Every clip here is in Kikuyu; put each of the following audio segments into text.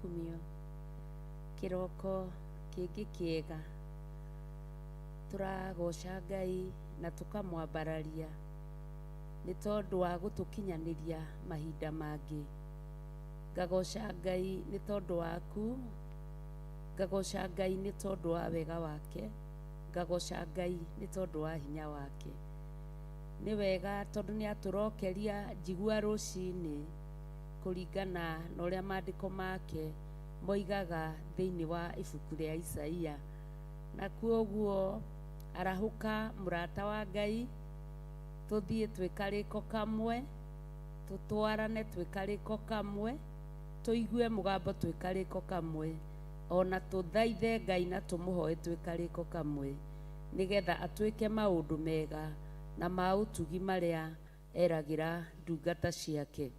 Kumio kĩroko kĩngĩ kĩega tũragoca Ngai na tũkamwambararia nĩ tondũ wa gũtũkinyanĩria mahinda mangĩ. Ngagoca Ngai nĩ tondũ waku, ngagoca Ngai nĩ tondũ wa wega wake, ngagoca Ngai nĩ tondũ wa hinya wake. Nĩ wega tondũ nĩ atũrokeria njigua rũcinĩ kũringana na ũrĩa maandĩko make moigaga thĩinĩ wa ibuku rĩa Isaia. Na kwoguo arahũka mũrata wa Ngai, tũthiĩ twĩ karĩko kamwe, tũtwarane twĩ karĩko kamwe, tũigue mũgambo twĩ karĩko kamwe, ona tũthaithe Ngai na tũmũhoe twĩ karĩko kamwe, nĩgetha atwĩke maũndũ mega na ma ũtugi marĩa eragĩra ndungata ciake.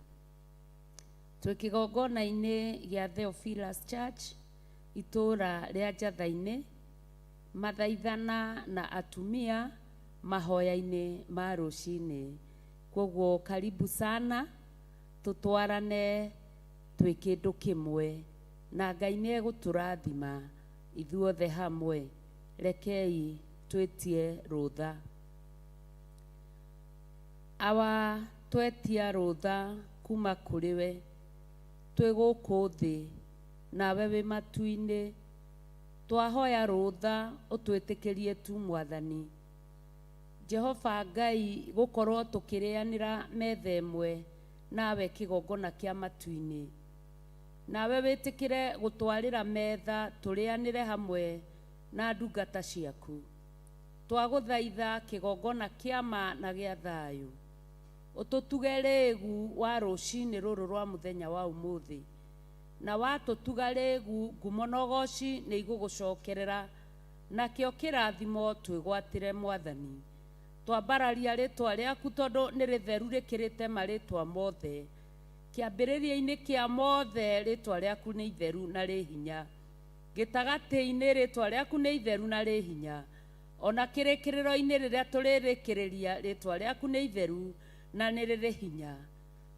Twĩ kĩgongona-inĩ gĩa Theophilus Church, itũũra rĩa Njatha-inĩ, mathaithana na atumia mahoya-inĩ ma rũcinĩ. Kwoguo karibu sana, tũtwarane twĩ kĩndũ kĩmwe, na Ngai nĩ egũtũrathima ithuothe hamwe. Rekei twĩtie rũtha. Awa, twetia rũtha kuma kũrĩ we, twĩ gũkũ thĩ, nawe wĩ matu-inĩ. Twahoya rũtha ũtwĩtĩkĩrie tu Mwathani. Jehova Ngai, gũkorwo tũkĩrĩanĩra metha ĩmwe nawe kĩgongona kĩa matu-inĩ. Nawe wĩtĩkĩre gũtwarĩra metha tũrĩanĩre hamwe na ndungata ciaku. Twagũthaitha kĩgongona kĩa ma na gĩa thayũ. Ũtũtuge rĩgu wa rũcinĩ rũrũ rwa mũthenya wa ũmũthĩ. Na watũtuga rĩgu, ngumo na ũgoci nĩ igũgũcokerera, nakĩo kĩrathimo twĩgwatĩre Mwathani. Twambararia rĩtwa rĩaku tondũ nĩ rĩtheru rĩkĩrĩte marĩtwa mothe. Kĩambĩrĩria-inĩ kĩa mothe rĩtwa rĩaku nĩ itheru na rĩ hinya. Gĩtagatĩ-inĩ rĩtwa rĩaku nĩ itheru na rĩ hinya. Ona kĩrĩkĩrĩro-inĩ rĩrĩa tũrĩrĩkĩrĩria rĩtwa rĩaku nĩ itheru na nĩ rĩrĩ hinya.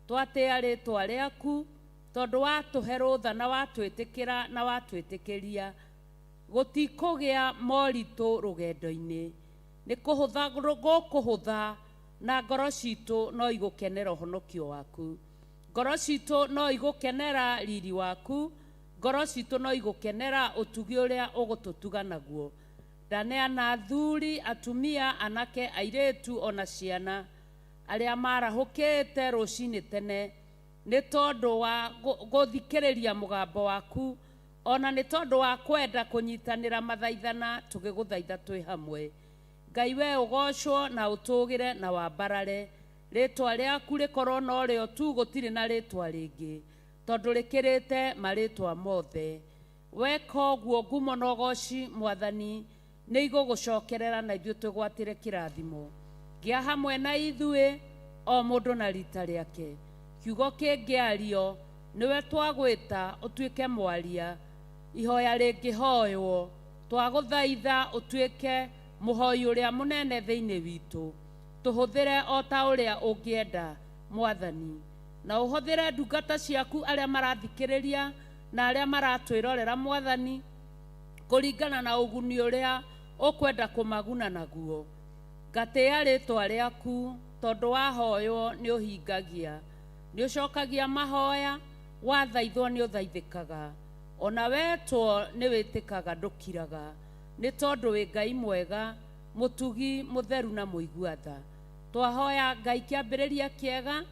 Twatĩa rĩtwa rĩaku tondũ watũhe rũtha na watwĩtĩkĩra na watwĩtĩkĩria. Gũtikũgĩa moritũ rũgendo-inĩ. Nĩ kũhũtha gũkũhũtha na ngoro citũ no igũkenera ũhonokio waku. Ngoro citũ no igũkenera riri waku. Ngoro citũ no igũkenera ũtugi ũrĩa ũgũtũtuga naguo. Ndaneana athuri, atumia, anake, airĩtu ona ciana arĩa marahũkĩte rũcinĩ tene nĩ tondũ wa gũthikĩrĩria mũgambo waku, ona nĩ tondũ wa kwenda kũnyitanĩra mathaithana tũgĩgũthaitha twĩ hamwe. Ngai we ũgocwo na ũtũgĩre na wambarare. Rĩtwa rĩaku rĩkorwo norĩo tu, gũtirĩ na rĩtwa rĩngĩ, tondũ rĩkĩrĩte marĩtwa mothe. Weka ũguo ngumo na ũgoci Mwathani nĩ igũgũcokerera na ithuĩ twĩgwatĩre kĩrathimo. Gĩa hamwe na ithuĩ o mũndũ na rita rĩake. Kiugo kĩngĩario nĩwe twagwĩta ũtuĩke mwaria. Ihoya rĩngĩhoywo twagũthaitha ũtuĩke mũhoi ũrĩa mũnene thĩinĩ witũ. Tũhũthĩre o ta ũrĩa ũngĩenda Mwathani. Na ũhũthĩre ndungata ciaku arĩa marathikĩrĩria na arĩa maratwĩrorera Mwathani, kũringana na ũguni ũrĩa ũkwenda kũmaguna naguo. Ngatĩĩa rĩtwa rĩaku tondũ wahoywo nĩ ũhingagia. Nĩ ũcokagia mahoya, wathaithwo nĩ ũthaithĩkaga. Ona wetwo nĩ wĩtĩkaga ndũkiraga. Nĩ tondũ wĩ Ngai mwega, mũtugi, mũtheru na mũigua tha. Twahoya Ngai kĩambĩrĩria kĩega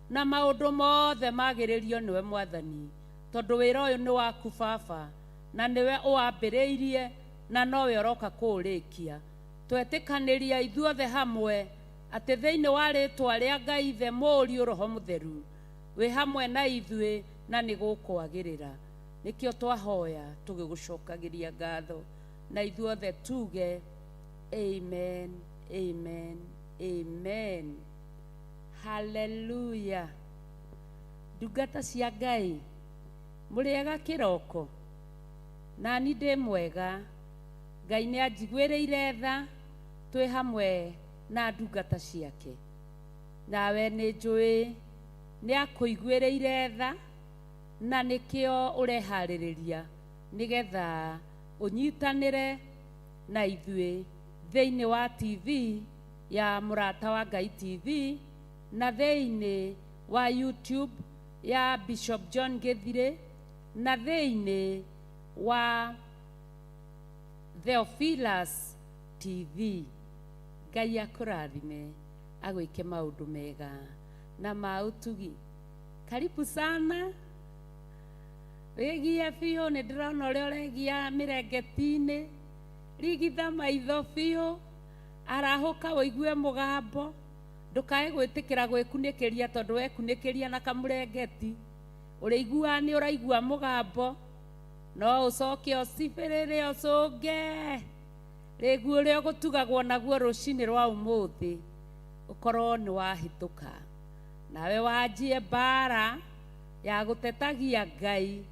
na maũndũ mothe magĩrĩrio nĩwe Mwathani. Tondũ wĩra ũyũ nĩ waku Baba, na nĩwe ũwambĩrĩirie na nowe ũroka kũũrĩkia. Twetĩkanĩria ithuothe hamwe atĩ thĩinĩ wa rĩtwa rĩa Ngai Ithe, Mũriũ, Roho Mũtheru, wĩ hamwe na ithuĩ na nĩ gũkwagĩrĩra. Nĩkĩo twahoya tũgĩgũcokagĩria ngatho na ithuothe tuge amen, amen, amen. Hallelujah. Ndungata cia Ngai, mũrĩega kĩroko? Nani ndĩ mwega. Ngai nĩ anjiguĩrĩire tha twĩ hamwe na ndungata ciake. Nawe nĩ njũĩ nĩ akũiguĩrĩire tha na nĩkĩo ũreharĩrĩria nĩgetha ũnyitanĩre na ithuĩ thĩinĩ wa TV ya Mũrata wa Ngai TV na thĩinĩ wa YouTube ya Bishop John Gĩthirĩ na thĩinĩ wa Theophilus TV. Ngai akũrathime agwĩke maũndũ mega na ma ũtugi. Karibu sana. Wĩgie biũ, nĩ ndĩrona ũrĩa ũregia mĩrengeti-inĩ. Rigitha maitho biũ, arahũka ũigue mũgambo. Ndũkae gwĩtĩkĩra gwĩkunĩkĩria tondũ wekunĩkĩria na kamũrengeti ũrĩiguaga nĩ ũraigua mũgambo. No ũcoke ũcibĩrĩre ũcũnge rĩgu ũrĩa ũgũtugagwo naguo rũcinĩ rwa ũmũthĩ ũkorwo nĩ wahĩtũka. Nawe wanjie mbara ya gũtetagia Ngai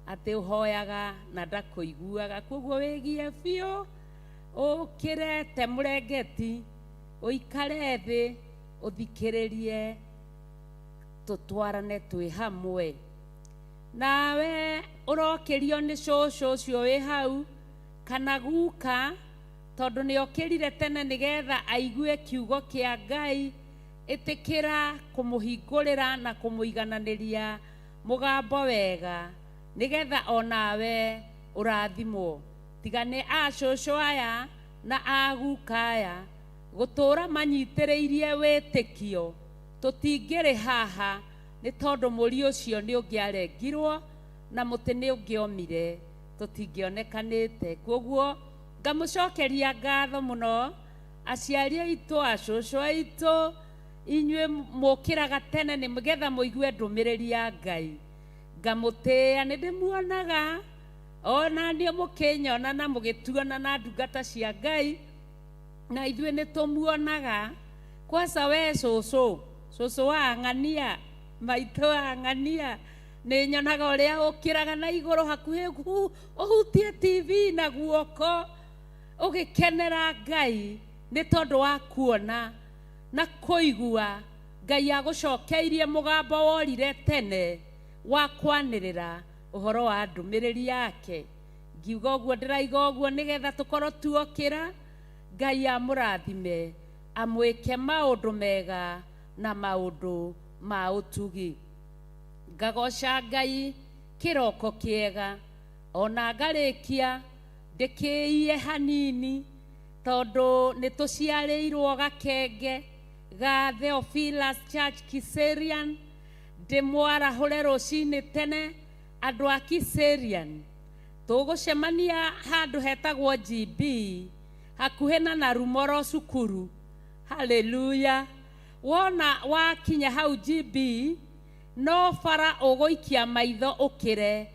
atĩ ũhoyaga na ndakũiguaga. Koguo wĩgie biũ, ũkĩre te mũrengeti, ũikare thĩ, ũthikĩrĩrie, tũtwarane twĩ hamwe. Nawe ũrokĩrio nĩ cũcũ ũcio wĩ hau kana guka, tondũ nĩ okĩrire tene nĩgetha aigue kiugo kĩa Ngai. Ĩtĩkĩra kũmũhingũrĩra na kũmũigananĩria mũgambo wega nĩgetha onawe ũrathimwo. Tiga nĩ a cũcũ aya na a guka aya gũtũũra manyitĩrĩirie wĩtĩkio, tũtingĩrĩ haha nĩ tondũ mũri ũcio nĩ ũngĩarengirwo na mũtĩ nĩ ũngĩomire, tũtingĩonekanĩte. Koguo ngamũcokeria ngatho mũno aciari aitũ, acũcũ aitũ, inyuĩ mũkĩraga tene nĩgetha mũigue ndũmĩrĩri ya Ngai. Ngamũtĩĩa, nĩ ndĩmuonaga ona niĩ mũkĩnyona na mũgĩtuona na ndungata cia Ngai, na ithuĩ nĩ tũmuonaga. Kwanza we cũcũ, cũcũ wa ng'ania, maitũ wa ng'ania, nĩ nyonaga ũrĩa ũkĩraga na igũrũ hakuhĩ ũhutie TV na guoko, ũgĩkenera Ngai nĩ tondũ wa kuona na kũigua Ngai agũcokeirie mũgambo worire tene wa kwanĩrĩra ũhoro wa ndũmĩrĩri yake. Ngiuga ũguo ndĩraiga ũguo nĩgetha tũkorwo tuokĩra. Ngai amũrathime, amwĩke maũndũ mega na maũndũ ma ũtugi. Ngagoca Ngai kĩroko kĩega, ona ngarĩkia ndĩkĩie hanini, tondũ nĩ tũciarĩirwo gakenge ga Theophilus Church Kiserian. Ndĩmwarahũre rũcinĩ tene andũ a Kiserian. Tũgũcemania handũ hetagwo GB hakuhĩ na Narumoro cukuru. Haleluya. Wona wakinya hau GB no bara ũgũikia maitho ũkĩre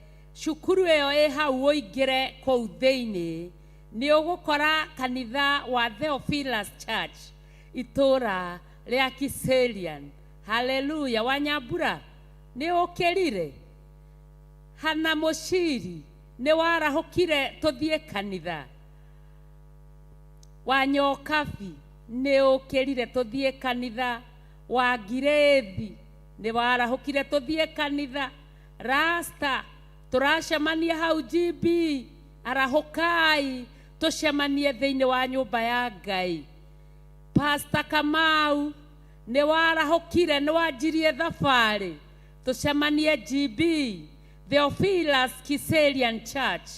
cukuru ĩyo ĩ hau ũingĩre kũu thĩinĩ, nĩ ũgũkora kanitha wa Theophilus Church. Itũũra rĩa Kiserian. Haleluya. Wanyambura nĩ ũkĩrire? Hana Mũciri nĩ warahũkire tũthiĩ kanitha? Wanyokabi nĩ ũkĩrire tũthiĩ kanitha? Wa Ngirĩthi nĩ warahũkire tũthiĩ kanitha? Rasta tũracemania hau GB, arahũkai tũcemanie thĩinĩ wa nyũmba ya Ngai. Pastor Kamau nĩ warahũkire, nĩ wanjirie thabarĩ tũcemanie GB, Theophilus Kiserian Church.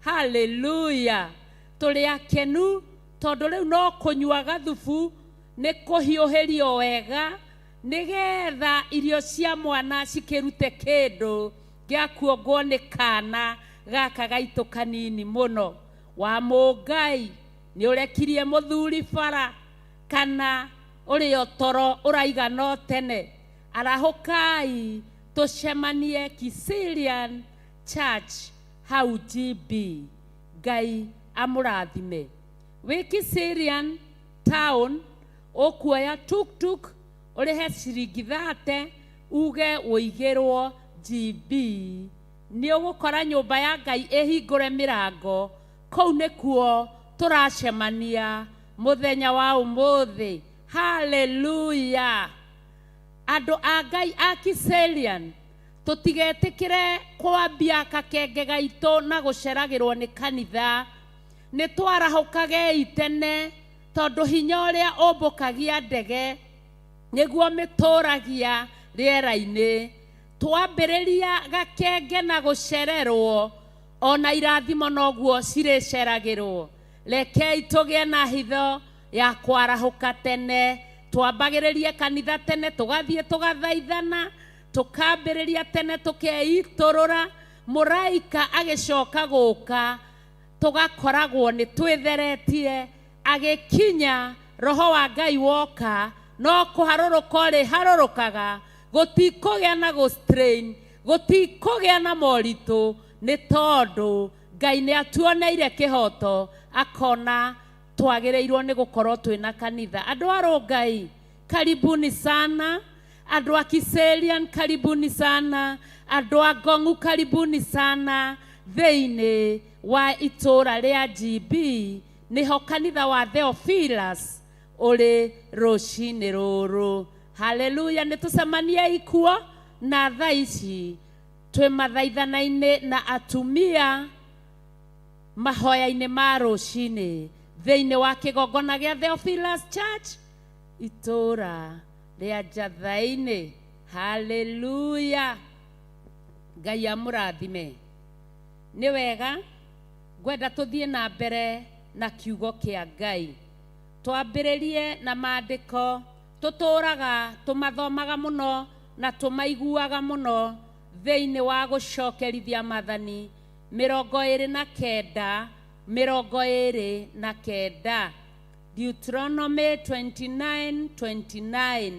Haleluya. Tũrĩ akenu tondũ rĩu no kũnyua gathubu nĩ kũhiũhĩrio wega nĩgetha irio cia mwana cikĩrute kĩndũ gĩa kuongwo nĩ kana gaka gaitũ kanini mũno. Wa Mũngai nĩ ũrekirie mũthuri bara kana ũrĩ o toro ũraigana o tene. Arahũkai tũcemanie Kiserian Church hau GB. Ngai amũrathime. Wĩ Kiserian town ũkuoya tuk-tuk ũrĩhe ciringi 30 uge ũigĩrwo GB. Nĩ ũgũkora nyũmba ya Ngai ĩhingũre mĩrango. Kũu nĩkuo tũracemania mũthenya wa ũmũthĩ. Haleluya. Andũ a Ngai a Kiserian tũtigetĩkĩre kwambia kakenge gaitũ na gũceragĩrwo nĩ kanitha. Nĩ twarahũkagei tene tondũ hinya ũrĩa ũmbũkagia ndege nĩguo mĩtũragia rĩera-inĩ. Twambĩrĩria gakenge na gũcererwo ona irathimo noguo cirĩceragĩrwo. Rekei tũgĩe na hitho ya kwarahũka tene, twambagĩrĩrie kanitha tene, tũgathiĩ tũgathaithana, tũkambĩrĩria tene tũkeitũrũra, mũraika agĩcoka gũka tũgakoragwo nĩ twĩtheretie, agĩkinya roho wa Ngai woka no kũharũrũka ũrĩ harũrũkaga, gũtikũgĩa na gũ-strain, gũtikũgĩa na moritũ, nĩ tondũ Ngai nĩ atuoneire kĩhoto akona twagĩrĩirwo nĩ gũkorwo twĩna kanitha. Andũ a Rũngai karibuni sana, andũ a Kiserian karibuni sana, andũ a Ngong'u karibuni sana. Thĩinĩ wa itũũra rĩa GB nĩho kanitha wa Theophilus ũrĩ rũcinĩ rũrũ. Haleluya. Nĩ tũcemaniei kuo na thaa ici twĩ mathaithana-inĩ na atumia mahoya-inĩ ma rũcinĩ thĩinĩ wa kĩgongona gĩa Theophilus Church itũũra rĩa Njathainĩ. Haleluya. Ngai amũrathime. Nĩ wega ngwenda tũthiĩ na mbere na kiugo kĩa Ngai. Twambĩrĩrie na maandĩko tũtũraga tũmathomaga mũno na tũmaiguaga mũno thĩinĩ wa gũcokerithia maathani 29 29, Deuteronomy 29:29,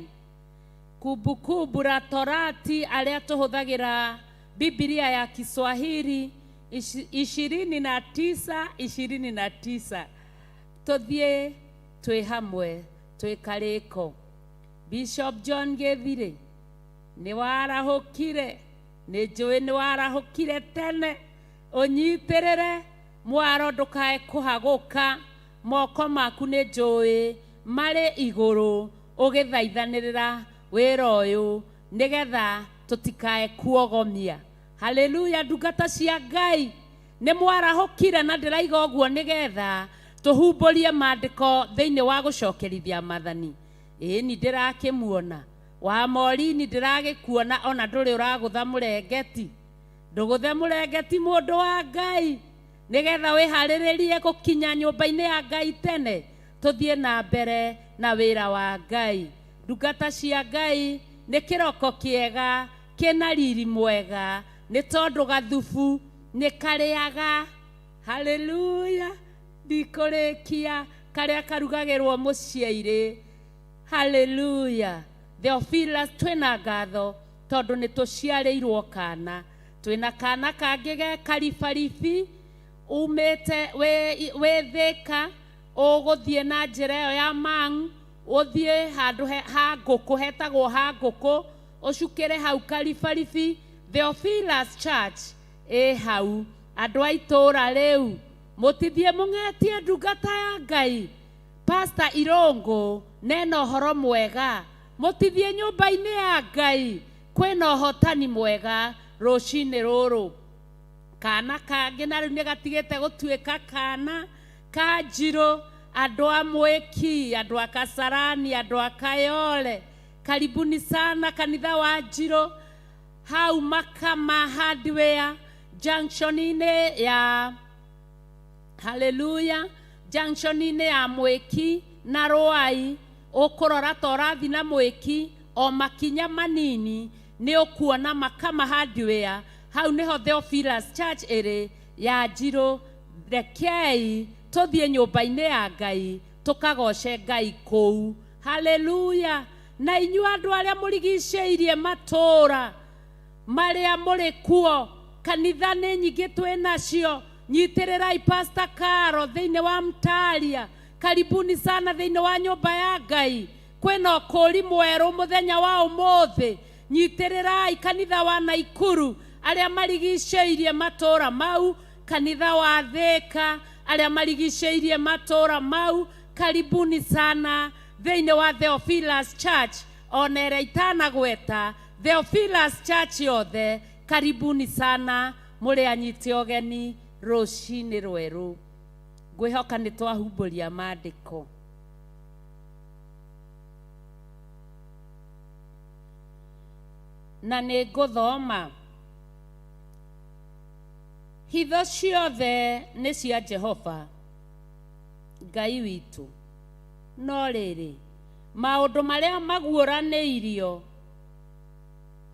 Kumbukumbu la Torati arĩa tũhũthagĩra Biblia ya Kiswahili 29:29. Tũthiĩ twĩ hamwe twĩ karĩko. Bishop John Gĩthirĩ nĩ warahũkire, nĩ njũĩ nĩ warahũkire tene, ũnyitĩrĩre mwaro ndũkae kũhagũka, moko maku nĩ njũĩ marĩ igũrũ ũgĩthaithanĩrĩra wĩra ũyũ nĩgetha tũtikae kuogomia. Haleluya. Ndungata cia Ngai nĩ mwarahũkire na ndĩraiga ũguo nĩgetha tũhumbũrie maandĩko thĩinĩ wa gũcokerithia maathani. Ĩni ndĩrakĩmuona wa Morini, ndĩragĩkuona ona ndũrĩ ũragũtha mũrengeti, ndũgũthe mũrengeti mũndũ wa Ngai, nĩgetha wĩharĩrĩrie gũkinya nyũmba-inĩ ya Ngai tene tũthiĩ na mbere na wĩra wa Ngai. Ndungata cia Ngai nĩ kĩroko kĩega kĩna riri mwega nĩ tondũ gathubu nĩ karĩaga. Haleluya. Ndikũrĩkia karĩa karugagĩrwo mũciĩ-irĩ. Haleluya. Theophilus twĩna ngatho tondũ nĩ tũciarĩirwo kana, twĩna kana kangĩ ge karibaribi umĩte wĩ Thĩka ũgũthiĩ na njĩra ĩyo ya Mang Ũthiĩ handũ ha ngũkũ hetagwo ha ngũkũ, ũcukĩre hau Karibaribi, Theophilus Church ĩ hau. Andũ a itũũra rĩu mũtithiĩ mũng'etie ndungata ya Ngai Pastor Irũngũ nena ũhoro mwega. Mũtithiĩ nyũmba-inĩ ya Ngai kwĩna ũhotani mwega rũcinĩ rũrũ. Kana kangĩ na rĩu nĩ gatigĩte gũtuĩka kana ka Njirũ, andũ a Mwĩki, andũ a Kasarani, andũ a Kayole, karibuni sana kanitha wa Njirũ hau Makama Hardware junction-inĩ ya haleluya, junction-inĩ ya Mwĩki na Rwai. Ũkũrora ta ũrathiĩ na Mwĩki o makinya manini nĩ ũkuona Makama Hardware, hau nĩho Theophilus Church ĩrĩ ya Njirũ. Rekei tũthiĩ nyũmba-inĩ ya Ngai tũkagoce Ngai kũu. Haleluya. Na inyuĩ andũ arĩa mũrigicĩirie matũũra marĩa mũrĩ kuo, kanitha nĩ nyingĩ twĩ nacio. Nyitĩrĩrai Pastor Caro thĩinĩ wa Mtalia. Karibuni sana thĩinĩ wa nyũmba ya Ngai. Kwĩna ũkũũri mwerũ mũthenya wa ũmũthĩ. Nyitĩrĩrai kanitha wa Naikuru arĩa marigicĩirie matũũra mau, kanitha wa Thĩka arĩa marigicĩirie matũũra mau. Karibuni sana thĩinĩ wa Theophilus Church, ona ĩrĩa itanagweta Theophilus Church yothe, karibuni sana, mũrĩ anyite ũgeni rũcinĩ rwerũ. Ngwĩhoka nĩ twahumbũria maandĩko. Na nĩ ngũthoma. Hitho ciothe nĩ cia Jehova Ngai witũ, no rĩrĩ, maũndũ marĩa maguũranĩirio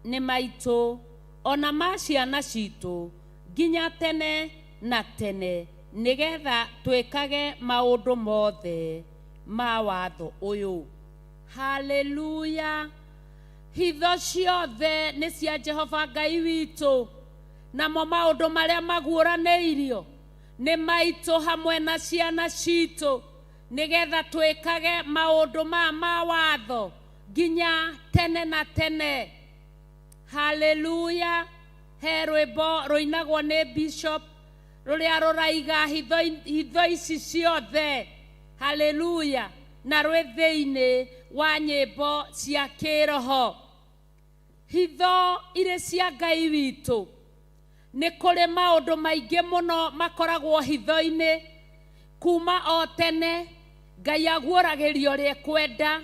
nĩ maitũ ona ma ciana citũ nginya tene na tene, nĩgetha twĩkage maũndũ mothe ma watho ũyũ. Haleluya. Hitho ciothe nĩ cia Jehova Ngai witũ, namo maũndũ marĩa maguũranĩirio nĩ maitũ hamwe na ciana citũ, nĩgetha twĩkage maũndũ ma watho nginya tene na tene. Haleluya. He rwĩmbo rũinagwo nĩ Bishop rũrĩa rũraiga hitho ici ciothe. Haleluya. Na rwĩ thĩinĩ wa nyĩmbo cia kĩroho. Hitho irĩ cia Ngai witũ. Nĩ kũrĩ maũndũ maingĩ mũno makoragwo hitho-inĩ kuma o tene. Ngai aguũragĩria ũrĩa ekwenda,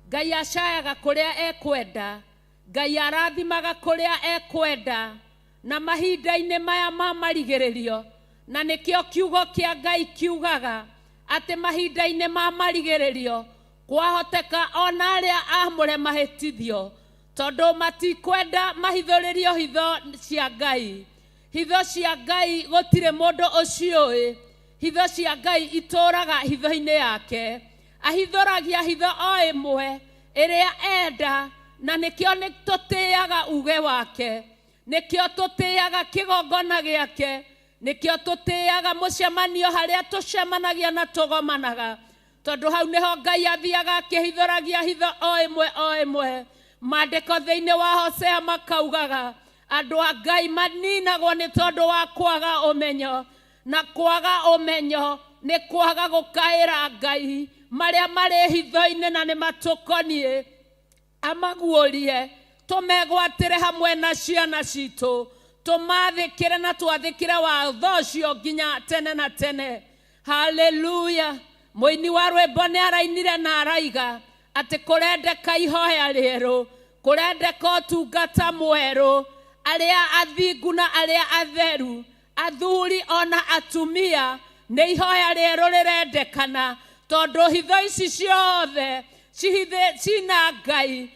Ngai acayaga kũrĩa ekwenda, Ngai arathimaga kũrĩa ekwenda, na mahinda-inĩ maya ma marigĩrĩrio. Na nĩkĩo kiugo kĩa Ngai kiugaga atĩ mahinda-inĩ ma marigĩrĩrio kwahoteka ona arĩa aamũre mahĩtithio, tondũ matikwenda mahithũrĩrio hitho cia Ngai. Hitho cia Ngai gũtirĩ mũndũ ũciũĩ. Hitho cia Ngai itũũraga hitho-inĩ yake. Ahithũragia hitho o ĩmwe ĩrĩa enda, na nĩkĩo nĩ tũtĩaga uge wake, nĩkĩo tũtĩaga kĩgongona gĩake, nĩkĩo tũtĩaga mũcemanio harĩa tũcemanagia na tũgomanaga, tondũ hau nĩho Ngai athiaga akĩhithũragia hitho o ĩmwe o ĩmwe. Maandĩko thĩinĩ wa Hosea makaugaga andũ a Ngai maninagwo nĩ tondũ wa kwaga ũmenyo, na kwaga ũmenyo nĩ kwaga gũkaĩra Ngai marĩa marĩ hitho-inĩ na nĩ matũkoniĩ, amaguũrie tũmegwatĩre hamwe na ciana citũ, tũmathĩkĩre na twathĩkĩre watho ũcio nginya tene na tene. Haleluya. Mũini wa rwĩmbo nĩ arainire na araiga atĩ kũrendeka ihoya rĩerũ, kũrendeka ũtungata mwerũ, arĩa athingu na arĩa atheru, athuri ona atumia, nĩ ihoya rĩerũ rĩrendekana, tondũ hitho ici ciothe cina Ngai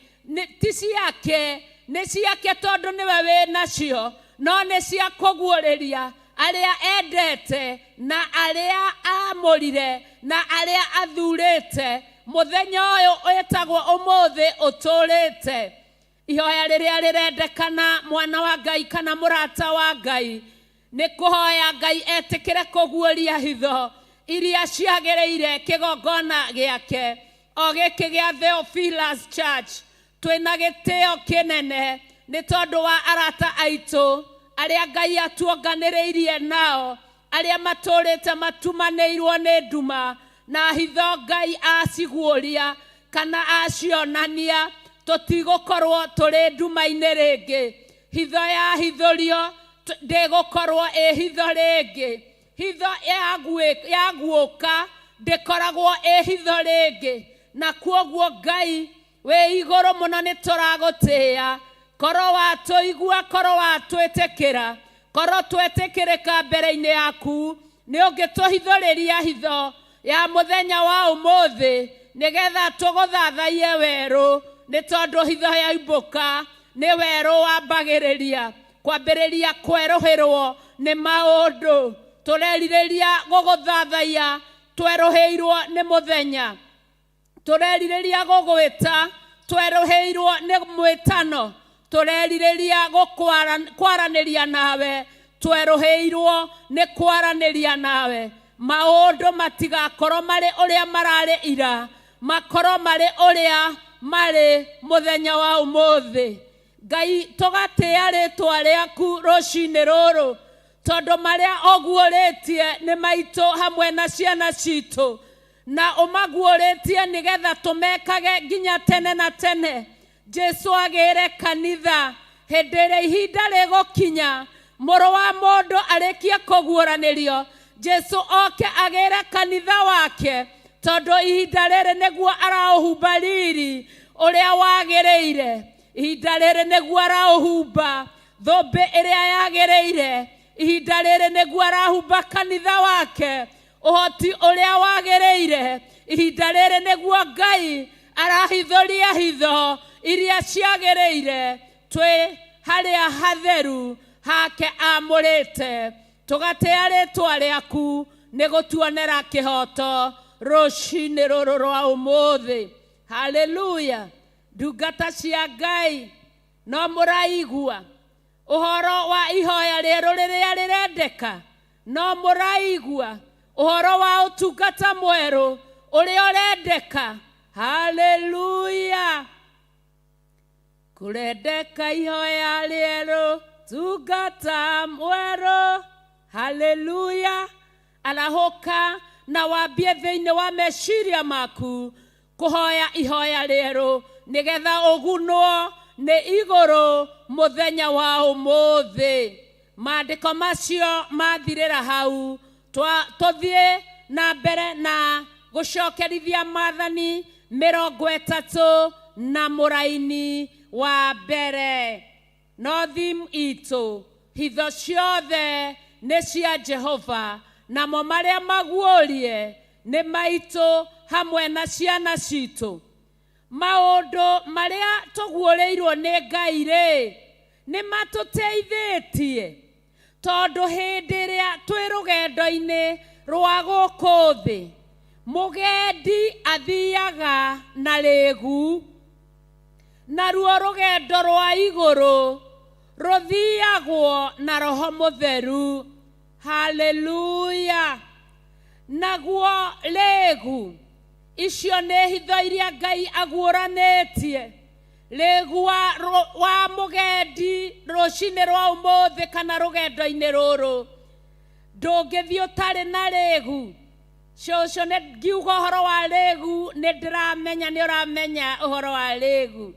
ti ciake, nĩ ciake tondũ nĩwe wĩ nacio, no nĩ cia kũguũrĩria arĩa endete na arĩa aamũrire na arĩa athurĩte. Mũthenya ũyũ wĩtagwo ũmũthĩ ũtũũrĩte. Ihoya rĩrĩa rĩrendekana mwana wa Ngai kana mũrata wa Ngai nĩ kũhoya Ngai etĩkĩre kũguũria hitho iria ciagĩrĩire kĩgongona gĩake. O gĩkĩ gĩa Theophilus Church twĩna gĩtĩo kĩnene nĩ tondũ wa arata aitũ arĩa Ngai atuonganĩrĩirie nao, arĩa matũrĩte matumanĩirwo nĩ nduma na hitho Ngai aciguũria kana acionania, tũtigũkorwo tũrĩ nduma-inĩ rĩngĩ. Hitho yahithũrio ndĩgũkorwo ĩ hitho rĩngĩ. Hitho yaguũka ndĩkoragwo ĩ hitho rĩngĩ. Na kuoguo Ngai wĩ igũrũ mũno nĩ tũragũtĩĩa. Korwo watũigua, korwo watwĩtĩkĩra, korwo twetĩkĩrĩka mbere-inĩ yaku, nĩ ũngĩtũhithũrĩria hitho ya mũthenya wa ũmũthĩ nĩgetha tũgũthathaiye werũ, nĩ tondũ hitho yaimbũka nĩ werũ wambagĩrĩria kwambĩrĩria kwerũhĩrwo nĩ maũndũ. Tũrerirĩria gũgũthathaiya twerũhĩirwo nĩ mũthenya, tũrerirĩria gũgwĩta twerũhĩirwo nĩ mwĩtano, tũrerirĩria kwaranĩria nawe twerũhĩirwo nĩ kwaranĩria nawe. Maũndũ matigakorwo marĩ ũrĩa mararĩ ira, makorwo marĩ ũrĩa marĩ mũthenya wa ũmũthĩ. Ngai tũgatĩĩa rĩtwa rĩaku rũcinĩ rũrũ, tondũ marĩa ũguũrĩtie nĩ maitũ hamwe na ciana citũ, na ũmaguũrĩtie nĩgetha tũmekage nginya tene na tene. Jesu agĩre kanitha hĩndĩ ĩrĩa ihinda rĩgũkinya, mũrũ wa mũndũ arĩkie kũguũranĩrio, Jesu oke agĩre kanitha wake, tondũ ihinda rĩrĩ nĩguo araũhumba riri ũrĩa wagĩrĩire. Ihinda rĩrĩ nĩguo araũhumba thũmbĩ ĩrĩa yagĩrĩire. Ihinda rĩrĩ nĩguo arahumba kanitha wake ũhoti ũrĩa wagĩrĩire. Ihinda rĩrĩ nĩguo Ngai arahithũria hitho iria ciagĩrĩire twĩ harĩa hatheru hake amũrĩte. Tũgatĩĩa rĩtwa rĩaku nĩ gũtuonera kĩhoto rũcinĩ rũrũ rwa ũmũthĩ. Haleluya. Ndungata cia Ngai, no mũraigua ũhoro wa ihoya rĩerũ rĩrĩa rĩrendeka? No mũraigua ũhoro wa ũtungata mwerũ ũrĩa ũrendeka? Haleluya. Kũrendeka ihoya rĩerũ, tungata mwerũ. Haleluya. Arahũka na wambie thĩinĩ wa meciria maku kũhoya ihoya rĩerũ nĩgetha ũgunwo nĩ igũrũ mũthenya wa ũmũthĩ. Maandĩko macio mathirĩra hau, tũthiĩ na mbere na gũcokerithia maathani 30 na mũraini wa mbere. No theme itũ, hitho ciothe nĩ cia Jehova, namo marĩa maguũrie nĩ maitũ hamwe na ciana citũ. Maũndũ marĩa tũguũrĩirwo nĩ Ngai rĩ, nĩ matũteithĩtie, tondũ hĩndĩ ĩrĩa twĩ rũgendo-inĩ rwa gũkũ thĩ, mũgendi athiaga na rĩgu, naruo rũgendo rwa igũrũ rũthiagwo na Roho Mũtheru. Haleluya. Naguo rĩgu icio nĩ hitho iria Ngai aguũranĩtie. Rĩgu wa mũgendi rũcinĩ rwa ũmũthĩ kana rũgendo-inĩ rũrũ, ndũngĩthiĩ ũtarĩ na rĩgu. Cũcũ nĩ ngiuga ũhoro wa rĩgu, nĩ ndĩramenya nĩ ũramenya ũhoro wa rĩgu,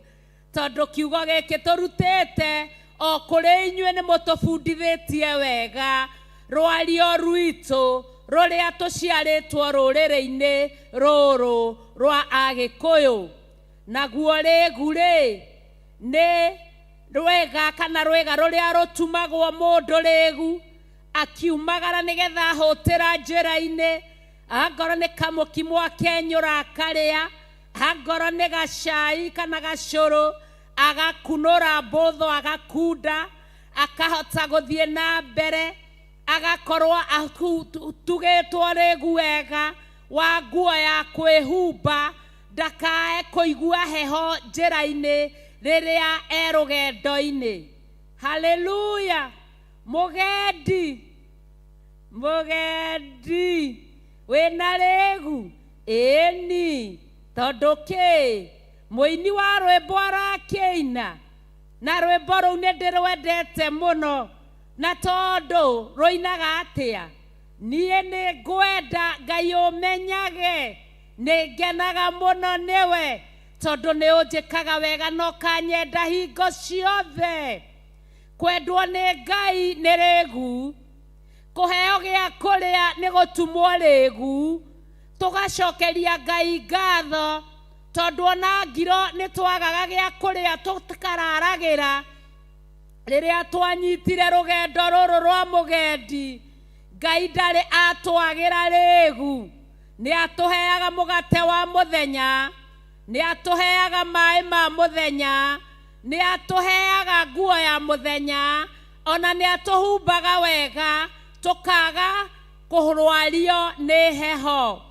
tondũ kiugo gĩkĩ tũrutĩte o kũrĩ inyuĩ nĩ mũtũbundithĩtie wega rwario rwitũ rũrĩa tũciarĩtwo rũrĩrĩ-inĩ rũrũ rwa Agĩkũyũ. Naguo rĩgu rĩ, nĩ rwĩga kana rwĩga rũrĩa rũtumagwo mũndũ rĩgu akiumagara nĩgetha ahũtĩra njĩra-inĩ, angorwo nĩ kamũkimo akenyũra akarĩa, angorwo nĩ gacai kana gacũrũ agakunũra mbũthũ agakunda, akahota gũthiĩ na mbere, agakorwo atugĩtwo rĩgu wega wa nguo ya kwĩhumba, ndakae kũigua heho njĩra-inĩ rĩrĩa e rũgendo-inĩ. Haleluya. Mũgendi, mũgendi wĩna rĩgu? Ĩni. Tondũ kĩ? Mũini wa rwĩmbo arakĩina, na rwĩmbo rũu nĩ ndĩrwendete mũno, na tondũ rũinaga atĩa? Niĩ nĩ ngwenda Ngai ũmenyage, nĩ ngenaga mũno nĩwe, tondũ nĩ ũnjĩkaga wega na ũkanyenda hingo ciothe. Kwendwo nĩ Ngai nĩ rĩgu, kũheo gĩa kũrĩa nĩ gũtumwo rĩgu, tũgacokeria Ngai ngatho, tondũ ona ngiro nĩ twagaga gĩa kũrĩa tũkararagĩra. Rĩrĩa twanyitire rũgendo rũrũ rwa mũgendi, Ngai ndarĩ atwagĩra rĩgu. Nĩ atũheaga mũgate wa mũthenya, nĩ atũheaga maĩ ma mũthenya, nĩ atũheaga nguo ya mũthenya, ona nĩ atũhumbaga wega, tũkaga kũrwario nĩ heho.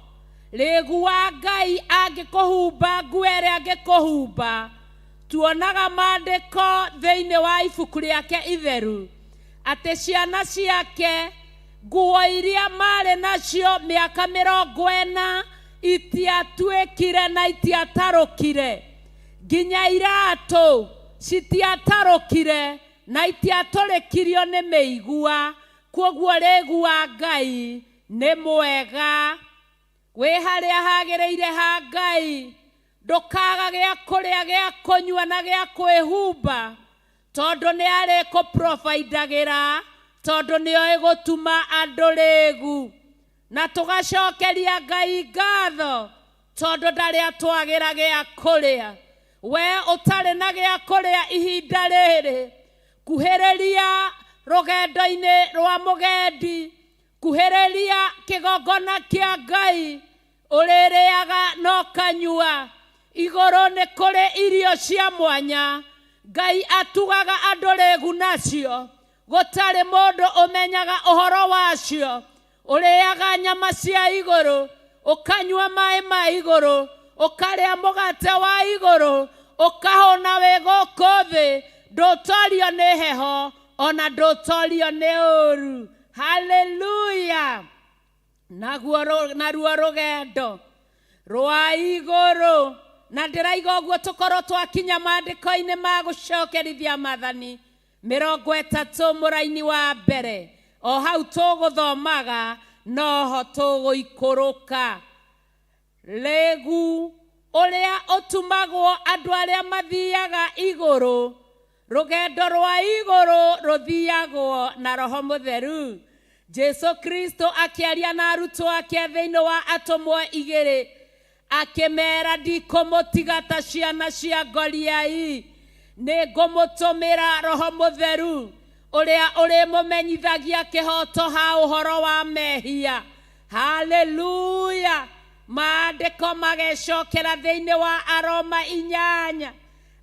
Rĩgu wa Ngai angĩkũhumba nguo ĩrĩa angĩkũhumba, tuonaga maandĩko thĩinĩ wa ibuku rĩake itheru atĩ ciana ciake nguo iria marĩ nacio mĩaka 40 itiatuĩkire na itiatarũkire, nginya iratũ citiatarũkire na itiatũrĩkirio nĩ mĩigua. Kwoguo rĩgu wa Ngai nĩ mwega. Wĩ harĩa hagĩrĩire ha Ngai, ndũkaga gĩa kũrĩa, gĩa kũnyua na gĩa kwĩhumba, tondũ nĩ arĩkũprovaidagĩra, tondũ nĩoĩ gũtuma andũ rĩgu. Na tũgacokeria Ngai ngatho, tondũ ndarĩ atwagĩra gĩa kũrĩa. We ũtarĩ na gĩa kũrĩa ihinda rĩrĩ, kuhĩrĩria rũgendo-inĩ rwa mũgendi, kuhĩrĩria kĩgongona kĩa Ngai, ũrĩrĩaga na ũkanyua. Igũrũ nĩ kũrĩ irio cia mwanya Ngai atugaga andũ rĩgu nacio, gũtarĩ mũndũ ũmenyaga ũhoro wacio. Ũrĩaga nyama cia igũrũ, ũkanyua maĩ ma igũrũ, ũkarĩa mũgate wa igũrũ, ũkahũna wĩ gũkũ thĩ, ndũtorio nĩ heho ona ndũtorio nĩ ũru. Haleluya! Naruo rũgendo rwa igũrũ, na ndĩraiga ũguo tũkorwo twakinya maandĩko-inĩ ma gũcokerithia maathani 30 mũraini wa mbere, o hau tũgũthomaga noho tũgũikũrũka. Rĩgu ũrĩa ũtumagwo andũ arĩa mathiaga igũrũ, rũgendo rwa igũrũ rũthiagwo na Roho Mũtheru. Jesu Kristo akĩaria na arutwo ake thĩinĩ wa atũmwo 2, akĩmera ndikũmũtiga ta ciana cia ngoriai, nĩ ngũmũtũmĩra Roho Mũtheru ũrĩa ũrĩmũmenyithagia kĩhoto ha ũhoro wa mehia. Haleluya! Maandĩko magecokera thĩinĩ wa Aroma 8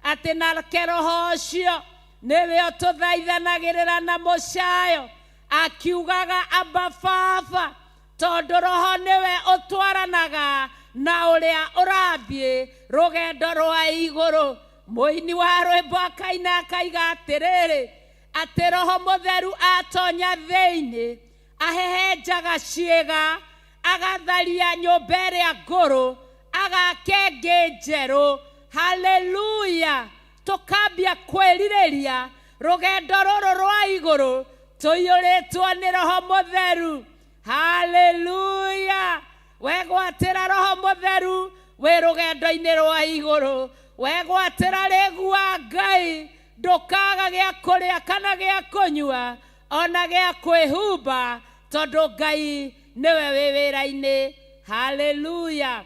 atĩ nake Roho ũcio nĩwe ũtũthaithanagĩrĩra na mũcayo, akiugaga Aba Baba, tondũ Roho nĩwe ũtwaranaga na ũrĩa ũrathiĩ rũgendo rwa igũrũ. Mũini wa rwĩmbo akaina akaiga atĩrĩrĩ, atĩ Roho Mũtheru atonya thĩinĩ, ahehenjaga ciĩga, agatharia nyũmba ĩrĩa ngũrũ, agake ĩngĩ njerũ. Haleluya! Tũkambia kwĩrirĩria rũgendo rũrũ rwa igũrũ tũiyũrĩtwo nĩ Roho Mũtheru. Haleluya! Wegwatĩra Roho Mũtheru wĩ rũgendo-inĩ rwa igũrũ, wegwatĩra rĩgu wa Ngai, ndũkaga gĩa kũrĩa kana gĩa kũnyua ona gĩa kwĩhumba, tondũ Ngai nĩwe wĩ wĩra-inĩ. Haleluya!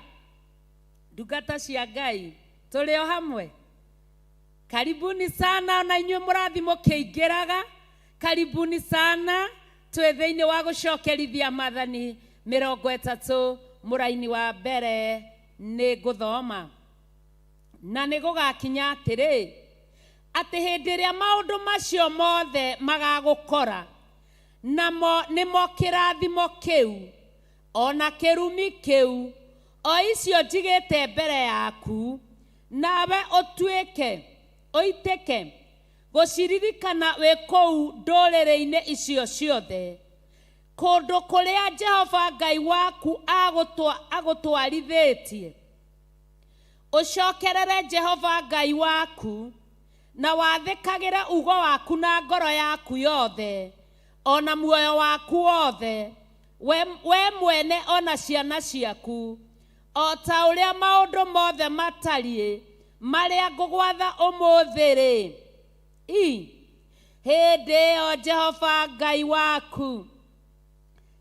Ndungata cia Ngai, tũrĩ o hamwe. Karibuni sana ona inyuĩ mũrathi mũkĩingĩraga, karibuni sana. Twĩ thĩinĩ wa gũcokerithia maathani 30 mũraini wa mbere nĩ ngũthoma. Na nĩ gũgakinya atĩrĩ, atĩ hĩndĩ ĩrĩa maũndũ macio mothe magagũkora, namo nĩmo kĩrathimo kĩu ona kĩrumi kĩu, o icio njigĩte mbere yaku, nawe ũtuĩke ũitĩke gũciririkana wĩ kũu ndũrĩrĩ-inĩ icio ciothe, kũndũ kũrĩa Jehova Ngai waku agũtwarithĩtie. Ũcokerere Jehova Ngai waku, na wathĩkagĩre ugo waku na ngoro yaku yothe, o na muoyo waku wothe, we mwene o na ciana ciaku, o ta ũrĩa maũndũ mothe matariĩ marĩa ngũgwatha ũmũthĩ-rĩ. I hĩndĩ ĩyo Jehova Ngai waku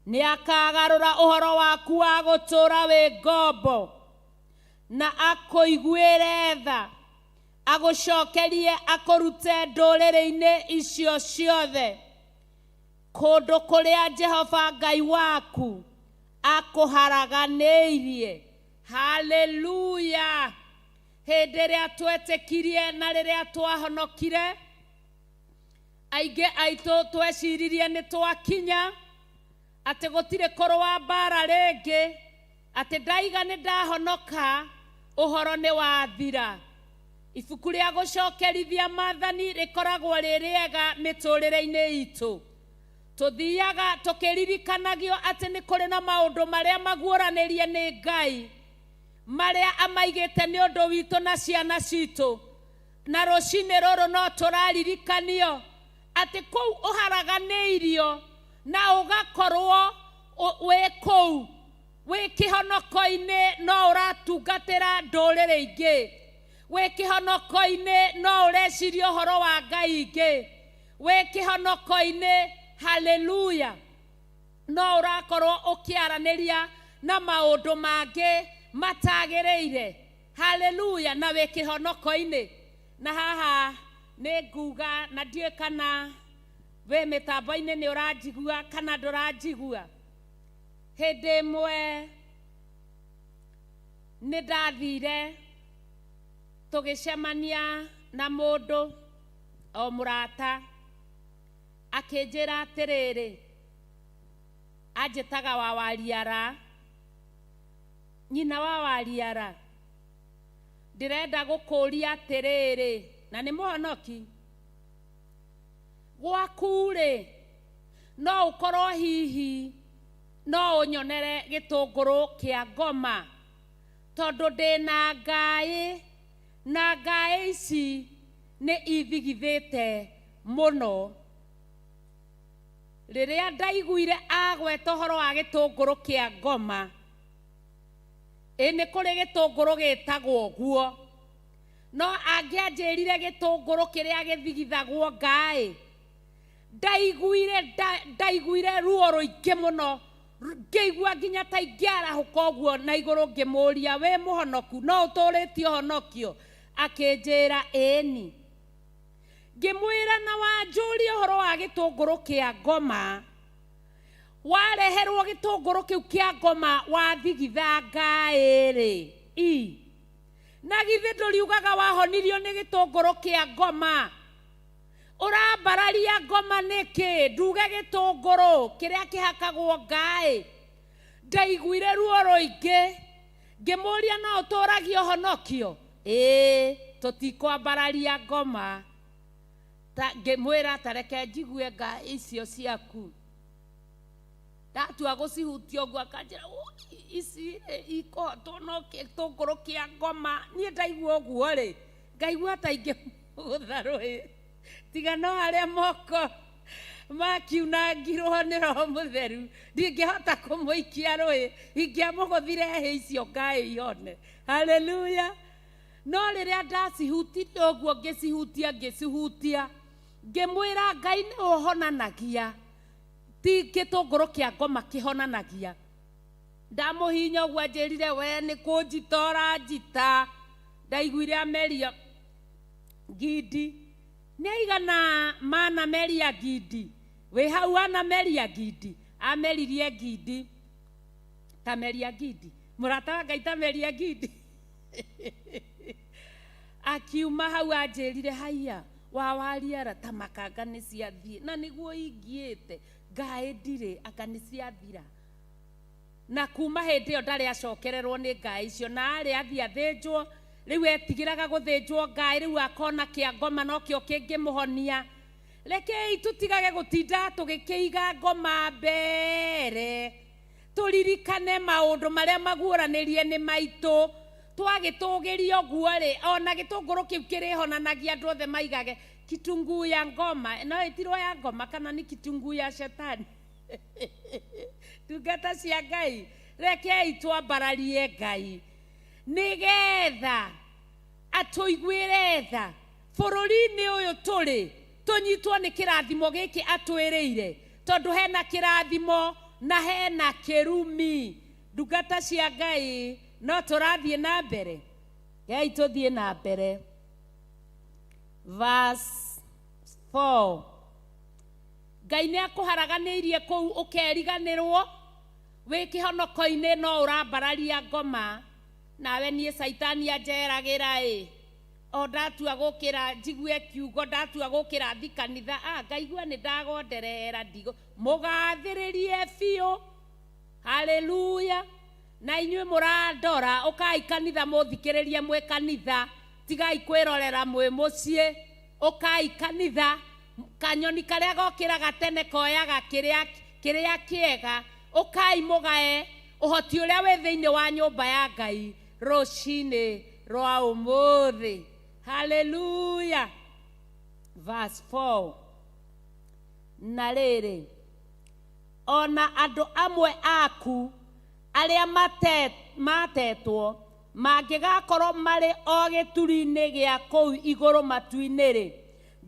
nĩakagarũra ũhoro waku wa gũtũũra wĩ ngombo, na akũiguĩre tha, agũcokerie akũrute ndũrĩrĩ-inĩ icio ciothe, kũndũ kũrĩa Jehova Ngai waku akũharaganĩirie. Haleluya! Hĩndĩ ĩrĩa twetĩkirie na rĩrĩa twahonokire, aingĩ aitũ tweciririe nĩ twakinya, atĩ gũtirĩ kũrũa mbara rĩngĩ, atĩ ndaiga nĩ ndahonoka, ũhoro nĩ wathira. Ibuku rĩa gũcokerithia maathani rĩkoragwo rĩ rĩega mĩtũrĩre-inĩ itũ. Tũthiaga tũkĩririkanagio atĩ nĩ kũrĩ na maũndũ marĩa maguũranĩrie nĩ Ngai, marĩa amaigĩte nĩ ũndũ witũ na ciana citũ. Na rũcinĩ rũrũ no tũraririkanio atĩ kũu ũharaganĩirio na ũgakorwo wĩ kũu wĩ kĩhonoko-inĩ no ũratungatĩra ndũrĩrĩ ingĩ, wĩ kĩhonoko-inĩ no ũreciria ũhoro wa Ngai ingĩ, wĩ kĩhonoko-inĩ, haleluya, no ũrakorwo ũkĩaranĩria na maũndũ mangĩ matagĩrĩire, haleluya, na wĩ kĩhonoko-inĩ. Na haha nĩ nguga na ndiũĩ kana wĩ mĩtambo-inĩ nĩ ũranjigua kana ndũranjigua. Hĩndĩ ĩmwe nĩ ndathire tũgĩcemania na mũndũ o mũrata, akĩnjĩra atĩrĩrĩ, anjĩtaga wa Wariara, nyina wa Wariara, ndĩrenda gũkũria atĩrĩrĩ, na nĩ mũhonoki, gwaku-rĩ no ũkorwo hihi no ũnyonere gĩtũngũrũ kĩa ngoma, tondũ ndĩna ngaĩ, na ngaĩ ici nĩ ithigithĩte mũno. Rĩrĩa ndaiguire agweta ũhoro wa gĩtũngũrũ kĩa ngoma, ĩ nĩ kũrĩ gĩtũngũrũ gĩtagwo ũguo, no angĩanjĩrire gĩtũngũrũ kĩrĩa gĩthigithagwo ngaĩ, ndaiguire ruo rũingĩ mũno, ngĩigua nginya ta ingĩarahũka ũguo na igũrũ ngĩmũria, wĩ mũhonoku, no ũtũrĩtie ũhonokio? Akĩnjĩra ĩni. Ngĩmwĩra na wanjũria ũhoro wa gĩtũngũrũ kĩa ngoma, wareherwo gĩtũngũrũ kĩu kĩa ngoma wathigitha ngaĩ-rĩ, i na githĩ ndũriugaga wahonirio nĩ gĩtũngũrũ kĩa ngoma? Ũrambararia ngoma nĩkĩ? Nduge gĩtũngũrũ kĩrĩa kĩhakagwo ngaĩ. Ndaiguire ruo rũingĩ, ngĩmũria no ũtũragie ũhonokio? Ĩĩ, tũtikwambararia ngoma. Ngĩmwĩra ta reke njigue ngaĩ icio ciaku. Ndatua gũcihutia ũguo akanjĩra, ui, ici rĩ ikũhotwo no gĩtũngũrũ kĩa ngoma. Niĩ ndaigua ũguo rĩ, ngaigua ta ingĩmũgũtha rũhĩ, tiga no harĩa moko makiunangirwo nĩ Roho Mũtheru, ndingĩhota kũmũikia rũhĩ, ingĩamũgũthire hĩ icio ngaĩ ihone. Haleluya. No rĩrĩa ndacihutirie ũguo, ngĩcihutia, ngĩcihutia, ngĩmwĩra Ngai nĩ ũhonanagia, ti gĩtũngũrũ kĩa ngoma kĩhonanagia. Ndamũhihinya ũguo anjĩrire, we nĩ kũnjita ũranjita. Ndaiguire ameria ngindi, nĩ aigana mana meria ngindi, wĩ hau ana meria ngindi, ameririe ngindi, ta meria ngindi, mũrata wa Ngai ta meria ngindi. Akiuma hau anjĩrire, haiya, wa Wariara ta makanga nĩ ciathiĩ, na nĩguo ingĩĩte ngaĩ ndirĩ, anga nĩ ciathira. Na kuma hĩndĩ ĩyo ndarĩ acokererwo nĩ ngaĩ icio, na arĩ athiĩ athĩnjwo, rĩu etigĩraga gũthĩnjwo ngaĩ, rĩu akona kĩa ngoma nokĩo kĩngĩmũhonia. Rekei tũtigage gũtinda tũgĩkĩiga ngoma mbere, tũririkane maũndũ marĩa maguũranĩrie nĩ maitũ, Twagĩtũgĩria ũguo-rĩ, ona gĩtũngũrũ kĩu kĩrĩhonanagia andũ othe maigage kitunguu ya ngoma. No ĩtirwo ya ngoma kana nĩ kitunguu ya shetani? Ndungata cia Ngai, rekei twambararie Ngai nĩgetha atũiguĩre tha bũrũri-inĩ ũyũ tũrĩ, tũnyitwo nĩ kĩrathimo gĩkĩ atwĩrĩire, tondũ hena kĩrathimo na hena kĩrumi. Ndungata cia Ngai, no tũrathiĩ na mbere? Rekei tũthiĩ na mbere. Verse 4. Ngai nĩ akũharaganĩirie kũu ũkeriganĩrwo wĩ kĩhonoko-inĩ no ũrambararia ngoma. Nawe niĩ caitani anjeragĩra ĩ, o ndatua gũkĩra njigue kiugo, ndatua gũkĩra thi kanitha, ah, ngaigua nĩ ndagonderera ndigũ. Mũgathĩrĩrie biũ. Haleluya. Na inyuĩ mũrandora, ũkai kanitha mũthikĩrĩrie mwĩ kanitha, tigai kwĩrorera mwĩ mũciĩ. Ũkai kanitha, kanyoni karĩa gokĩraga tene koyaga kĩrĩa kĩrĩa kĩega. Ũkai mũgae ũhoti ũrĩa wĩ thĩinĩ wa nyũmba ya Ngai rũcinĩ rwa ũmũthĩ. Haleluya. Verse 4. Na rĩrĩ, ona andũ amwe aku arĩa matetwo mangĩgakorwo marĩ o gĩturi-inĩ gĩa kũu igũrũ matu-inĩ-rĩ,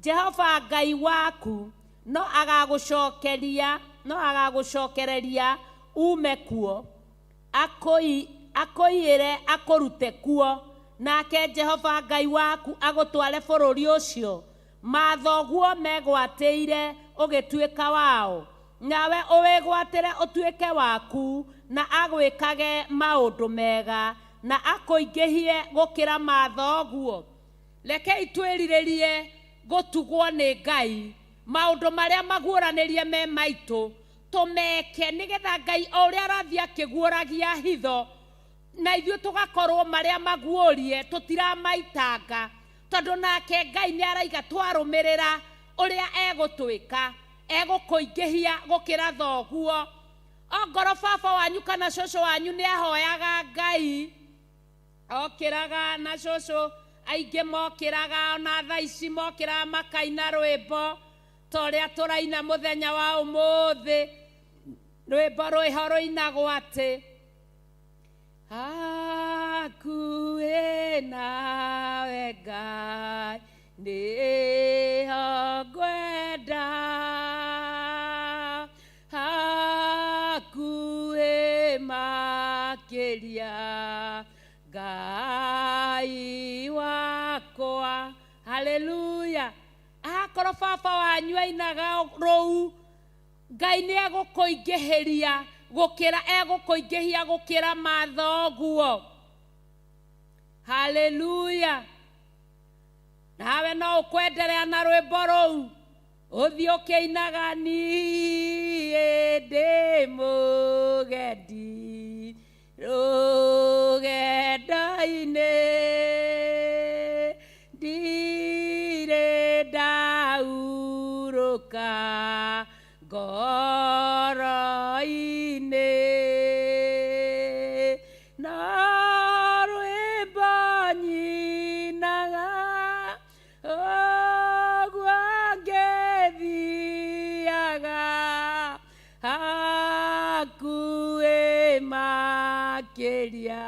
Jehova Ngai waku no agagũcokeria, no agagũcokereria ume kuo, akũiyĩre akũrute kuo, nake Jehova Ngai waku agũtware bũrũri ũcio mathoguo megwatĩire ũgĩtuĩka wao, nawe ũwĩgwatĩre ũtuĩke waku, na agwĩkage maũndũ mega, na akũingĩhie gũkĩra mathoguo. Rekei twĩrirĩrie gũtugwo nĩ Ngai, maũndũ marĩa maguũranĩrie me maitũ tũmeke, nĩgetha Ngai o ũrĩa arathiĩ akĩguũragia hitho, na ithuĩ tũgakorwo marĩa maguũrie tũtiramaitanga, tondũ nake Ngai nĩ araiga twarũmĩrĩra ũrĩa egũtwĩka, egũkũingĩhia gũkĩra thoguo. Ongorwo baba wanyu kana cũcũ wanyu nĩ ahoyaga Ngai, okĩraga na cũcũ aingĩ mokĩraga ona thaa ici mokĩraga makaina rwĩmbo ta ũrĩa tũraina mũthenya wa ũmũthĩ. Rwĩmbo rwĩho rũinagwo atĩ hakuhĩ nawe Ngai nĩho ngwenda, hakuhĩ makĩria Ngai wakwa. Haleluya. Akorwo baba wanyu ainaga rũu, Ngai nĩ egũkũingĩhĩria gũkĩra, egũkũingĩhia gũkĩra mathoguo. Haleluya. Nawe no ũkwenderea na rwĩmbo rũu, ũthiĩ ũkĩinaga niĩ ndĩ mũgendi rũgendo-inĩ, ndirĩ ndaurũka ngoro-inĩ, no rwĩmbo nyinaga ũguo ngĩthiaga hakuhĩ makĩria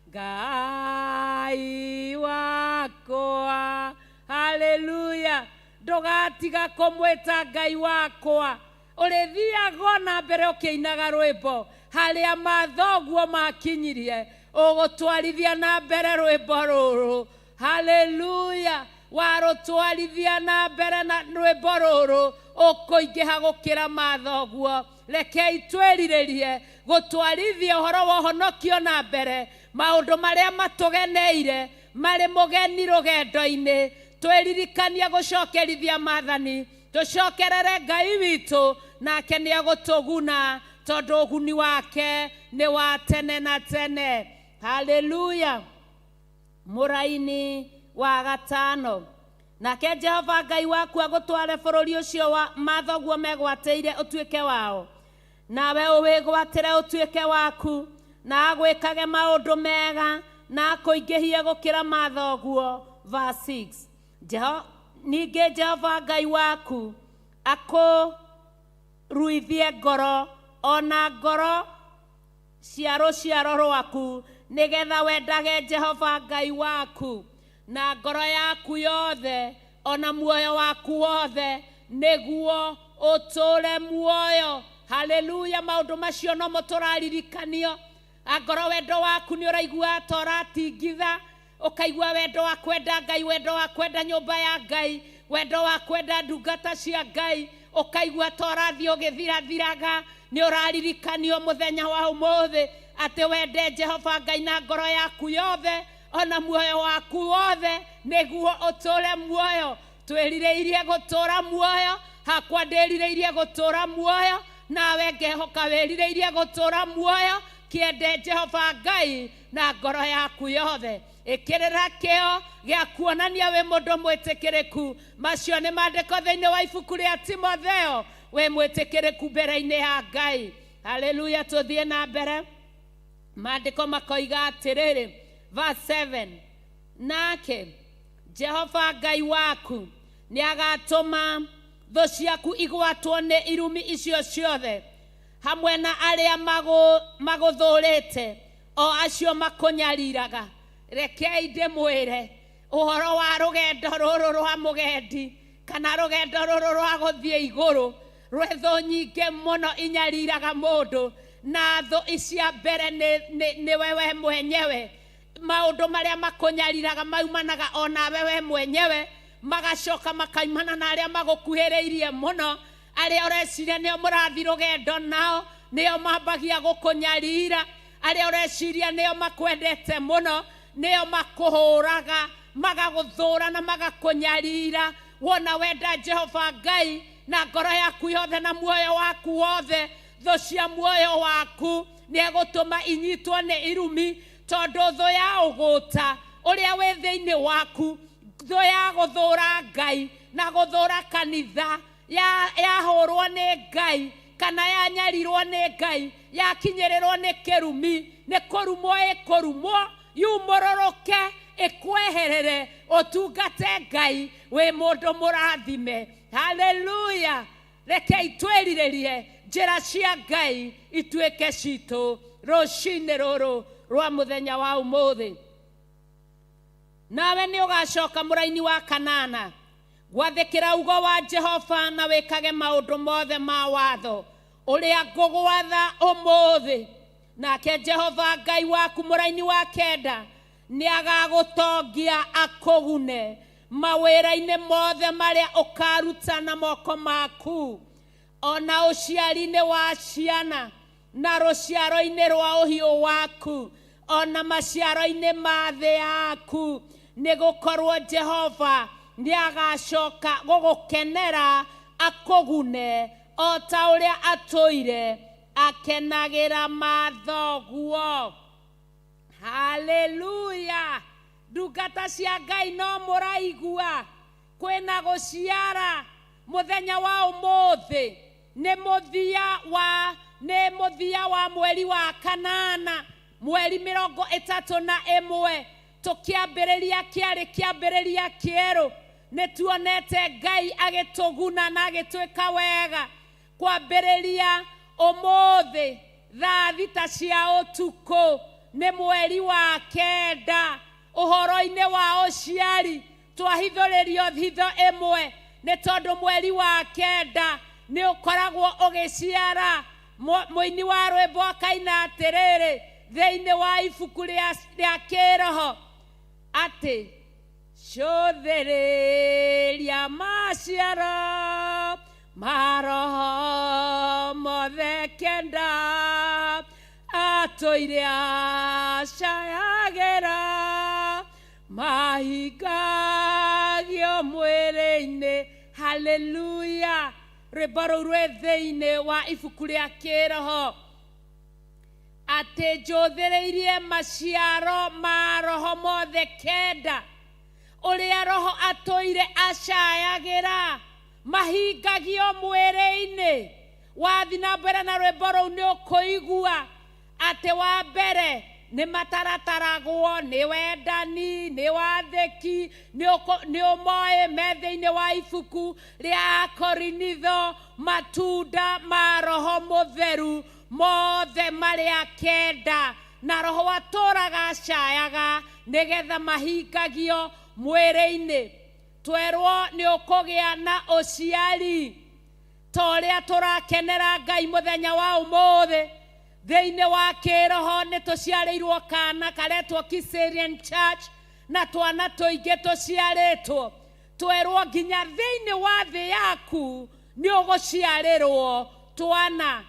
Ngai wakwa. Haleluya. Ndũgatiga kũmwĩta Ngai wakwa, ũrĩthiaga ona mbere ũkĩinaga rwĩmbo harĩa mathoguo makinyirie, ũgũtwarithia na mbere rwĩmbo rũrũ. Haleluya. Warũtwarithia na mbere na rwĩmbo rũrũ, ũkũingĩha gũkĩra mathoguo. Rekei twĩrirĩrie gũtwarithia ũhoro wa ũhonokio na mbere, maũndũ marĩa matũgeneire marĩ mũgeni rũgendo-inĩ, twĩririkanie gũcokerithia maathani, tũcokerere Ngai witũ, nake nĩ egũtũguna, tondũ ũguni wake nĩ wa tene na tene. Haleluya. Mũraini wa gatano. Nake Jehova Ngai waku agũtware bũrũri ũcio wa mathoguo megwatĩire ũtuĩke wao, nawe ũwĩgwatĩre ũtuĩke waku, na agwĩkage maũndũ mega, Na akũingĩhie gũkĩra mathoguo. Verse 6. Ningĩ Jehova Ngai waku akũruithie ngoro ona ngoro cia rũciaro rwaku, nĩgetha wendage Jehova Ngai waku na ngoro yaku yothe ona muoyo waku wothe, nĩguo ũtũũre muoyo. Haleluya! Maũndũ macio nomo tũraririkanio. Angorwo wendo waku nĩ ũraigua ta ũratingitha, ũkaigua wendo wa kwenda Ngai, wendo wa kwenda nyũmba ya Ngai, wendo wa kwenda ndungata cia Ngai, ũkaigua ta ũrathiĩ ũgĩthirathiraga, nĩ ũraririkanio mũthenya wa ũmũthĩ atĩ wende Jehova Ngai na ngoro yaku yothe ona muoyo waku wothe, nĩguo ũtũũre muoyo. Twĩrirĩirie gũtũũra muoyo. Hakwa ndĩrirĩirie gũtũũra muoyo, nawe ngehoka wĩrirĩirie gũtũũra muoyo. Kĩende Jehova Ngai na ngoro yaku yothe. Ĩkĩrĩra kĩo gĩa kuonania wĩ mũndũ mwĩtĩkĩrĩku. Macio nĩ maandĩko thĩinĩ wa ibuku rĩa Timotheo, wĩ mwĩtĩkĩrĩku mbere-inĩ ya Ngai. Haleluya! Tũthiĩ na mbere. Maandĩko makoiga atĩrĩrĩ, verse 7, nake Jehova Ngai waku nĩ agatũma thũ ciaku igwatwo nĩ irumi icio ciothe, hamwe na arĩa magũthũrĩte, o acio makũnyariraga. Rekei ndĩmwĩre ũhoro wa rũgendo rũrũ rwa mũgendi, kana rũgendo rũrũ rwa gũthiĩ igũrũ, rwĩ thũ nyingĩ mũno inyariraga mũndũ, na thũ icia mbere nĩ wewe mwenyewe. Maũndũ marĩa makũnyariraga maumanaga onawe we mwenyewe, magacoka makaimana na arĩa magũkuhĩrĩirie mũno, arĩa ũreciria nĩo mũrathiĩ rũgendo nao, nĩo mambagia gũkũnyarira. Arĩa ũreciria nĩo makwendete mũno, nĩo makũhũraga, magagũthũra na magakũnyarira. Wona wenda Jehova Ngai na ngoro yaku yothe na muoyo waku wothe, thũ cia muoyo waku nĩ egũtũma inyitwo nĩ irumi, tondũ thũ ya ũgũta ũrĩa wĩ thĩinĩ waku, thũ ya gũthũra Ngai na gũthũra kanitha, yahũrwo nĩ Ngai kana yanyarirwo nĩ Ngai, yakinyĩrĩrwo nĩ kĩrumi, nĩ kũrumwo ĩkũrumwo, yumũrũrũke ĩkweherere, ũtungate Ngai wĩ mũndũ mũrathime. Haleluya! Rekei twĩrirĩrie njĩra cia Ngai ituĩke citũ rũcinĩ rũrũ rwa mũthenya wa ũmũthĩ. Nawe nĩ ũgacoka mũraini wa kanana gwathĩkĩra ugo wa Jehova na wĩkage maũndũ mothe ma watho ũrĩa ngũgwatha ũmũthĩ. Nake Jehova Ngai waku mũraini wa kenda nĩ agagũtongia akũgune mawĩra-inĩ mothe marĩa ũkaruta na moko maku, ona ũciari-inĩ wa ciana na rũciaro-inĩ rwa ũhiũ waku, ona maciaro-inĩ ma thĩ yaku, nĩ gũkorwo Jehova nĩ agacoka gũgũkenera akũgune o ta ũrĩa atũire akenagĩra mathoguo. Haleluya! Ndungata cia Ngai, no mũraigua kwĩna gũciara mũthenya wa ũmũthĩ. Nĩ mũthia wa mweri wa kanana, mweri 31, tũkĩambĩrĩria kĩarĩ kĩambĩrĩria kĩerũ. Nĩ tuonete Ngai agĩtũguna na agĩtwĩka wega. Kwambĩrĩria ũmũthĩ thaa 6 cia ũtukũ nĩ mweri wa kenda. Ũhoro-inĩ wa ũciari twahithũrĩrio hitho ĩmwe, nĩ tondũ mweri wa kenda nĩ ũkoragwo ũgĩciara. Mũini wa rwĩmbo akaina atĩrĩrĩ thĩinĩ wa ibuku rĩa kĩroho atĩ cũthĩrĩria maciaro ma roho mothe kenda atũire acayagĩra mahingagio mwĩrĩ-inĩ. Haleluya! Rwĩmbo rũu rwĩ thĩinĩ wa ibuku rĩa kĩroho atĩ njũthĩrĩirie maciaro ma roho mothe kenda ũrĩa roho atũire acayagĩra mahingagio mwĩrĩ-inĩ. Wathi na mbere na rwĩmbo rũu nĩ ũkũigua atĩ wa mbere Nĩ matarataragwo nĩ wendani, nĩ wathĩki, nĩ ũmoĩ me thĩinĩ wa ibuku rĩa Korinitho, matunda ma Roho Mũtheru mothe marĩa kenda, na Roho atũraga acayaga nĩgetha mahingagio mwĩrĩ-inĩ. Twerwo nĩ ũkũgĩa na ũciari ta ũrĩa tũrakenera Ngai mũthenya wa ũmũthĩ. Thĩinĩ wa kĩroho nĩ tũciarĩirwo kana karetwo Kiserian Church, na twana tũingĩ tũciarĩtwo. Twerwo nginya thĩinĩ wa thĩ yaku nĩ ũgũciarĩrwo twana.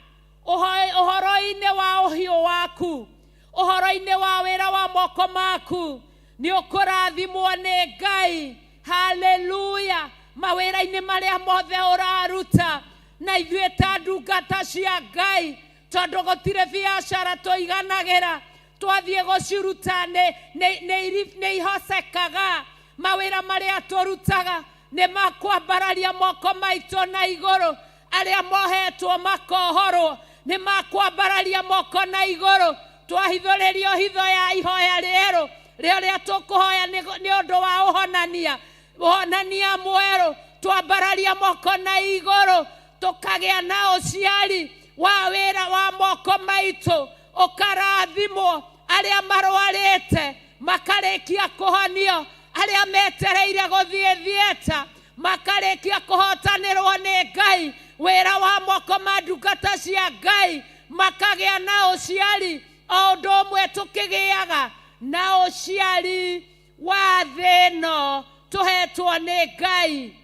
Ũhoro-inĩ wa ũhiũ waku, ũhoro-inĩ wa wĩra wa moko maku, nĩ ũkũrathimwo nĩ Ngai. Haleluya! Mawĩra-inĩ marĩa mothe ũraruta, na ithuĩ ta ndungata cia Ngai, tondũ gũtirĩ biacara tũiganagĩra, twathiĩ gũciruta nĩ ihocekaga. Mawĩra marĩa tũrutaga nĩ makwambararia moko maitũ na igũrũ, arĩa mohetwo makohorwo nĩ makwambararia moko na igũrũ. Twahithũrĩrio hitho ya ihoya rĩerũ rĩrĩa tũkũhoya nĩ ũndũ wa ũhonania, ũhonania mwerũ. Twambararia moko na igũrũ, tũkagĩa na ũciari wa wĩra wa moko maitũ ũkarathimwo. Arĩa marwarĩte makarĩkia kũhonio, arĩa metereire gũthiĩ theatre makarĩkia kũhotanĩrwo nĩ Ngai. Wĩra wa moko ma ndungata cia Ngai makagĩa na ũciari, o ũndũ ũmwe tũkĩgĩaga na ũciari wa thĩ ĩno tũhetwo nĩ Ngai.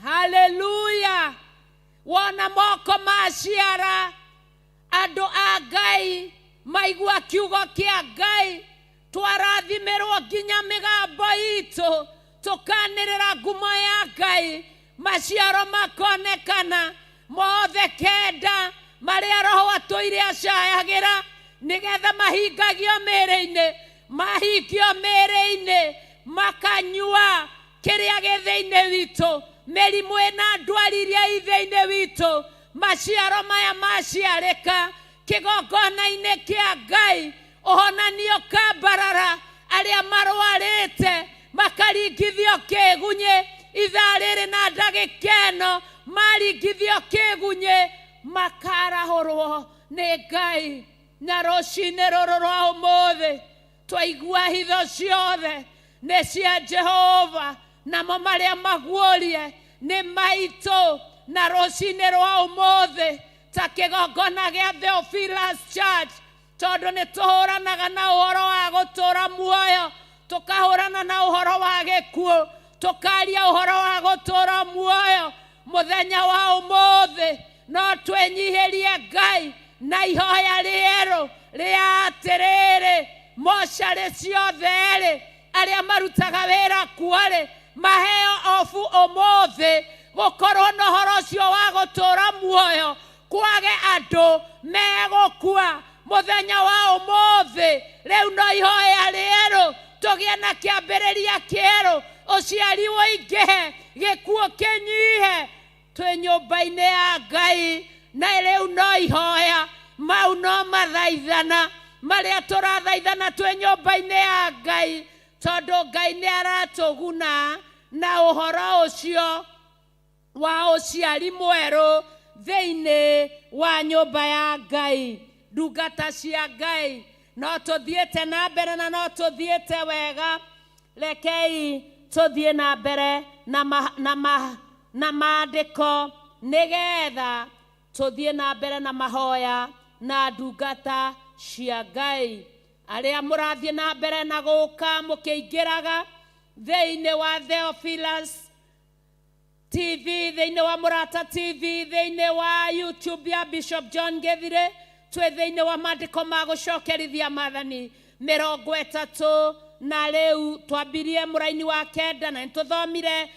Haleluya! Wona moko maciara, andũ a Ngai maigua kiugo kĩa Ngai, twarathimĩrwo nginya mĩgambo itũ, tũkanĩrĩra ngumo ya Ngai, maciaro makonekana mothe kenda marĩa Roho atũire acayagĩra nĩgetha mahingagio mĩĩrĩ-inĩ, mahingio mĩĩrĩ-inĩ, makanyua kĩrĩa gĩ thĩinĩ witũ, mĩrimũ ĩna ndwari iria i thĩinĩ witũ. Maciaro maya maciarĩka kĩgongona-inĩ kĩa Ngai, ũhonanio kambarara, arĩa marwarĩte makaringithio kĩgunyĩ ithaa rĩrĩ na ndagĩka ĩno, maringithio kĩgunyĩ makarahũrwo nĩ Ngai. Na rũcinĩ rũrũ rwa ũmũthĩ twaigua hitho ciothe nĩ cia Jehova, namo marĩa maguũrie nĩ maitũ. Na rũcinĩ rwa ũmũthĩ ta kĩgongona gĩa Theophilus Church, tondũ nĩ tũhũranaga na ũhoro wa gũtũũra muoyo, tũkahũrana na ũhoro wa gĩkuũ, tũkaria ũhoro wa gũtũũra muoyo mũthenya wa ũmũthĩ, no twĩnyihĩrie Ngai na ihoya rĩerũ rĩa atĩrĩrĩ, mocarĩ ciothe rĩ, arĩa marutaga wĩra kuo rĩ, maheo obu ũmũthĩ, gũkorwo na ũhoro ũcio wa gũtũũra muoyo, kwage andũ megũkua mũthenya wa ũmũthĩ. Rĩu no ihoya rĩerũ, tũgĩe na kĩambĩrĩria kĩerũ, ũciari ũingĩhe, gĩkuũ kĩnyihe, twĩ nyũmba-inĩ ya Ngai. Na rĩu no ihoya, mau no mathaithana marĩa tũrathaithana twĩ nyũmba-inĩ ya Ngai, tondũ Ngai nĩ aratũguna na ũhoro ũcio wa ũciari mwerũ thĩinĩ wa nyũmba ya Ngai. Ndungata cia Ngai, no tũthiĩte na mbere na no tũthiĩte wega. Rekei tũthiĩ na mbere na maandĩko, nĩgetha tũthiĩ na mbere na mahoya na ndungata cia Ngai. Arĩa mũrathiĩ na mbere na gũka mũkĩingĩraga thĩinĩ wa Theophilus TV, thĩinĩ wa Mũrata TV, thĩinĩ wa YouTube ya Bishop John Githire, twĩ thĩinĩ wa maandĩko ma gũcokerithia maathani 30, na rĩu twambirie mũraini wa kenda na nĩtũthomire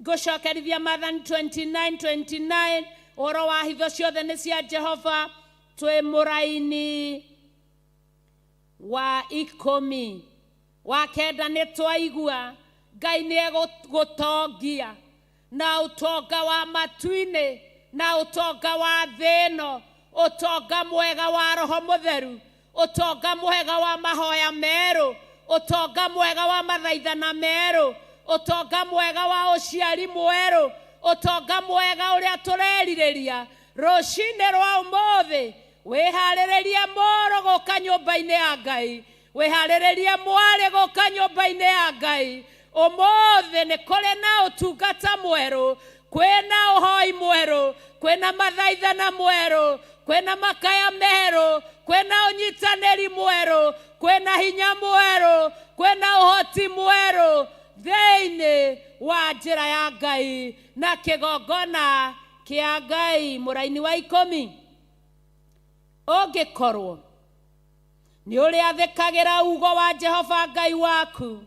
gũcokerithia maathani 29:29, ũhoro wa hitho ciothe nĩ cia Jehova. Twĩ mũraini wa 10 wa kenda nĩ twaigua Ngai nĩ egũgũtongia na ũtonga wa matu-inĩ na ũtonga wa thĩ ĩno, ũtonga mwega wa Roho Mũtheru, Ũtonga mwega wa mahoya merũ, ũtonga mwega wa mathaithana merũ, ũtonga mwega wa ũciari mwerũ, ũtonga mwega ũrĩa tũrerirĩria rũcinĩ rwa ũmũthĩ. Wĩharĩrĩrie mũrũ gũka nyũmba-inĩ ya Ngai, wĩharĩrĩrie mwarĩ gũka nyũmba-inĩ ya Ngai. Ũmũthĩ nĩ kũrĩ na ũtungata mwerũ, kwĩna ũhoi mwerũ, kwĩna mathaithana mwerũ, kwĩna makaya merũ, kwĩna ũnyitanĩri mwerũ, kwĩna hinya mwerũ, kwĩna ũhoti mwerũ thĩinĩ wa njĩra ya Ngai na kĩgongona kĩa Ngai. Mũraini wa 10, ũngĩkorwo nĩ ũrĩathĩkagĩra ugo wa Jehova Ngai waku,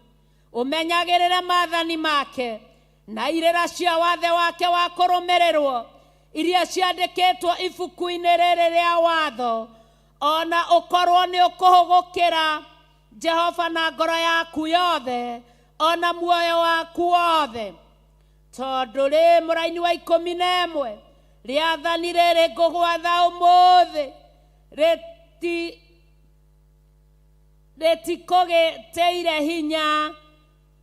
ũmenyagĩrĩre maathani make na irĩra cia wathe wake wa kũrũmĩrĩrwo iria ciandĩkĩtwo ibuku-inĩ rĩrĩ rĩa watho, ona ũkorwo nĩ ũkũhũgũkĩra Jehova na ngoro yaku yothe ona muoyo waku wothe. Tondũ rĩ, mũraini wa 11, rĩathani rĩrĩ ngũgwatha ũmũthĩ rĩtikũgĩtĩire hinya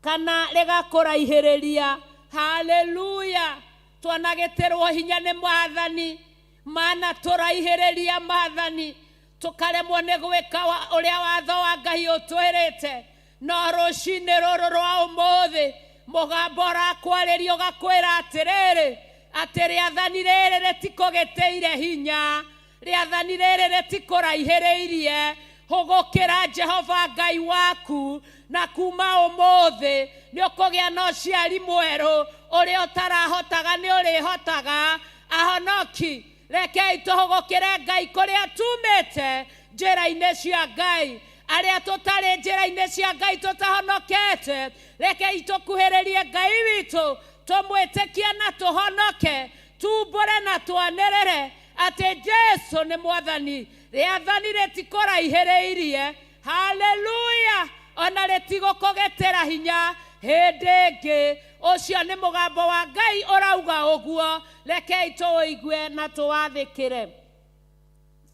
kana rĩgakũraihĩrĩria. Haleluya! Twanagĩtĩrwo hinya nĩ maathani, mana tũraihĩrĩria maathani, tũkaremwo nĩ gwĩka ũrĩa watho wa Ngai ũtwĩrĩte. No rũcinĩ rũrũ rwa ũmũthĩ mũgambo ũrakwarĩria ũgakwĩra atĩrĩrĩ, atĩ rĩathani rĩrĩ rĩtikũgĩtĩire hinya, rĩathani rĩrĩ rĩtikũraihĩrĩirie. Hũgũkĩra Jehova Ngai waku, na kuma ũmũthĩ nĩ ũkũgĩa na ũciari mwerũ, ũrĩa ũtarahotaga nĩ ũrĩhotaga. Ahonoki, rekei tũhũgũkĩre Ngai kũrĩa tumĩte, njĩra-inĩ cia Ngai. Arĩa tũtarĩ njĩra-inĩ cia Ngai tũtahonokete, rekei tũkuhĩrĩrie Ngai witũ, tũmwĩtĩkie na tũhonoke, tumbũre na twanĩrĩre atĩ Jesu nĩ Mwathani. Rĩathani rĩtikũraihĩrĩirie, haleluya, ona rĩtigũkũgĩtĩra hinya hĩndĩ ĩngĩ. Ũcio nĩ mũgambo wa Ngai ũrauga ũguo, rekei tũũigue na tũwathĩkĩre.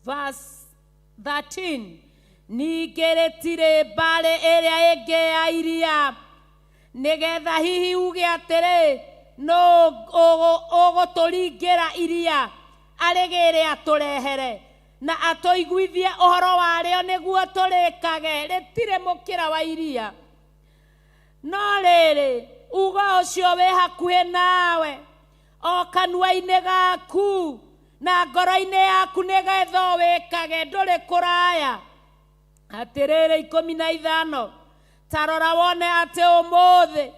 Verse 13, ningĩ rĩtirĩ mbarĩ ĩrĩa ĩngĩ ya iria, nĩgetha hihi uge atĩrĩ, nũ ũgũtũringĩra iria arĩgĩre atũrehere na atũiguithie ũhoro warĩo nĩguo tũrĩkage. Rĩtirĩ mũkĩra wa iria. No rĩrĩ, ugo ũcio wĩ hakuhĩ nawe, o kanua-inĩ gaku na ngoro-inĩ yaku, nĩgetha ũwĩkage, ndũrĩ kũraya. Atĩrĩrĩ, 15, ta rora wone atĩ ũmũthĩ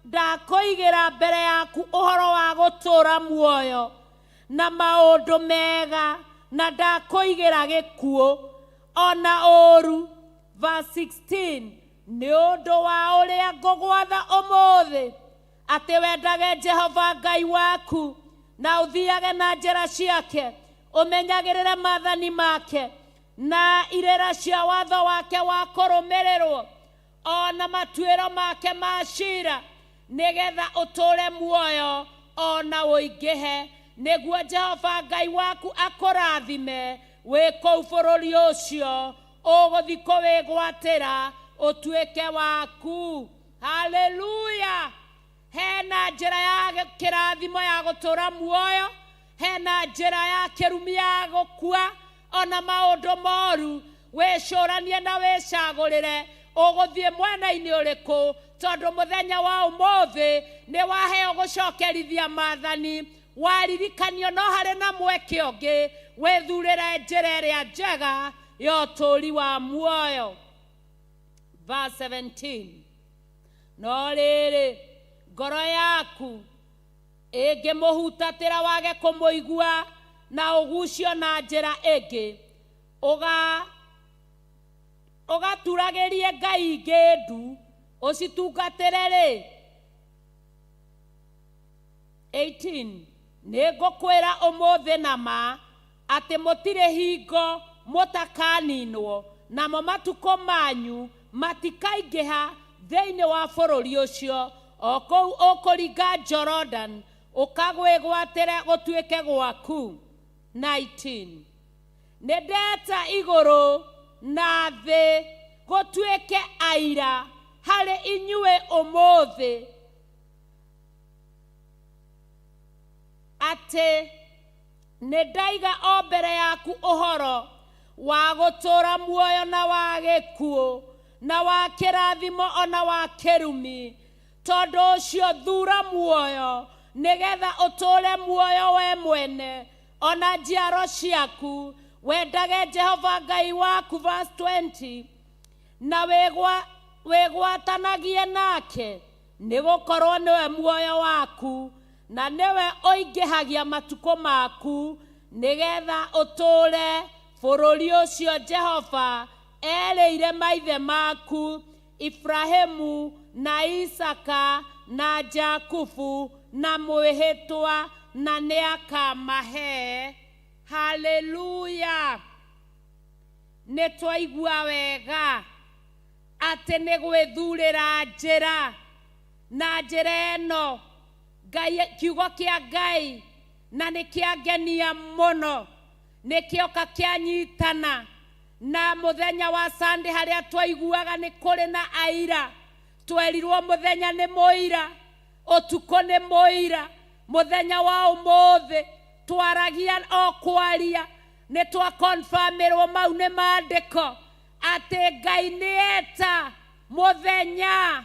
ndakũigĩra mbere yaku ũhoro wa gũtũũra muoyo na maũndũ mega, na ndakũigĩra gĩkuũ ona ũũru. Verse 16, nĩ ũndũ wa ũrĩa ngũgwatha ũmũthĩ atĩ wendage Jehova Ngai waku na ũthiage na njĩra ciake, ũmenyagĩrĩre maathani make na irĩra cia watho wake wa kũrũmĩrĩrwo ona matuĩro make ma cira, nĩgetha ũtũũre muoyo ona ũingĩhe, nĩguo Jehova Ngai waku akũrathime wĩ kũu bũrũri ũcio ũgũthiĩ kũwĩgwatĩra ũtuĩke waku. Haleluya! Hena njĩra ya kĩrathimo ya gũtũũra muoyo, hena njĩra ya kĩrumi ya gũkua ona maũndũ moru. Wĩcũranie na wĩcagũrĩre ũgũthiĩ mwena-inĩ ũrĩkũ, tondũ mũthenya wa ũmũthĩ nĩ waheo gũcokerithia maathani, waririkanio no harĩ na mweke ũngĩ, wĩthurĩre njĩra ĩrĩa njega ya ũtũũri wa muoyo. Verse 17, no rĩrĩ, ngoro yaku ĩngĩmũhutatĩra wage kũmũigua na ũgucio na njĩra ĩngĩ, ũgaturagĩrie ngai ingĩ ndu ũcitungatĩre rĩ, 18, nĩ ngũkwĩra ũmũthĩ na ma atĩ mũtirĩ hingo mũtakaninwo, namo matukũ manyu matikaingĩha thĩinĩ wa bũrũri ũcio o kũu ũkũringa Jordan ũkagwĩgwatĩre gũtuĩke gwaku. 19, Nĩ ndeta igũrũ na thĩ gũtuĩke aira harĩ inyuĩ ũmũthĩ atĩ nĩ ndaiga o mbere yaku ũhoro wa gũtũũra muoyo na wa gĩkuũ na wa kĩrathimo ona wa kĩrumi. Tondũ ũcio thura muoyo nĩgetha ũtũũre muoyo we mwene ona njiaro ciaku, wendage Jehova Ngai waku. Verse 20, na wĩgwatanagie nake, nĩgũkorwo nĩwe muoyo waku na nĩwe ũingĩhagia matukũ maku, nĩgetha ũtũũre bũrũri ũcio Jehova erĩire maithe maku Ibrahimu na Isaka na Jakubu na mwĩhĩtwa, na nĩakamahe. Haleluya. Nĩ twaigua wega atĩ nĩ gwĩthurĩra njĩra, na njĩra ĩno Ngai, kiugo kĩa Ngai na nĩ kĩangenia mũno, nĩ kĩoka kĩanyitana na mũthenya wa Sunday harĩa twaiguaga nĩ kũrĩ na aira. Twerirwo mũthenya nĩ mũira, ũtukũ nĩ mũira, mũthenya wa ũmũthĩ twaragia o kwaria, nĩ twakonfirmĩrwo mau nĩ maandĩko atĩ Ngai nĩ eta mũthenya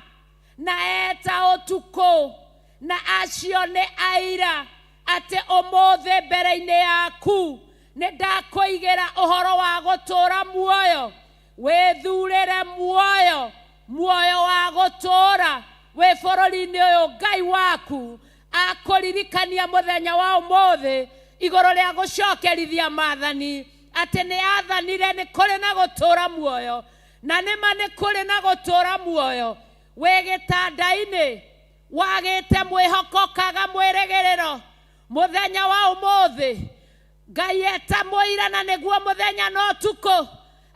na eta ũtukũ, na acio nĩ aira atĩ ũmũthĩ mbere-inĩ yaku nĩ ndakũigĩra ũhoro wa gũtũũra muoyo. Wĩthurĩre muoyo, muoyo wa gũtũũra wĩ bũrũri-inĩ ũyũ Ngai waku akũririkania mũthenya wa ũmũthĩ igũrũ rĩa gũcokerithia maathani atĩ nĩ athanire nĩ kũrĩ na gũtũũra muoyo, na nĩma nĩ kũrĩ na gũtũũra muoyo. Wĩ gĩtanda-inĩ wagĩte mwĩhoko kaga mwĩrĩgĩrĩro, mũthenya wa ũmũthĩ Ngai eta mũira, na nĩguo mũthenya na ũtukũ,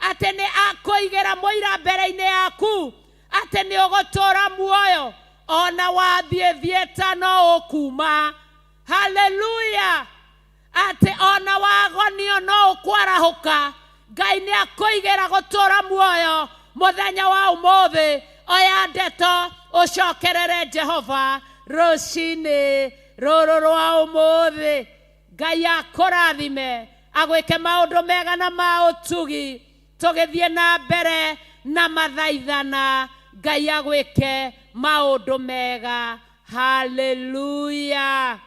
atĩ nĩ akũigĩra mũira mbere-inĩ yaku atĩ nĩ ũgũtũũra muoyo ona wathiĩ thiĩta no ũkuma. Haleluya. Atĩ ona wagonio no ũkwarahũka, Ngai nĩ akũigĩra gũtũũra muoyo mũthenya wa ũmũthĩ. Oya ndeto ũcokerere Jehova rũcinĩ rũrũ rwa ũmũthĩ. Ngai akũrathime, agwĩke maũndũ mega na ma ũtugi. Tũgĩthiĩ na mbere na mathaithana, Ngai agwĩke maũndũ mega. Haleluya.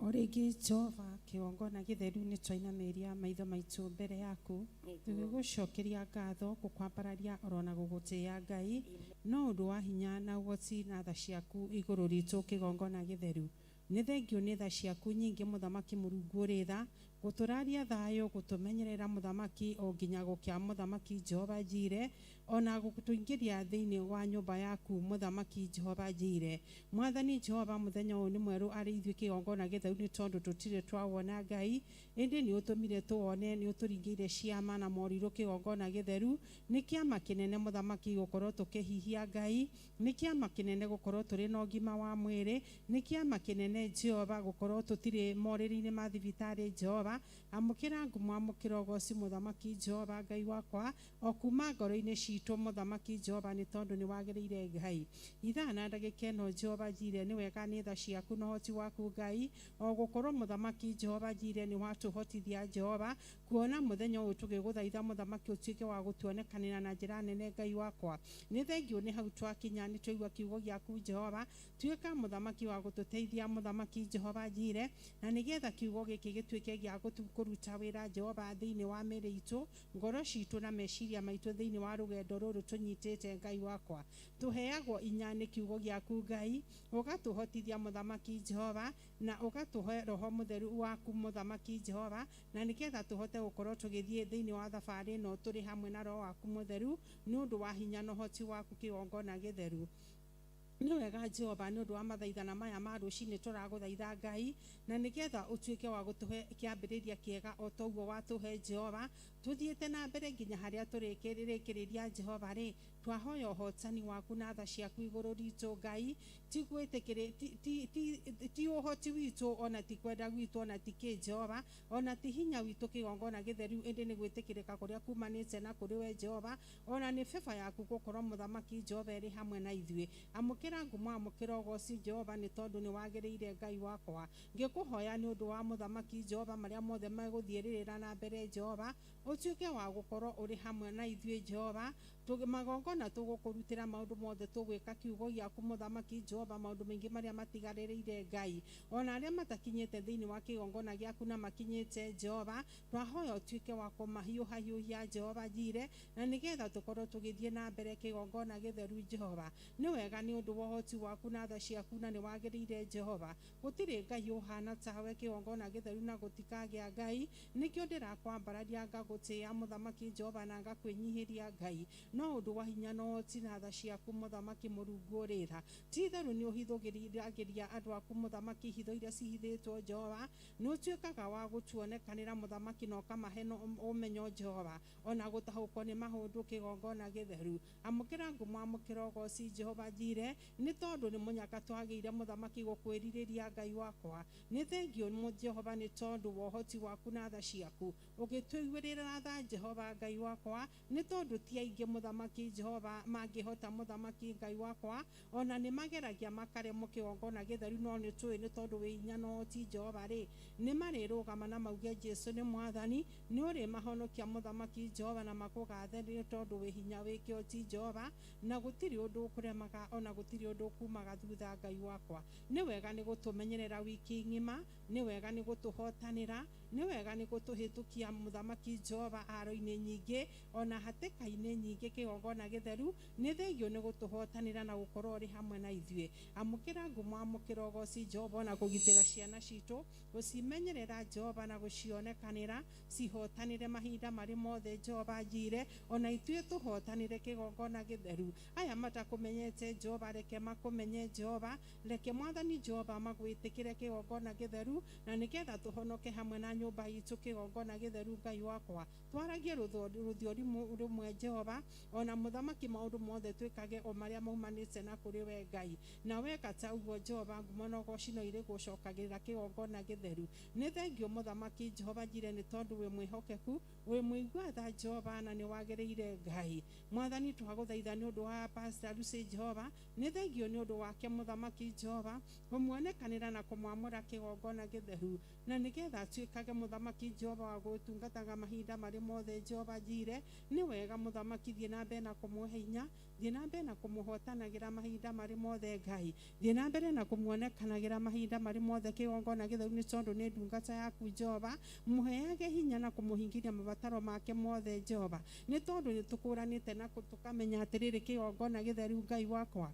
O rĩngĩ Jehova kĩgongona gĩtheru nĩ twainamĩria maitho maitũ mbere yaku, tũgĩgũcokeria ngatho, gũkwambararia oro na gũgũtĩĩa Ngai, no ũndũ wa hinya na ũhoti na tha ciaku igũrũ ritũ kĩgongona gĩtheru. Nĩ thengio nĩ tha ciaku nyingĩ mũthamaki Mũrungu ũrĩ tha, gũtũraria thayũ, gũtũmenyerera mũthamaki o nginya gũkĩa mũthamaki Jehova Jire, ona gũtũingĩria thĩinĩ wa nyũmba yaku mũthamaki Jehova Jire. Mwathani Jehova, mũthenya ũyũ nĩ mwerũ arĩ ithuĩ kĩgongona gĩtheru, nĩ tondũ tũtirĩ twawona Ngai, ĩndĩ nĩ ũtũmire tũwone, nĩ ũtũringĩire ciama na morirũ kĩgongona gĩtheru. Nĩ kĩama kĩnene mũthamaki gũkorwo tũkĩhihia Ngai, nĩ kĩama kĩnene gũkorwo tũrĩ na ũgima wa mwĩrĩ, nĩ kĩama kĩnene Jehova gũkorwo tũtirĩ morĩrĩ-inĩ ma thibitarĩ. Jehova, amũkĩra ngumo, amũkĩra ũgoci mũthamaki Jehova Ngai wakwa, o kuma ngoro-inĩ citũ mũthamaki Jehova, nĩ tondũ nĩ wagĩrĩire Ngai. Ithaa na ndagĩka ĩno Jehova Jire, nĩ wega nĩ tha ciaku na ũhoti waku Ngai, o gũkorwo mũthamaki Jehova Jire nĩ watũhotithia Jehova kuona mũthenya ũyũ tũgĩgũthaitha mũthamaki ũtuĩke wa gũtuonekanĩra na njĩra nene Ngai wakwa. Nĩ thengio nĩ hau twakinya, nĩ twaigua kiugo gĩaku Jehova, tuĩka mũthamaki wa gũtũteithia mũthamaki Jehova Jire, na nĩgetha kiugo gĩkĩ gĩtuĩke gĩa kũruta wĩra Jehova thĩinĩ wa mĩĩrĩ itũ, ngoro citũ na meciria maitũ thĩinĩ wa rũgendo rũrũ tũnyitĩte Ngai wakwa. Tũheagwo inya nĩ kiugo gĩaku Ngai, ũgatũhotithia mũthamaki Jehova, na ũgatũhe roho mũtheru waku mũthamaki Jehova, na nĩgetha tũhote gũkorwo tũgĩthiĩ thĩinĩ wa thabarĩ ĩno tũrĩ hamwe na roho waku mũtheru, nĩ ũndũ wa hinya na ũhoti waku kĩgongona gĩtheru. Nĩ wega Jehova, nĩ ũndũ wa mathaithana maya ma rũcinĩ tũragũthaitha Ngai, na nĩgetha ũtuĩke wa gũtũhe kĩambĩrĩria kĩega o ta ũguo watũhe Jehova. Tuthiĩte na mbere nginya harĩa tũrĩkĩrĩria Jehova rĩ, twahoya ũhotani waku na tha ciaku igũrũ ritũ Ngai, ti gwĩtĩkĩrĩ ti ũhoti witũ ona ti kwenda gwitũ ona ti kĩ Jehova ona ti hinya witũ kĩgongona gĩtheru, ĩndĩ nĩ gwĩtĩkĩrĩka kũrĩa kumanĩte na kũrĩ we Jehova, ona nĩ beba yaku gũkorwo mũthamaki Jehova ĩrĩ hamwe na ithuĩ. Amũkĩra ngumo, amũkĩra ũgoci Jehova, nĩ tondũ nĩ wagĩrĩire Ngai wakwa. Ngĩkũhoya nĩ ũndũ wa mũthamaki Jehova marĩa mothe megũthiĩrĩrĩra na mbere Jehova, ũtuĩke wa gũkorwo ũrĩ hamwe na ithuĩ Jehova. Magongona tũgũkũrutĩra maũndũ mothe tũgwĩka kiugo gĩaku mũthamaki Jehova, maũndũ maingĩ marĩa matigarĩrĩire Ngai, ona arĩa matakinyĩte thĩinĩ wa kĩgongona gĩaku na makinyĩte Jehova, twahoya ũtuĩke wa kũmahiũhahiũhia Jehova njire, na nĩgetha tũkorwo tũgĩthiĩ na mbere kĩgongona gĩtheru Jehova. Nĩ wega nĩ ũndũ wa ũhoti waku na tha ciaku, na nĩ wagĩrĩire Jehova. Gũtirĩ Ngai ũhana tawe kĩgongona gĩtheru, na gũtikagĩa Ngai. Nĩkĩo ndĩrakwambararia ngagũtĩĩa mũthamaki Jehova na ngakwĩnyihĩria Ngai, no ũndũ wa hinya na ũhoti na tha ciaku mũthamaki Mũrungu ũrĩra. Ti itherũ nĩ ũhithũgĩria andũ aku mũthamaki hitho iria cihithĩtwo Jehova, nĩ ũtuĩkaga wa gũtuonekanĩra mũthamaki na ũkamahe ũmenyo Jehova, ona gũtahũkwo nĩ maũndũ kĩgongona gĩtheru. Amũkĩra ngumo, amũkĩra ũgoci Jehova njire, nĩ tondũ nĩ mũnyaka twagĩire mũthamaki gũkwĩrirĩria Ngai wakwa. Nĩ thengio Jehova nĩ tondũ wa ũhoti waku na tha ciaku, ũgĩtũiguĩrĩra tha Jehova Ngai wakwa, nĩ tondũ ti aingĩ mũthamaki Jehova mangĩhota mũthamaki Ngai wakwa, ona nĩ mageragia makaremwo kĩgongona gĩtheru, no nĩ tũĩ nĩ tondũ wĩ hinya na ũhoti Jehova rĩ, nĩ marĩrũgama na mauge Jesũ nĩ mwathani, nĩ ũrĩmahonokia mũthamaki Jehova na makũgathe nĩ tondũ wĩ hinya wĩ kĩhoti Jehova, na gũtirĩ ũndũ ũkũremaga ona gũtirĩ ũndũ ũkumaga thutha Ngai wakwa. Nĩ wega nĩ gũtũmenyerera wiki ng'ima, nĩ wega nĩ gũtũhotanĩra, nĩ wega nĩ gũtũhĩtũkia mũthamaki Jehova aro-inĩ nyingĩ ona hatĩka-inĩ nyingĩ kĩgongona gĩtheru. Nĩ thengio nĩ gũtũhotanĩra na gũkorwo ũrĩ hamwe na ithuĩ. Amũkĩra ngumo, amũkĩra ũgoci Jehova, ona kũgitĩra ciana citũ, gũcimenyerera Jehova na gũcionekanĩra, cihotanĩre mahinda marĩ mothe Jehova njire, ona ithuĩ tũhotanĩre kĩgongona gĩtheru. Aya matakũmenyete Jehova, reke makũmenye Jehova, reke mwathani Jehova magwĩtĩkĩre kĩgongona gĩtheru, na nĩgetha tũhonoke hamwe na nyũmba itũ kĩgongona gĩtheru Ngai wakwa. Twaragie rũthiomi rũmwe Jehova, ona mũthamaki maũndũ mothe twĩkage o marĩa maumanĩte na kũrĩ we Ngai. Na weka ta ũguo Jehova, ngumo na ũgoci no irĩgũcokagĩrĩra kĩgongona gĩtheru. Nĩ thengio mũthamaki Jehova njire, nĩ tondũ wĩ mwĩhokeku, wĩ mũigua tha Jehova, na nĩ wagĩrĩire Ngai. Mwathani twagũthaitha nĩ ũndũ wa Pastor Lucy Jehova, nĩ thengio nĩ ũndũ wake mũthamaki Jehova, kũmuonekanĩra na kũmwamũra kĩgongona gĩtheru, na nĩgetha atuĩkage mũthamaki Jehova wa gũtungataga mahinda marĩ mothe Jehova njire. Nĩ wega mũthamaki, thiĩ na mbere na kũmũhe hinya, thiĩ na mbere na kũmũhotanagĩra mahinda marĩ mothe Ngai, thiĩ na mbere na kũmuonekanagĩra mahinda marĩ mothe kĩgongona gĩtheru, nĩ tondũ nĩ ndungata yaku Jehova. Mũheage hinya na kũmũhingĩria mabataro make mothe Jehova, nĩ tondũ nĩ tũkũranĩte na tũkamenya atĩrĩrĩ kĩgongona gĩtheru Ngai wakwa,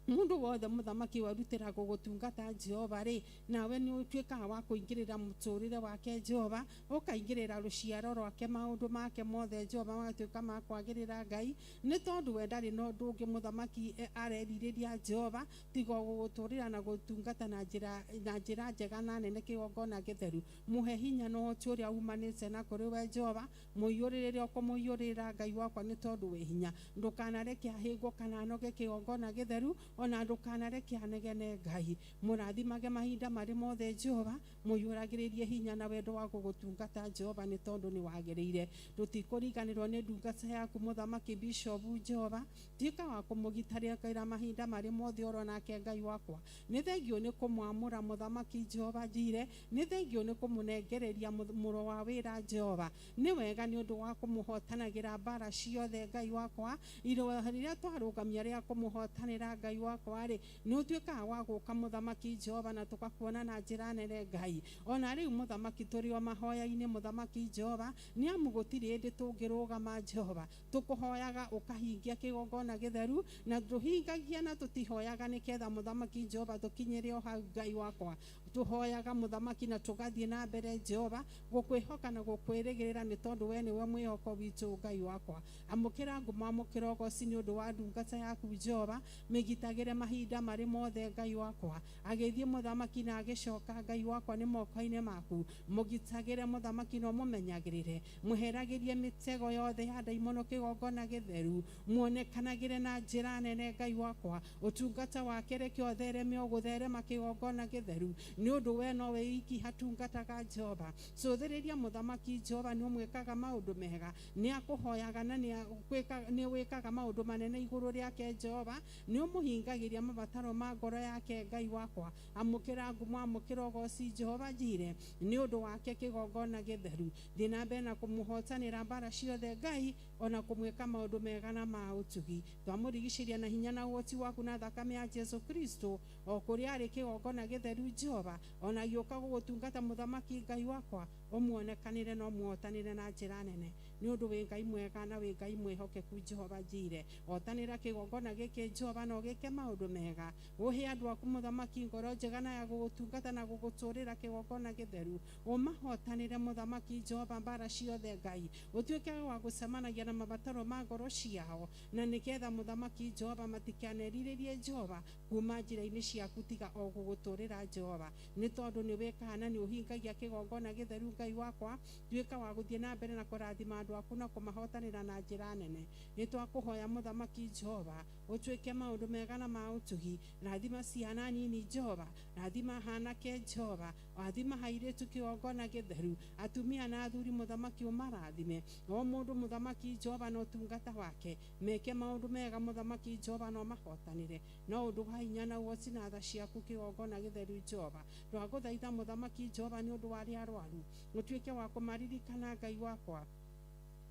mundu wothe mũthamaki warutĩra gũgũtungata Jehova rĩ, nawe nĩ ũtuĩkaga wa kũingĩrĩra mũtũrĩre wake Jehova, ũkaingĩrĩra rũciaro rwake, maũndũ make mothe Jehova magatuĩka ma kwagĩrĩra Ngai, nĩ tondũ we ndarĩ na ũndũ ũngĩ mũthamaki arerirĩria Jehova tiga gũgũtũrĩra na gũtungata na njĩra njega na nene kĩgongona gĩtheru. Mũhe hinya na ũhoti ũrĩa umanĩte na kũrĩ we Jehova, mũiyũrĩrĩre ũkũmũiyũrĩrĩra Ngai wakwa, nĩ tondũ wĩ hinya. Ndũkanareke ahĩngwo kana anoge kĩgongona gĩtheru, ona ndũkanareke anegene Ngai. Mũrathimage mahinda marĩ mothe Jehova, mũiyũragĩrĩrie hinya na wendo wa gũgũtungata Jehova, nĩ tondũ nĩ wagĩrĩire. Tũtikũriganĩrwo nĩ ndungata yaku mũthamaki Bishop Jehova, tuĩka wa kũmũgitarĩra mahinda marĩ mothe oro nake Ngai wakwa. Nĩ thengio nĩ kũmwamũra mũthamaki Jehova njire, nĩ thengio nĩ kũmũnengereria mũro wa wĩra Jehova. Nĩ wega nĩ ũndũ wa kũmũhotanagĩra mbara ciothe Ngai wakwa, irũa rĩrĩa twarũgamia rĩa kũmũhotanĩra Ngai wakwa rĩ, nĩ ũtuĩkaga wa gũka mũthamaki Jehova na tũgakuona na njĩra nene Ngai. Ona rĩu mũthamaki tũrĩ o mahoya-inĩ mũthamaki Jehova, nĩ amu gũtirĩ hĩndĩ tũngĩrũgama Jehova, tũkũhoyaga ũkahingia kĩgongona gĩtheru, na tũhingagia na tũtihoyaga nĩketha mũthamaki Jehova tũkinyĩre o hau Ngai wakwa. Tũhoyaga mũthamaki na tũgathiĩ na mbere Jehova gũkwĩhoka na gũkwĩrĩgĩrĩra, nĩ tondũ we nĩwe mwĩhoko witũ Ngai wakwa. Amũkĩra ngumo, amũkĩra ũgoci nĩ ũndũ wa ndungata yaku Jehova, mĩgitagĩre Mũmenyagĩre mahinda marĩ mothe Ngai wakwa, agĩthiĩ mũthamaki na agĩcoka Ngai wakwa nĩ moko-inĩ maku. Mũgitagĩre mũthamaki na ũmũmenyagĩrĩre, mũheragĩrie mĩtego yothe ya ndaimono kĩgongona gĩtheru, muonekanagĩre na njĩra nene Ngai wakwa. Ũtungata wake reke ũthereme ũgũtherema kĩgongona gĩtheru, nĩ ũndũ we nowe wiki hatungataga Jehova. Cũthĩrĩria mũthamaki Jehova, nĩ ũmwĩkaga maũndũ mega, nĩ akũhoyaga na nĩ wĩkaga maũndũ manene igũrũ rĩake Jehova, nĩ ũmũhingagĩria mabataro ma ngoro yake Ngai wakwa. Amũkĩra ngumo, amũkĩra ũgoci Jehova Jire, nĩ ũndũ wake kĩgongona gĩtheru. Thiĩ na mbere na kũmũhotanĩra mbara ciothe Ngai, ona kũmwĩka maũndũ mega na ma ũtugi. Twamũrigicĩria na hinya na ũhoti waku na thakame ya Jesu Kristo, o kũrĩa arĩ kĩgongona gĩtheru Jehova, ona agĩũka gũgũtungata mũthamaki Ngai wakwa, ũmuonekanĩre na ũmuotanĩre na njĩra nene, nĩ ũndũ wĩ Ngai mwega na wĩ Ngai mwĩhokeku Jehova Jire. Otanĩra kĩgongona gĩkĩ Jehova na ũgĩke maũndũ mega, ũhe andũ aku mũthamaki ngoro njega na ya gũgũtungata na gũgũtũrĩra kĩgongona gĩtheru. Ũmahotanĩre mũthamaki Jehova mbara ciothe Ngai, ũtuĩke wa gũcemanagia na mabataro ma ngoro ciao, na nĩgetha mũthamaki Jehova matikanerirĩrie Jehova kuma njĩra-inĩ ciaku tiga o gũgũtũrĩra Jehova, nĩ tondũ nĩ wĩkaga na nĩ ũhingagia kĩgongona gĩtheru Ngai wakwa. Tuĩka wa gũthiĩ na mbere na kũrathima andũ aku na kũmahotanĩra na njĩra nene. Nĩ twakũhoya mũthamaki Jehova ũtuĩke maũndũ mega na ma ũtugi. Rathima ciana nini Jehova, rathima hanake Jehova, rathima airĩtu kĩgongona gĩtheru, atumia na athuri mũthamaki ũmarathime, o mũndũ mũthamaki Jehova na ũtungata wake, meke maũndũ mega mũthamaki Jehova na ũmahotanĩre no ũndũ wa hinya na ũhoti na tha ciaku kĩgongona gĩtheru Jehova. Twagũthaitha mũthamaki Jehova nĩ ũndũ wa arĩa arwaru, ũtuĩke wa kũmaririkana Ngai wakwa,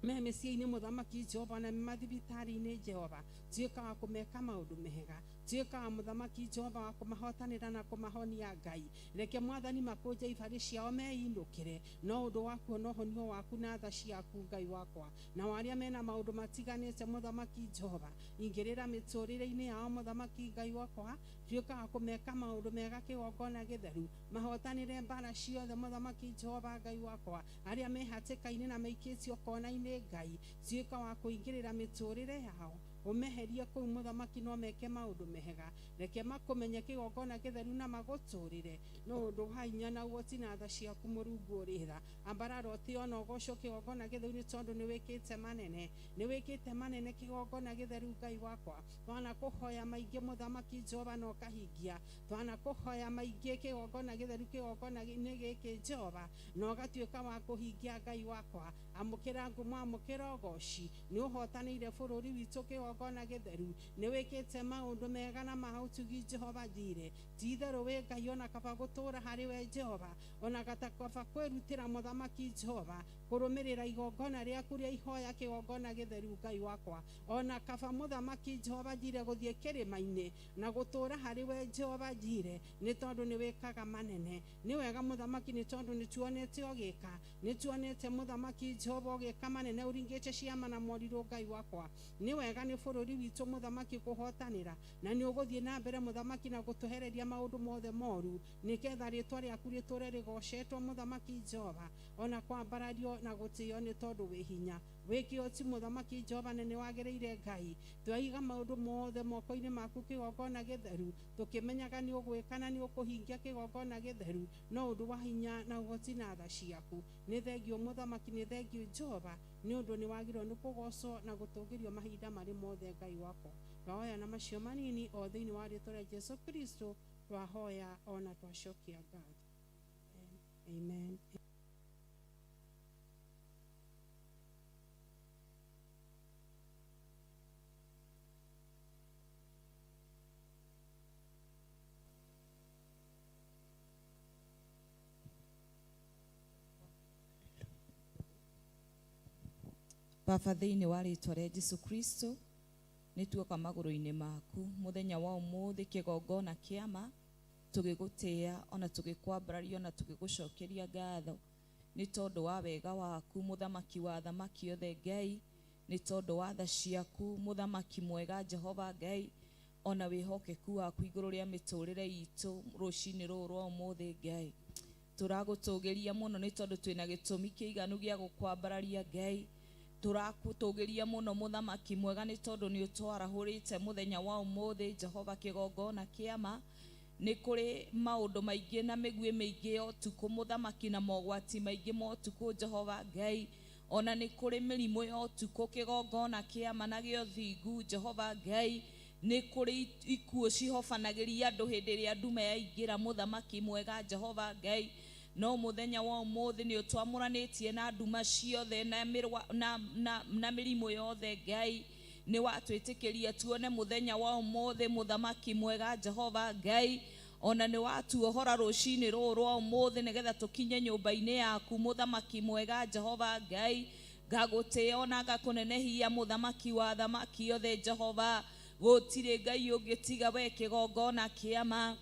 me mĩciĩ-inĩ mũthamaki Jehova na mathibitarĩ-inĩ Jehova, tuĩka wa kũmeka maũndũ mega, tuĩka wa mũthamaki Jehova wa kũmahotanĩra na kũmahonia Ngai. Reke mwathani makũnje ibarĩ ciao meinũkĩre no ũndũ wa kuona ũhonio waku na tha ciaku Ngai wakwa. Na arĩa mena maũndũ matiganĩte mũthamaki Jehova, ingĩrĩra mĩtũrĩre-inĩ yao mũthamaki Ngai wakwa, tuĩka wa kũmeka maũndũ mega kĩgongona gĩtheru, mahotanĩre mbara ciothe mũthamaki Jehova Ngai wakwa. Arĩa me hatĩka-inĩ na maikĩtio kona-inĩ Ngai, tuĩka wa kũingĩrĩra mĩtũrĩre yao, ũmeherie kũu mũthamaki no meke maũndũ mega. Reke makũmenye kĩgongona gĩtheru na magũtũrĩre no ũndũ wa hinya na ũhoti na tha ciaku Mũrungu ũrĩ tha. Ambarara ũtĩo na ũgocwo kĩgongona gĩtheru nĩ tondũ nĩ wĩkĩte manene, nĩ wĩkĩte manene kĩgongona gĩtheru Ngai wakwa. Twanakũhoya maingĩ mũthamaki Jehova na ũkahingia, twanakũhoya maingĩ kĩgongona gĩtheru kĩgongona-inĩ gĩkĩ Jehova na ũgatuĩka wa kũhingia Ngai wakwa. Amũkĩra ngumo, amũkĩra ũgoci, nĩ ũhotanĩire bũrũri witũ kĩgongona gĩtheru, nĩ wĩkĩte maũndũ mega na ma ũtugi Jehova Jire. Ti itherũ wĩ Ngai ona kaba gũtũũra harĩ we Jehova, ona kaba kwĩrutĩra mũthamaki Jehova kũrũmĩrĩra igongona rĩaku rĩa ihoya kĩgongona gĩtheru Ngai wakwa, ona kaba mũthamaki Jehova Jire gũthiĩ kĩrĩma-inĩ na gũtũũra harĩ we Jehova Jire, nĩ tondũ nĩ wĩkaga manene. Nĩ wega mũthamaki nĩ tondũ nĩ tuonete ũgĩka, nĩ tuonete mũthamaki Jehova ũgĩka manene ũringĩte ciama na morirũ Ngai wakwa. Nĩ wega nĩ bũrũri witũ mũthamaki kũhotanĩra, na nĩ ũgũthiĩ na mbere mũthamaki na gũtũhereria maũndũ mothe moru, nĩgetha rĩtwa rĩaku rĩtũre rĩgocetwo mũthamaki Jehova, ona kwambarario na gũtĩo nĩ tondũ wĩ hinya. Wĩ kĩhoti mũthamaki Jehova na nĩ wagĩrĩire Ngai. Twaiga maũndũ mothe moko-inĩ maku kĩgongona gĩtheru, tũkĩmenyaga nĩ ũgwĩka na nĩ ũkũhingia kĩgongona gĩtheru no ũndũ wa hinya na ũhoti na tha ciaku. Nĩ thengio mũthamaki, nĩ thengio Jehova, nĩ ũndũ nĩ wagĩrĩirwo nĩ kũgocwo na gũtũgĩrio mahinda marĩ mothe Ngai wakwa. Twahoya na macio manini o thĩinĩ wa rĩtwa rĩa Jesu Kristo, twahoya ona twacokia ngatho. Amen. Baba thĩinĩ wa rĩtwa rĩa Jesu Kristo nĩ tuoka magũrũ-inĩ maku mũthenya wa ũmũthĩ kĩgongona kĩama, tũgĩgũtĩĩa ona tũgĩkwambararia ona tũgĩgũcokeria ngatho nĩ tondũ wa wega waku mũthamaki wa athamaki othe Ngai, nĩ tondũ wa tha ciaku mũthamaki mwega Jehova Ngai, ona wĩhokeku waku igũrũ rĩa mĩtũrĩre itũ rũcinĩ rũrũ rwa ũmũthĩ Ngai. Tũragũtũgĩria mũno nĩ tondũ twĩna gĩtũmi kĩiganu gĩa gũkwambararia Ngai. Tũrakũtũgĩria mũno mũthamaki mwega nĩ tondũ nĩ ũtwarahũrĩte mũthenya wa ũmũthĩ Jehova kĩgongona kĩama. Nĩ kũrĩ maũndũ maingĩ na mĩguĩ mĩingĩ ya ũtukũ mũthamaki na mogwati maingĩ ma ũtukũ Jehova Ngai. Ona nĩ kũrĩ mĩrimũ ya ũtukũ kĩgongona kĩama na gĩa ũthingu Jehova Ngai. Nĩ kũrĩ ikuũ cihobanagĩria andũ hĩndĩ ĩrĩa ndume yaingĩra mũthamaki mwega Jehova Ngai. No mũthenya wa ũmũthĩ nĩ ũtwamũranĩtie na nduma ciothe na na mĩrimũ yothe Ngai. Nĩ watwĩtĩkĩria tuone mũthenya wa ũmũthĩ mũthamaki mwega Jehova Ngai. Ona nĩ watuohora rũcinĩ rũrũ rwa ũmũthĩ nĩgetha tũkinye nyũmba-inĩ yaku mũthamaki mwega Jehova Ngai. Ngagũtĩĩa ona ngakũnenehia mũthamaki wa athamaki othe Jehova. Gũtirĩ Ngai ũngĩ tiga we kĩgongona kĩama.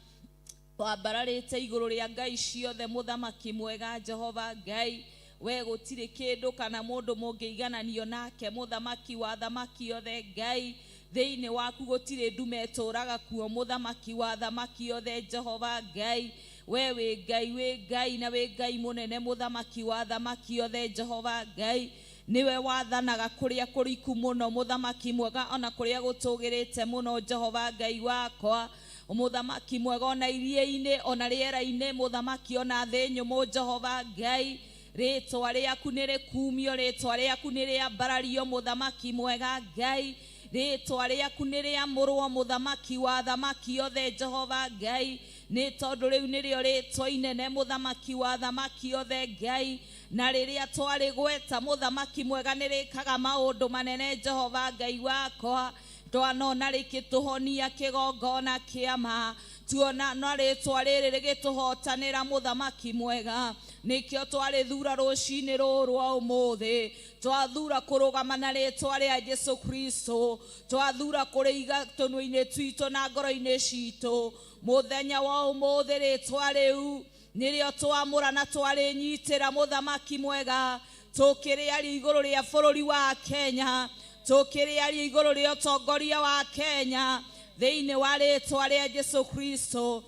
Wambararĩte igũrũ rĩa Ngai ciothe mũthamaki mwega Jehova Ngai. We gũtirĩ kĩndũ kana mũndũ mũngĩigananio nake mũthamaki wa athamaki othe Ngai. Thĩinĩ waku gũtirĩ ndume ĩtũũraga kuo mũthamaki wa athamaki othe Jehova Ngai. We wĩ Ngai, wĩ Ngai na wĩ Ngai mũnene mũthamaki wa athamaki othe Jehova Ngai. Nĩwe wathanaga kũrĩa kũriku mũno mũthamaki mwega ona kũrĩa gũtũgĩrĩte mũno Jehova Ngai wakwa. Mũthamaki mwega ona iria-inĩ ona rĩera-inĩ mũthamaki ona thĩ nyũmũ Jehova Ngai. Rĩtwa rĩaku nĩ rĩkumio, rĩtwa rĩaku nĩ rĩambarario mũthamaki mwega Ngai. Rĩtwa rĩaku nĩ rĩamũrwo mũthamaki wa athamaki othe Jehova Ngai. Nĩ tondũ rĩu nĩrĩo rĩtwa inene mũthamaki wa athamaki othe Ngai. Na rĩrĩa twarĩgweta mũthamaki mwega nĩ rĩkaga maũndũ manene Jehova Ngai wakwa. Twanona rĩkĩtũhonia kĩgongona kĩama, tuona na rĩtwa rĩrĩ rĩgĩtũhotanĩra mũthamaki mwega. Nĩkĩo twarĩthura rũcinĩ rũrũ rwa ũmũthĩ, twathura kũrũgama na rĩtwa rĩa Jesu Kristo, twathura kũrĩiga tũnua-inĩ twitũ na ngoro-inĩ citũ. Mũthenya wa ũmũthĩ rĩtwa rĩu nĩrĩo twamũra na twarĩnyitĩra mũthamaki mwega. Tũkĩrĩaria igũrũ rĩa bũrũri wa Kenya, tũkĩrĩaria igũrũ rĩa ũtongoria wa Kenya thĩinĩ wa rĩtwa rĩa Jesu Kristo.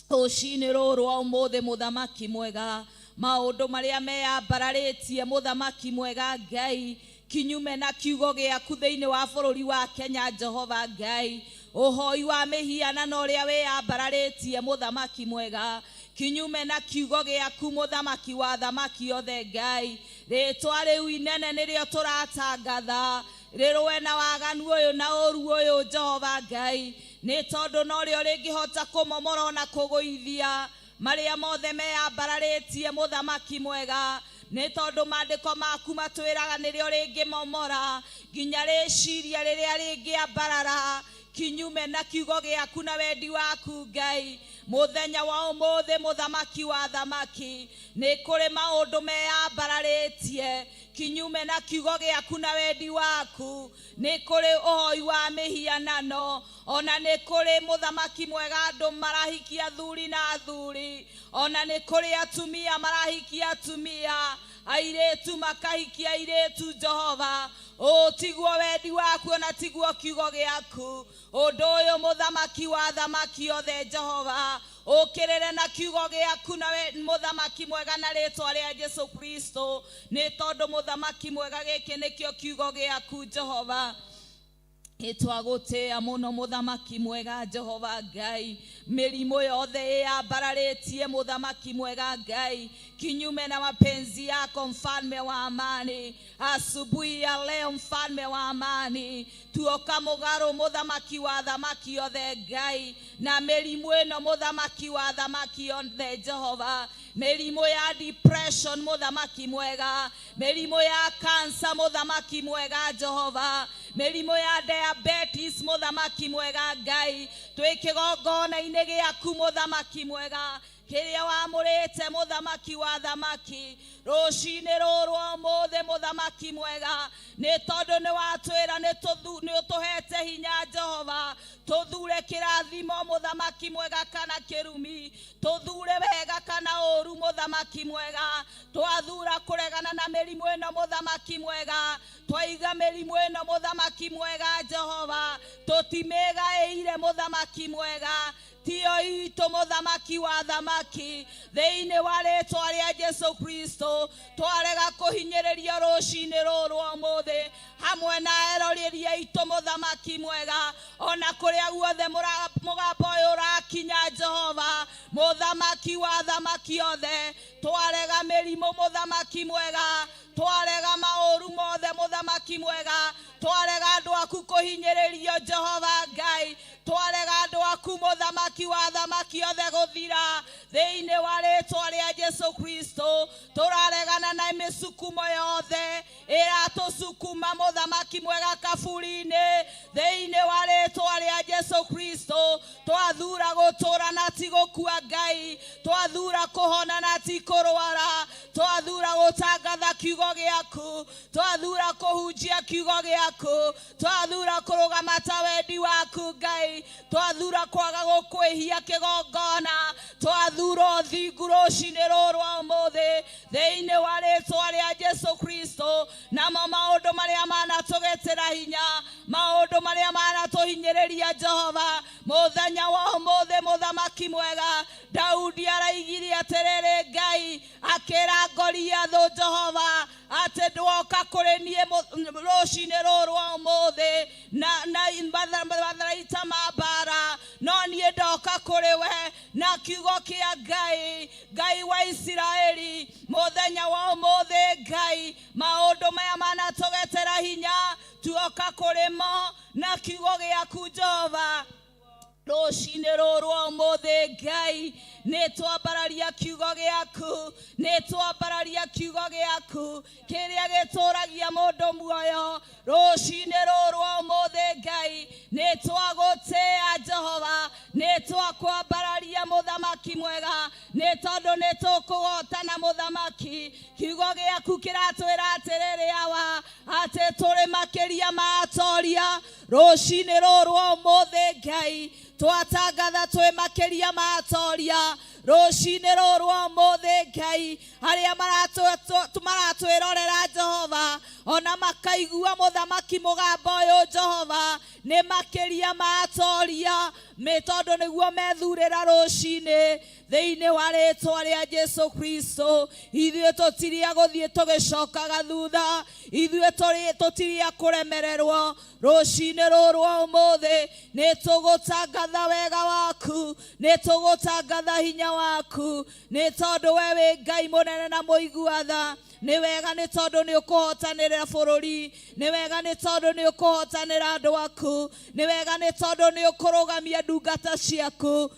Rũcinĩ rũrũ rwa ũmũthĩ mũthamaki mwega, maũndũ marĩa meyambararĩtie mũthamaki mwega Ngai, kinyume na kiugo gĩaku thĩinĩ wa bũrũri wa Kenya Jehova Ngai. Ũhoi wa mĩhianano ũrĩa wĩyambararĩtie mũthamaki mwega, kinyume na kiugo gĩaku mũthamaki wa athamaki othe Ngai. Rĩtwa rĩu inene nĩrĩo tũratangatha rĩrũe na waganu ũyũ na ũru ũyũ Jehova Ngai, nĩ tondũ norĩo rĩngĩhota kũmomora ona kũgũithia marĩa mothe meyambararĩtie mũthamaki mwega. Nĩ tondũ maandĩko maku matwĩraga nĩrĩo rĩngĩmomora nginya rĩciria rĩrĩa rĩngĩambarara kinyume na kiugo gĩaku na wendi waku Ngai. Mũthenya wa ũmũthĩ mũthamaki wa athamaki, nĩ kũrĩ maũndũ meyambararĩtie kinyume na kiugo gĩaku na wendi waku. Nĩ kũrĩ ũhoi wa mĩhianano, ona nĩ kũrĩ mũthamaki mwega andũ marahikia athuri na athuri, ona nĩ kũrĩ atumia marahikia atumia, airĩtu makahikia airĩtu Jehova. Ũũ tiguo wendi waku ona tiguo kiugo gĩaku. Ũndũ ũyũ mũthamaki wa athamaki othe Jehova, ũkĩrĩre na kiugo gĩaku na mũthamaki mwega na rĩtwa rĩa Jesu Kristo, nĩ tondũ mũthamaki mwega gĩkĩ nĩkĩo kiugo gĩaku Jehova. Nĩtwagũtĩĩa mũno mũthamaki mwega Jehova Ngai. Mĩrimũ yothe ĩyambararĩtie mũthamaki mwega Ngai, kinyume na mapenzi yako mfalme wa amani. Asubuhi ya leo mfalme wa amani, tuoka mũgarũ mũthamaki wa athamaki othe Ngai, na mĩrimũ ĩno mũthamaki wa athamaki othe Jehova. Mĩrimũ ya depression mũthamaki mwega, mĩrimũ ya cancer mũthamaki mwega Jehova, mĩrimũ ya diabetes mũthamaki mwega Ngai. Twĩ kĩgongona-inĩ gĩaku mũthamaki mwega, kĩrĩa wamũrĩte mũthamaki wa athamaki. Rũcinĩ rũrũ rwa ũmũthĩ mũthamaki mwega, nĩ tondũ nĩ watwĩra nĩ ũtũhete hinya Jehova, tũthure kĩrathimo mũthamaki mwega kana kĩrumi, tũthure wega kana ũru mũthamaki mwega. Twathura kũregana na mĩrimũ ĩno mũthamaki mwega, twaiga mĩrimũ ĩno mũthamaki mwega Jehova, tũtimĩgaĩire mũthamaki mwega. Tiyo itũ, mũthamaki wa thamaki, thĩinĩ wa rĩtwa rĩa Jesu Kristo, twarega kũhinyĩrĩrio rũcinĩ rũrũ ũmũthĩ hamwe na eroreri aitũ, mũthamaki mwega, ona kũrĩa guothe mũgambo ũyũ ũrakinya, Jehova mũthamaki wa thamaki othe, twarega mĩrimũ, mũthamaki mwega, twarega maũru mothe, mũthamaki mwega, twarega andũ aku kũhinyĩrĩrio, Jehova Ngai, twarega andũ aku, mũthamaki wa thamaki othe, gũthira thĩinĩ wa rĩtwa rĩa Jesu Kristo. Tũraregana na mĩsukumo yothe ĩratũsukuma, mũthamaki mwega, kaburi-inĩ thĩinĩ wa rĩtwa rĩa Jesu Kristo. Twathura gũtũra na ti gũkua, Ngai, twathura kũhona na ti kũrwara, twathura gũtangatha kiugo gĩaku, twathura kũhunjia kiugo gĩaku, twathura kũrũgama ta wendi waku, Ngai, twathura kwaga gũkwĩhia kĩgongona, twathura ũthingu rũcinĩ rũrũ ũmũthĩ thĩinĩ wa rĩtwa rĩa Jesu Kristo. Namo maũndũ marĩa manatũgetĩra hinya, maũndũ marĩa manatũhinyĩrĩria, Jehova, mũthenya wa ũmũthĩ, mũthamaki mwega, Daudi araigire atĩrĩrĩ, Ngai, akĩra Goliathũ, Jehova, atĩ ndwoka kũrĩ niĩ rũcinĩ rũrũ ũmũthĩ na matharaita ma mbara, no niĩ ndoka kũrĩ we na kiugo kĩa Ngai, Ngai wa Isiraeli. Mũthenya wa ũmũthĩ, Ngai, maũndũ maya manatũgetera hinya, tuoka kũrĩ mo na kiugo gĩaku, Jehova. Rũcinĩ rũrũ ũmũthĩ, Ngai, nĩ twambararia kiugo gĩaku, nĩ twambararia kiugo gĩaku kĩrĩa gĩtũragia mũndũ muoyo. Rũcinĩ rũrũ ũmũthĩ, Ngai, nĩ twagũtĩa, Jehova, nĩ twakwambararia, mũthamaki mwega, nĩ tondũ nĩ tũkũgotana, mũthamaki. Kiugo gĩaku kĩratwĩra atĩrĩrĩ, Awa, atĩ tũrĩ makĩria ma atoria. Rũcinĩ rũrũ ũmũthĩ, Ngai, twatangatha twĩ makĩria ma atoria. Rũcinĩ rũrũ ũmũthĩ, Ngai, arĩa maratwĩrorera, Jehova, ona makaigua, mũthamaki, mũgambo ũyũ, Jehova, nĩ makĩria ma atoria, nĩ tondũ nĩguo methurĩra rũcinĩ thĩinĩ wa rĩtwa rĩa Jesu Kristo. Ithuĩ tũtiria gũthiĩ tũgĩcokaga thutha, ithuĩ tũtiria kũremererwo. Rũcinĩ rũrũ ũmũthĩ nĩ tũgũtangatha wega waku, nĩ tũgũtangatha hinya waku, nĩ tondũ we wĩ Ngai mũnene na mũigua tha. Nĩ wega nĩ tondũ nĩ ũkũhotanĩra bũrũri, nĩ wega nĩ tondũ nĩ ũkũhotanĩra andũ aku, nĩ wega nĩ tondũ nĩ ũkũrũgamia ndungata ciaku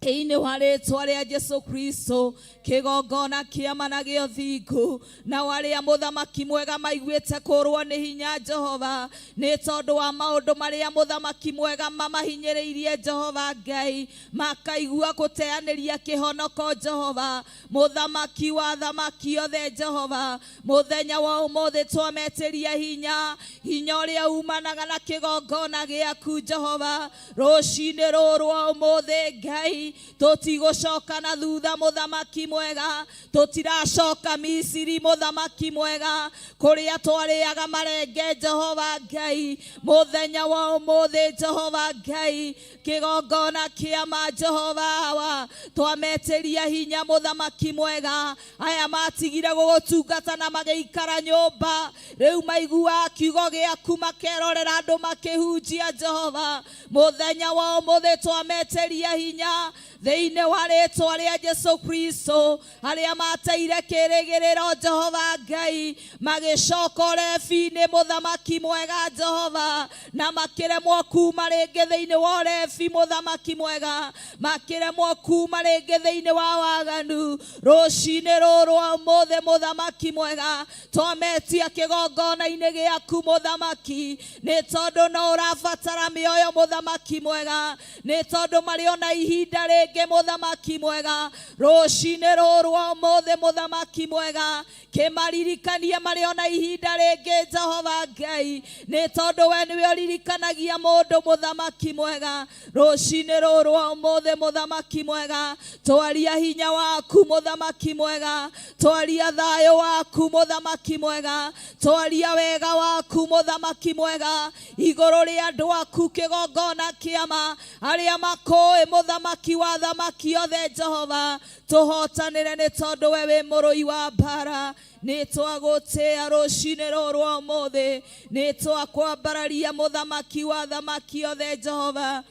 thĩinĩ wa rĩtwa rĩa Jesu Kristo. Kĩgongona kĩama na gĩa ũthingu, nao arĩa, mũthamaki mwega, maiguĩte kũrwo nĩ hinya, Jehova, nĩ tondũ wa maũndũ marĩa, mũthamaki mwega, mamahinyĩrĩirie, Jehova Ngai, makaigua gũteanĩria kĩhonoko, Jehova mũthamaki wa thamaki othe, Jehova, mũthenya wa ũmũthĩ twametĩria hinya, hinya ũrĩa umanaga na kĩgongona gĩaku, Jehova. Rũcinĩ rũrũ ũmũthĩ, Ngai, tũtigũcoka na thutha, mũthamaki mwega, tũtiracoka Misiri, mũthamaki mwega, kũrĩa twarĩaga marenge, Jehova Ngai. Mũthenya wa ũmũthĩ, Jehova Ngai, kĩgongona kĩama, Jehova wa twametĩria hinya, mũthamaki mwega, aya matigire gũgũtungata na magĩikara nyũmba, rĩu maiguaga kiugo gĩaku, makerorera andũ makĩhunjia, Jehova, mũthenya wa ũmũthĩ twametĩria hinya thĩinĩ wa rĩtwa rĩa Jesu Kristo. Arĩa mateire kĩrĩgĩrĩro, Jehova Ngai, magĩcoka ũrebi-inĩ, mũthamaki mwega, Jehova, na makĩremwo kuma rĩngĩ thĩinĩ wa ũrebi, mũthamaki mwega, makĩremwo kuma rĩngĩ thĩinĩ wa waganu. Rũcinĩ rũrũ ũmũthĩ, mũthamaki mwega, twametia kĩgongona-inĩ gĩaku, mũthamaki, nĩ tondũ no ũrabatara mĩoyo, mũthamaki mwega, nĩ tondũ marĩ ona ihinda rĩngĩ, mũthamaki mwega. Rũcinĩ rũrũ ũmũthĩ, mũthamaki mwega, kĩmaririkanie marĩ ona ihinda rĩngĩ, Jehova Ngai, nĩ tondũ we nĩwe ũririkanaga. Ũririkanagia mũndũ mũthamaki mwega rũcinĩ rũrũ rwa ũmũthĩ mũthamaki mwega twaria hinya waku mũthamaki mwega twaria thayũ waku mũthamaki mwega twaria wega waku mũthamaki mwega igũrũ rĩa andũ aku kĩgongona kĩama arĩa makũĩ mũthamaki wa thamaki othe Jehova tũhotanĩre nĩ tondũ we wĩ mũrũi wa mbara nĩ twagũtĩĩa rũcinĩ rũrũ rwa ũmũthĩ nĩ twakwambararia mũthamaki wa thamaki othe Jehova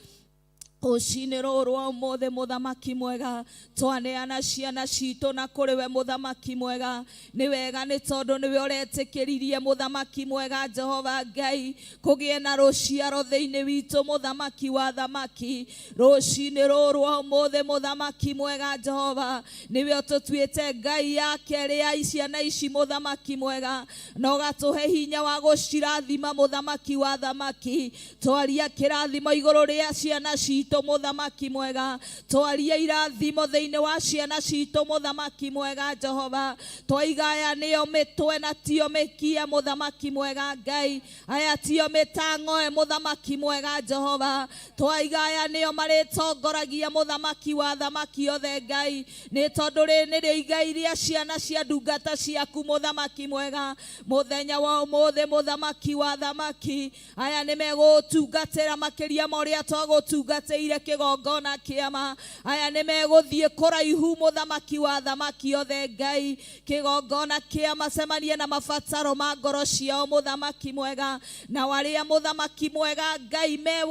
rũcinĩ rũrũ rwa ũmũthĩ mũthamaki mwega twaneana ciana citũ na kũrĩ we mũthamaki mwega nĩ wega nĩ tondũ nĩwe ũretĩkĩririe mũthamaki mwega Jehova Ngai kũgĩe na rũciaro thĩinĩ witũ mũthamaki wa thamaki rũcinĩ rũrũ rwa ũmũthĩ mũthamaki mwega Jehova nĩwe ũtũtuĩte Ngai ya kerĩ ya ciana ici mũthamaki mwega na ũgatũhe hinya wa gũcirathima mũthamaki wa thamaki twaria kĩrathimo igũrũ rĩa ciana citũ mũthamaki mwega twaria irathimo thĩinĩ wa ciana citũ mũthamaki mwega Jehova twaiga aya nĩo mĩtwe na tio mĩkia mũthamaki mwega Ngai aya tio mĩtang'oe mũthamaki mwega Jehova twaiga aya nĩo marĩtongoragia mũthamaki wa thamaki othe Ngai nĩ tondũ rĩ nĩrĩo igai rĩa ciana cia ndungata ciaku mũthamaki mwega mũthenya wa ũmũthĩ mũthamaki wa thamaki aya nĩ megũtungatĩra makĩria ma ũrĩa twagũtungatĩire kĩgongona kĩama aya nĩ megũthiĩ kũraihu mũthamaki wa thamaki othe Ngai kĩgongona kĩama cemanie na mabataro ma ngoro ciao mũthamaki mwega na arĩa mũthamaki mwega Ngai me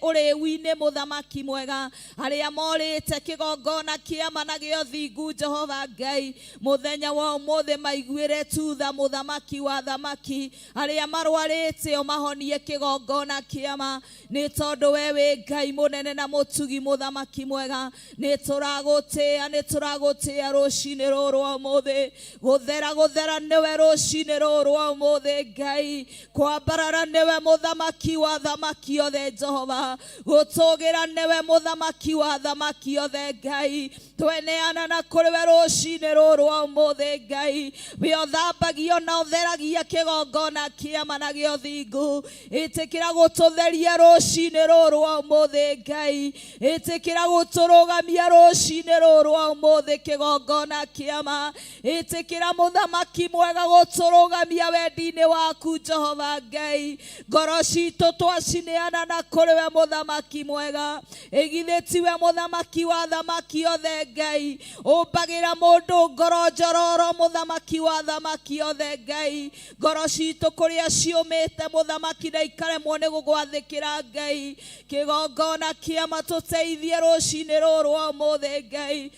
ũrĩu-inĩ mũthamaki mwega arĩa morĩte kĩgongona kĩama na gĩa ũthingu Jehova Ngai mũthenya wa ũmũthĩ maiguĩre tutha mũthamaki wa thamaki arĩa marwarĩte ũmahonie kĩgongona kĩama nĩ tondũ we wĩ Ngai mũnene na mũtugi mũthamaki mwega nĩ tũragũtĩĩa nĩ tũragũtĩĩa rũcinĩ rũrũ rwa ũmũthĩ gũthera gũthera nĩwe rũcinĩ rũrũ rwa ũmũthĩ Ngai kwambarara nĩwe mũthamaki wa thamaki othe Jehova gũtũgĩra nĩwe mũthamaki wa thamaki othe Ngai tweneana na kũrĩ we rũcinĩ rũrũ rwa ũmũthĩ Ngai we ũthambagio na ũtheragia kĩgongona kĩama na gĩa ũthingu ĩtĩkĩra gũtũtheria rũcinĩ rũrũ rwa ũmũthĩ Ngai ĩtĩkĩra gũtũrũgamia rũcinĩ rũrũ rwa ũmũthĩ kĩgongona kĩama ĩtĩkĩra mũthamaki mwega gũtũrũgamia wendi-inĩ waku Jehova Ngai ngoro citũ twacineana na kũrĩ we mũthamaki mwega ĩgithĩ tiwe mũthamaki wa thamaki othe Ngai ũmbagĩra mũndũ ngoro njororo mũthamaki wa thamaki othe Ngai ngoro citũ kũrĩa ciũmĩte mũthamaki na ikaremwo nĩ gũgwathĩkĩra Ngai kĩgongona kĩama tũteithie rũcinĩ rũrũ rwa ũmũthĩ Ngai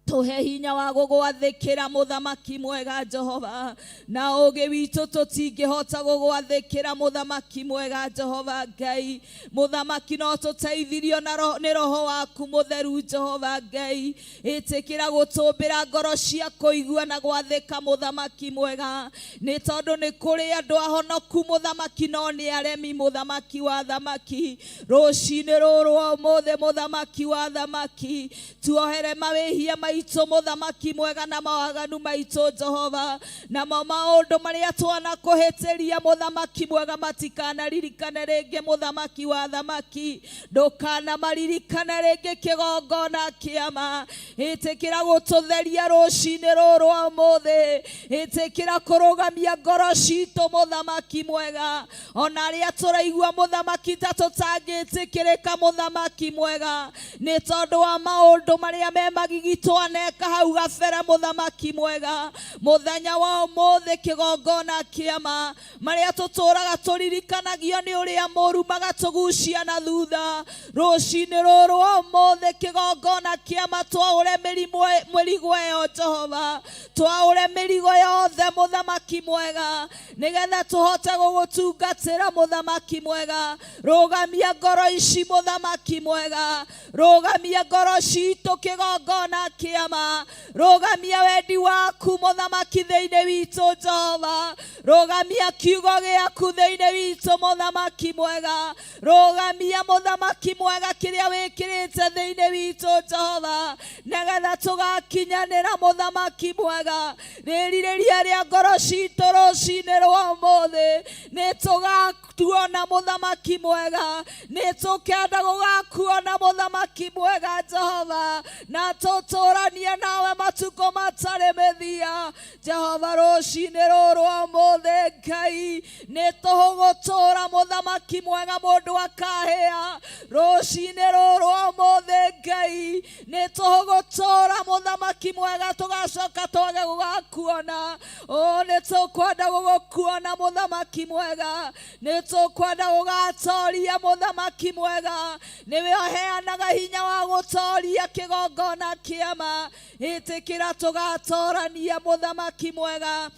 tũhe hinya wa gũgwathĩkĩra mũthamaki mwega Jehova na ũgĩ witũ tũtingĩhota gũgwathĩkĩra mũthamaki mwega Jehova Ngai mũthamaki no tũteithirio nĩ roho waku mũtheru Jehova Ngai ĩtĩkĩra gũtũmbĩra ngoro cia kũigua na gwathĩka mũthamaki mwega nĩ tondũ nĩ kũrĩ andũ ahonoku mũthamaki no nĩ aremi mũthamaki wa thamaki rũcinĩ rũrũ rwa ũmũthĩ mũthamaki wa thamaki tuohere mawĩhia maitũ mũthamaki mwega na mawaganu maitũ Jehova namo maũndũ marĩa twanakũhĩtĩria mũthamaki mwega matikanaririkane rĩngĩ mũthamaki wa thamaki ndũkanamaririkane rĩngĩ kĩgongona kĩama ĩtĩkĩra gũtũtheria rũcinĩ rũrũ rwa ũmũthĩ ĩtĩkĩra kũrũgamia ngoro citũ mũthamaki mwega ona arĩa tũraigua mũthamaki ta tũtangĩtĩkĩrĩka mũthamaki mwega nĩ tondũ wa maũndũ marĩa me magigi twaneka hau gabere mũthamaki mwega mũthenya wa ũmũthĩ kĩgongona kĩama marĩa tũtũraga tũririkanagio nĩ ũrĩa mũru magatũgucia na thutha rũcinĩ rũrũ rwa ũmũthĩ kĩgongona kĩama twaũre mĩrigo ĩyo Jehova twaũre mĩrigo yothe mũthamaki mwega nĩgetha tũhote gũgũtungatĩra mũthamaki mwega rũgamia ngoro ici mũthamaki mwega rũgamia ngoro citũ kĩgongona kĩama rũgamia wendi waku mũthamaki thĩinĩ witũ Jehova rũgamia kiugo gĩaku thĩinĩ witũ mũthamaki mwega Rũgamia mũthamaki mwega kĩrĩa wĩkĩrĩte thĩinĩ witũ Jehova, nĩgetha tũgakinyanĩra mũthamaki mwega. Rĩrirĩria rĩa ngoro citũ rũcinĩ rwa ũmũthĩ nĩ tũgatuona mũthamaki mwega, nĩ tũkenda gũgakuona mũthamaki mwega Jehova, na tũtũranie nawe matukũ matarĩ mĩthia. Jehova rũcinĩ rũrũ rwa ũmũthĩ Ngai nĩ tũgũtũra mũthamaki mwega mũndũ akahĩa. Rũcinĩ rũrũ rwa ũmũthĩ Ngai nĩ tũgũtũra mũthamaki mwega tũgacoka twage gũgakuona. O nĩ tũkwenda gũgũkuona mũthamaki mwega, nĩ tũkwenda gũgatoria mũthamaki mwega. Nĩwe ũheanaga hinya wa gũtoria kĩgongona kĩama. Ĩtĩkĩra tũgatorania mũthamaki mwega,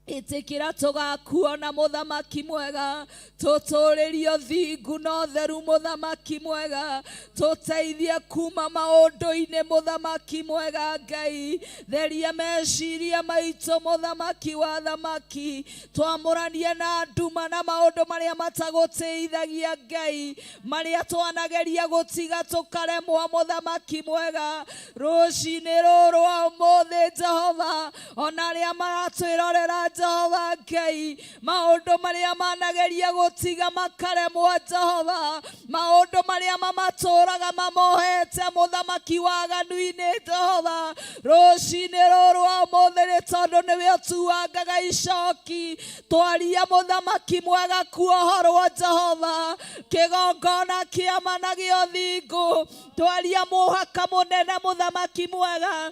ĩtĩkĩra tũgakuona mũthamaki mwega, tũtũrĩrio thingu na ũtheru mũthamaki mwega, tũteithie kuma maũndũ-inĩ mũthamaki mwega Ngai. Theria meciria maitũ mũthamaki wa thamaki, twamũranie na nduma na maũndũ marĩa matagũtĩithagia Ngai, marĩa twanageria gũtiga tũkaremwo mũthamaki mwega. Rũcinĩ rũrũ rwa ũmũthĩ Jehova, ona arĩa maratwĩrorera Jehova Ngai, maũndũ marĩa manageria gũtiga makaremwo Jehova, maũndũ marĩa mamatũraga mamohete mũthamaki waganu-inĩ Jehova, rũcinĩ rũrũ rwa ũmũthĩ nĩ tondũ nĩwe ũtuangaga icoki, twaria mũthamaki mwega kuohorwo Jehova, kĩgongona kĩama na gĩa ũthingu, twaria mũhaka mũnene mũthamaki mwega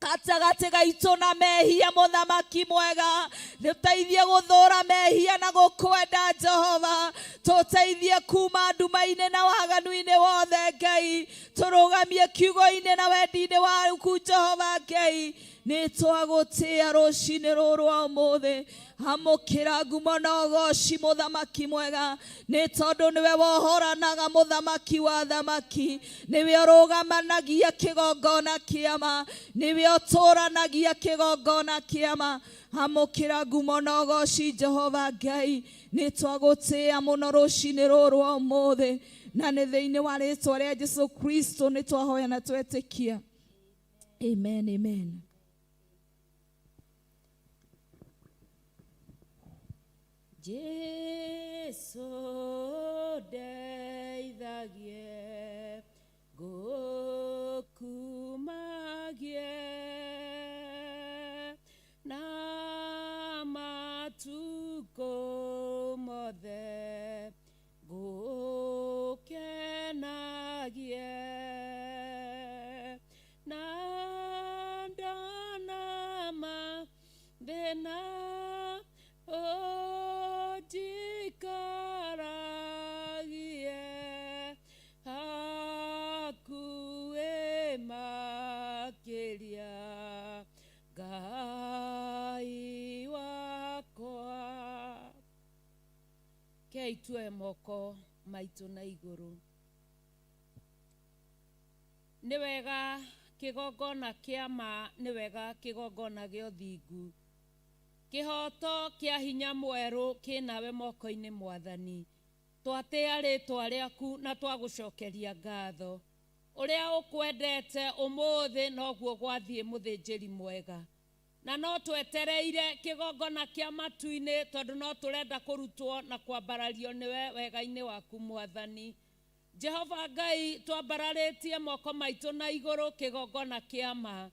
gatagatĩ gaitũ na mehia mũthamaki mwega. Tũteithie gũthũra mehia na gũkwenda Jehova, tũteithie kuma nduma-inĩ na waganu-inĩ wothe Ngai, tũrũgamie kiugo-inĩ na wendi-inĩ waku Jehova Ngai. Nĩ twagũtĩa rũcinĩ rũrũ rwa ũmũthĩ, amũkĩra ngumo na ũgoci mũthamaki mwega, nĩ tondũ nĩwe wohoranaga mũthamaki wa thamaki, nĩwe ũrũgamanagia kĩgongona kĩama, nĩwe ũtũranagia kĩgongona kĩama. Amũkĩra ngumo na ũgoci Jehova Ngai, nĩ twagũtĩa mũno rũcinĩ rũrũ rwa ũmũthĩ, na nĩ thĩinĩ wa rĩtwa rĩa Jesu Kristo nĩ twahoya na twetĩkia. Amen, amen. Jesu ndeithagie ngũkumagie na matukũ mothe ngũkenagie na ndona mathĩna ũnjikaragie hakuhĩ makĩria Ngai wakwa. Kei tuoe moko maitũ na igũrũ. Nĩ wega kĩgongona kĩama, nĩ wega kĩgongona gĩa ũthingu, kĩhoto kĩa hinya mwerũ kĩnawe moko-inĩ mwathani. Twatĩa rĩtwa rĩaku na twagũcokeria ngatho. Ũrĩa ũkwendete ũmũthĩ noguo gwathiĩ mũthĩnjĩri mwega, na no twetereire kĩgongona kĩa matu-inĩ tondũ no tũrenda kũrutwo na kwambarario nĩwe wega-inĩ waku mwathani. Jehova Ngai, twambararĩtie moko maitũ na igũrũ kĩgongona kĩa ma,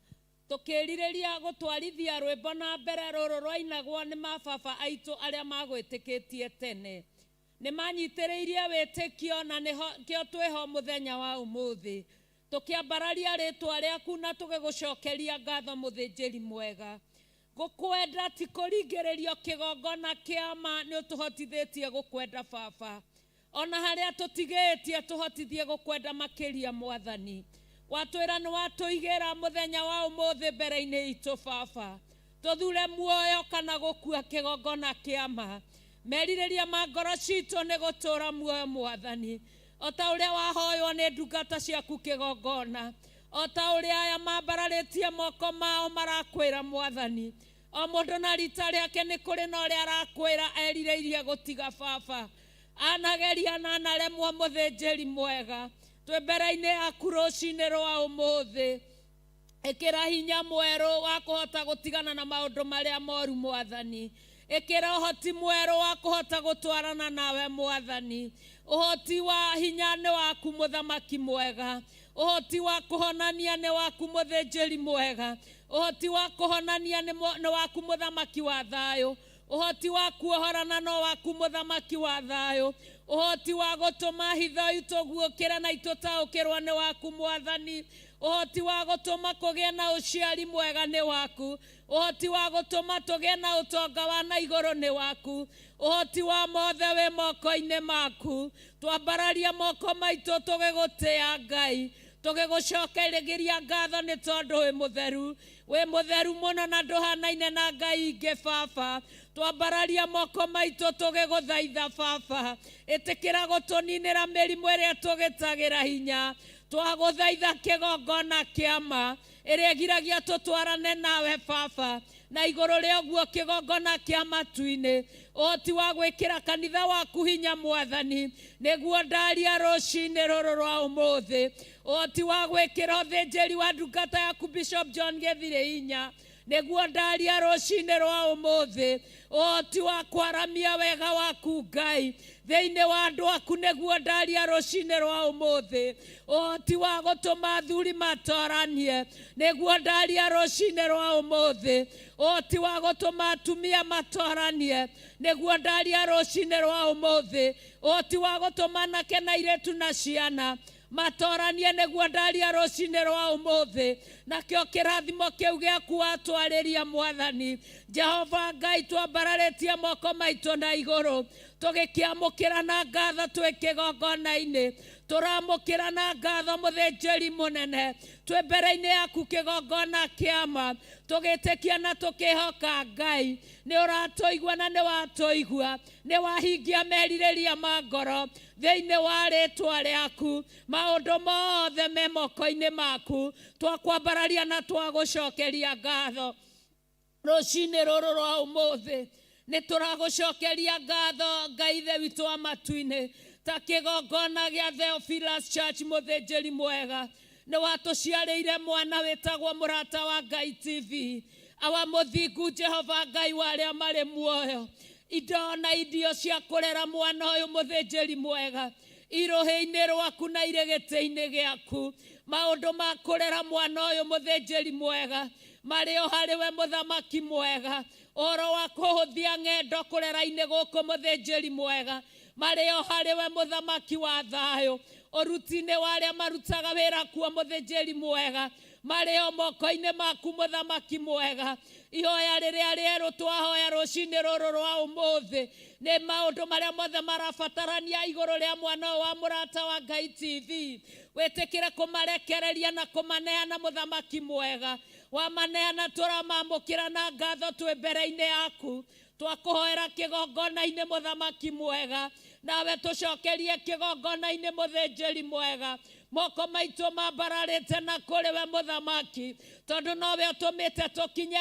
tũkĩrirĩria gũtwarithia rwĩmbo na mbere rũrũ rwainagwo nĩ mababa aitũ arĩa magwĩtĩkĩtie tene. Nĩ manyitĩrĩirie wĩtĩkio na nĩkĩo twĩho mũthenya wa ũmũthĩ, tũkĩambararia rĩtwa rĩaku na tũgĩgũcokeria ngatho mũthĩnjĩri mwega. Gũkwenda ti kũringĩrĩrio kĩgongona kĩama, nĩ ũtũhotithĩtie gũkwenda baba, ona harĩa tũtigĩtie tũhotithie gũkwenda makĩria mwathani. Watwĩra nĩ watũigĩra mũthenya wa ũmũthĩ mbere-inĩ itũ baba, tũthure muoyo kana gũkua kĩgongona kĩama. Merirĩria ma ngoro citũ nĩ gũtũra muoyo mwathani, o ta ũrĩa wahoywo nĩ ndungata ciaku kĩgongona, o ta ũrĩa aya mambararĩtie moko mao marakwĩra mwathani. O mũndũ na rita rĩake nĩ kũrĩ na ũrĩa arakwĩra erirĩirie gũtiga baba. Anageria na anaremwo mũthĩnjĩri mwega. Twĩ mbere-inĩ yaku rũcinĩ rwa ũmũthĩ. Ĩkĩra hinya mwerũ wa kũhota gũtigana na maũndũ marĩa moru mwathani. Ĩkĩra ũhoti mwerũ wa kũhota gũtwarana nawe mwathani. Ũhoti wa hinya nĩ waku mũthamaki mwega. Ũhoti wa kũhonania nĩ waku mũthĩnjĩri mwega. Ũhoti wa kũhonania nĩ waku mũthamaki wa thayũ. Ũhoti wa kuohorana no waku mũthamaki wa thayũ. Ũhoti wa gũtũma hitho itũ guũkĩre na itũtaũkĩrwo nĩ waku mwathani. Ũhoti wa gũtũma kũgĩe na ũciari mwega nĩ waku. Ũhoti wa gũtũma tũgĩe na ũtonga wa na igũrũ nĩ waku. Ũhoti wa mothe wĩ moko-inĩ maku. Twambararia moko maitũ tũgĩgũtĩa Ngai. Tũgĩgũcokeria ngatho nĩ tondũ wĩ mũtheru. Wĩ mũtheru mũno na ndũhanaine na Ngai ingĩ baba. Twambararia moko maitũ tũgĩgũthaitha baba. Ĩtĩkĩra gũtũninĩra mĩrimũ ĩrĩa tũgĩtagĩra hinya. Twagũthaitha kĩgongona kĩama ĩrĩa ĩgiragia tũtwarane nawe baba. Na igũrũ rĩa ũguo kĩgongona kĩa matu-inĩ. Ũhoti wa gwĩkĩra kanitha waku hinya mwathani. Nĩguo ndaria rũcinĩ rũrũ rwa ũmũthĩ. Ũhoti wa gwĩkĩra ũthĩnjĩri wa ndungata yaku Bishop John Gĩthirĩ hinya. Nĩguo ndaria rũcinĩ rwa ũmũthĩ. Ũhoti wa kwaramia wega waku Ngai thĩinĩ wa andũ aku nĩguo ndaria rũcinĩ rwa ũmũthĩ. Ũhoti wa gũtũma athuri matoranie nĩguo ndaria rũcinĩ rwa ũmũthĩ. Ũhoti wa gũtũma atumia matoranie nĩguo ndaria rũcinĩ rwa ũmũthĩ. Ũhoti wa gũtũma anake na airĩtu na ciana matoranie nĩguo ndaria rũcinĩ rwa ũmũthĩ. Nakĩo kĩrathimo kĩu gĩaku watwarĩria mwathani Jehova Ngai twambararĩtie moko maitũ na igũrũ tũgĩkĩamũkĩra na ngatho twĩ kĩgongona-inĩ. Tũramũkĩra na ngatho mũthĩnjĩri mũnene twĩ mbere-inĩ yaku kĩgongona kĩama tũgĩtĩkia na tũkĩhoka Ngai nĩ ũratũigua na nĩ watũigua nĩ wahingia merirĩria ma ngoro thĩinĩ wa rĩtwa rĩaku. Maũndũ mothe me moko-inĩ maku twakwambararia na twagũcokeria ngatho rũcinĩ rũrũ rwa ũmũthĩ. Nĩ tũragũcokeria ngatho Ngai ithe witũ wa matu-inĩ ta kĩgongona gĩa Theophilus Church mũthĩnjĩri mwega nĩ watũciarĩire mwana wĩtagwo mũrata wa Ngai TV. Awa mũthingu Jehova Ngai wa arĩa marĩ muoyo indo na irio cia kũrera mwana ũyũ mũthĩnjĩri mwega irũhĩ-inĩ rwaku na irĩ gĩtĩ-inĩ gĩaku. Maũndũ ma kũrera mwana ũyũ mũthĩnjĩri mwega marĩ o harĩ we mũthamaki mwega. Ũhoro wa kũhũthia ng'endo kũrera-inĩ gũkũ mũthĩnjĩri mwega marĩ o harĩ we mũthamaki wa thayũ. Ũruti-inĩ wa arĩa marutaga wĩra kuo mũthĩnjĩri mwega marĩ o moko-inĩ maku mũthamaki mwega. Ihoya rĩrĩa rĩerũ twahoya rũcinĩ rũrũ rwa ũmũthĩ nĩ maũndũ marĩa mothe marabatarania igũrũ rĩa mwana ũyũ wa mũrata wa Ngai TV. Wĩtĩkĩre kũmarekereria na kũmaneana mũthamaki mwega. Wamaneana tũramamũkĩra na ngatho twĩ mbere-inĩ yaku. Twakũhoera kĩgongona-inĩ mũthamaki mwega nawe tũcokerie kĩgongona-inĩ mũthĩnjĩri mwega. Moko maitũ mambararĩte na kũrĩ we mũthamaki tondũ nowe ũtũmĩte tũkinye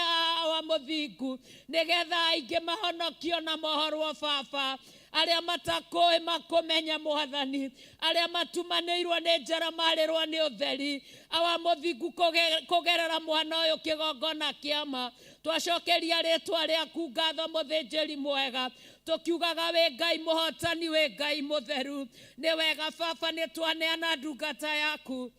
wa mũthingu nĩgetha aingĩ mahonokio na mohorwo baba. Arĩa matakũĩ makũmenye mwathani, arĩa matumanĩirwo nĩ njara marĩrwo nĩ ũtheri. Awa mũthingu kũgerera mwana ũyũ kĩgongona kĩama twacokeria rĩtwa rĩaku ngatho mũthĩnjĩri mwega tũkiugaga wĩ Ngai mũhotani wĩ Ngai mũtheru. Nĩ wega baba nĩ twaneana ndungata yaku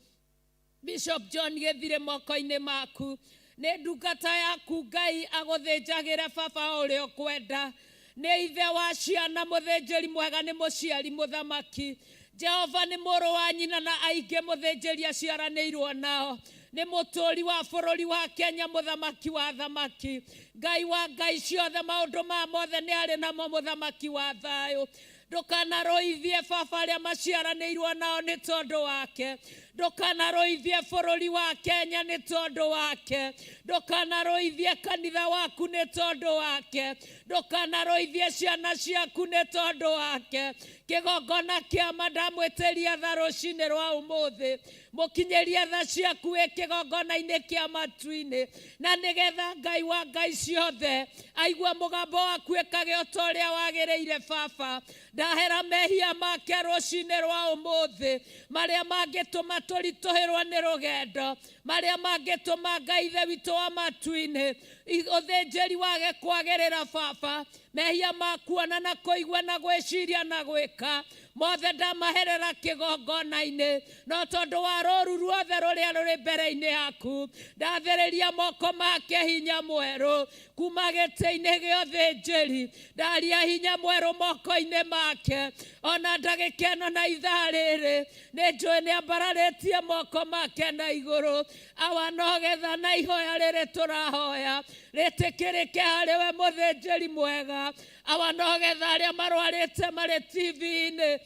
Bishop John Gĩthirĩ moko-inĩ maku. Nĩ ndungata yaku Ngai agũthĩnjagĩre baba ũrĩa ũkwenda. Nĩ ithe wa ciana mũthĩnjĩri mwega nĩ mũciari mũthamaki. Jehova nĩ mũrũ wa nyina na aingĩ mũthĩnjĩri aciaranĩirwo nao. Nĩ mũtũũri wa bũrũri wa Kenya mũthamaki wa thamaki. Ngai wa Ngai ciothe maũndũ ma mothe nĩ arĩ namo mũthamaki wa thayũ. Ndũkanarũithie baba arĩa maciaranĩirwo nao nĩ tondũ wake. Ndũkanarũithie bũrũri wa Kenya nĩ tondũ wake. Ndũkanarũithie kanitha waku nĩ tondũ wake. Ndũkanarũithie ciana ciaku nĩ tondũ wake. Kĩgongona kĩama ndamwĩtĩria tha rũcinĩ rwa ũmũthĩ, mũkinyĩrie tha ciaku wĩ kĩgongona-inĩ kĩa matu-inĩ, na nĩgetha Ngai wa Ngai ciothe aigua mũgambo waku ĩkage o ta ũrĩa wagĩrĩire. Baba, ndahera mehia make rũcinĩ rwa ũmũthĩ, marĩa mangĩtũma tũritũhĩrwo nĩ rũgendo, marĩa mangĩtũma Ngai ithe witũ wa matu-inĩ ũthĩnjĩri wage kwagĩrĩra. Baba, mehia ma kuona na kũigua na gwĩciria na gwĩka mothe ndamaherera kĩgongona-inĩ, no tondũ wa rũru ruothe rũrĩa rũrĩ mbere-inĩ yaku, ndathĩrĩria moko make hinya mwerũ kuma gĩtĩ-inĩ gĩa ũthĩnjĩri, ndaria hinya mwerũ moko-inĩ make. Ona ndagĩka ĩno na ithaa rĩrĩ nĩ njũĩ nĩ ambararĩtie moko make na igũrũ. Awa, nogetha na ihoya rĩrĩ tũrahoya rĩtĩkĩrĩke harĩ we mũthĩnjĩri mwega. Awa, nogetha arĩa marwarĩte marĩ TV-inĩ,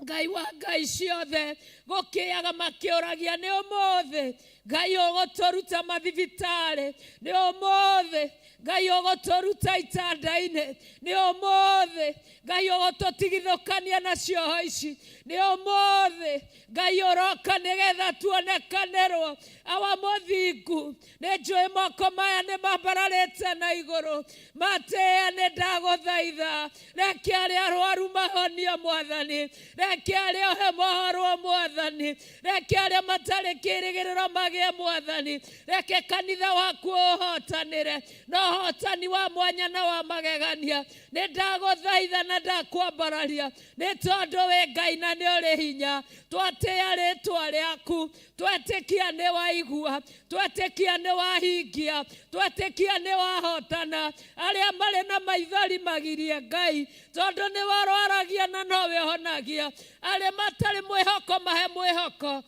Ngai wa Ngai ciothe, gũkĩaga makĩũragia nĩ ũmũthĩ Ngai ũgũtũruta mathibitarĩ, nĩ ũmũthĩ Ngai ũgũtũruta itanda-inĩ, nĩ ũmũthĩ Ngai ũgũtũtigithũkania na cioho ici, nĩ ũmũthĩ Ngai ũroka nĩgetha tuonekanĩrwo. Awa mũthingu, nĩ njũĩ moko maya nĩ mambararĩte na igũrũ matĩĩa, nĩ ndagũthaitha reke arĩa arwaru mahonio Mwathani, reke arĩa ohe mohorwo Mwathani, reke arĩa matarĩ kĩrĩgĩrĩro magĩe Mwathani, reke kanitha waku ũhotanĩre na ũhotani wa mwanya na wa magegania. Nĩ ndagũthaitha na ndakwambararia nĩ tondũ wĩ Ngai na nĩ ũrĩ hinya. Twatĩĩa rĩtwa rĩaku, twetĩkia nĩ waigua, twetĩkia nĩ wahingia, twetĩkia nĩ wahotana. Arĩa marĩ na maithori magirie Ngai, tondũ nĩ warwaragia na nowe ũhonagia. Arĩa matarĩ mwĩhoko mahe mwĩhoko,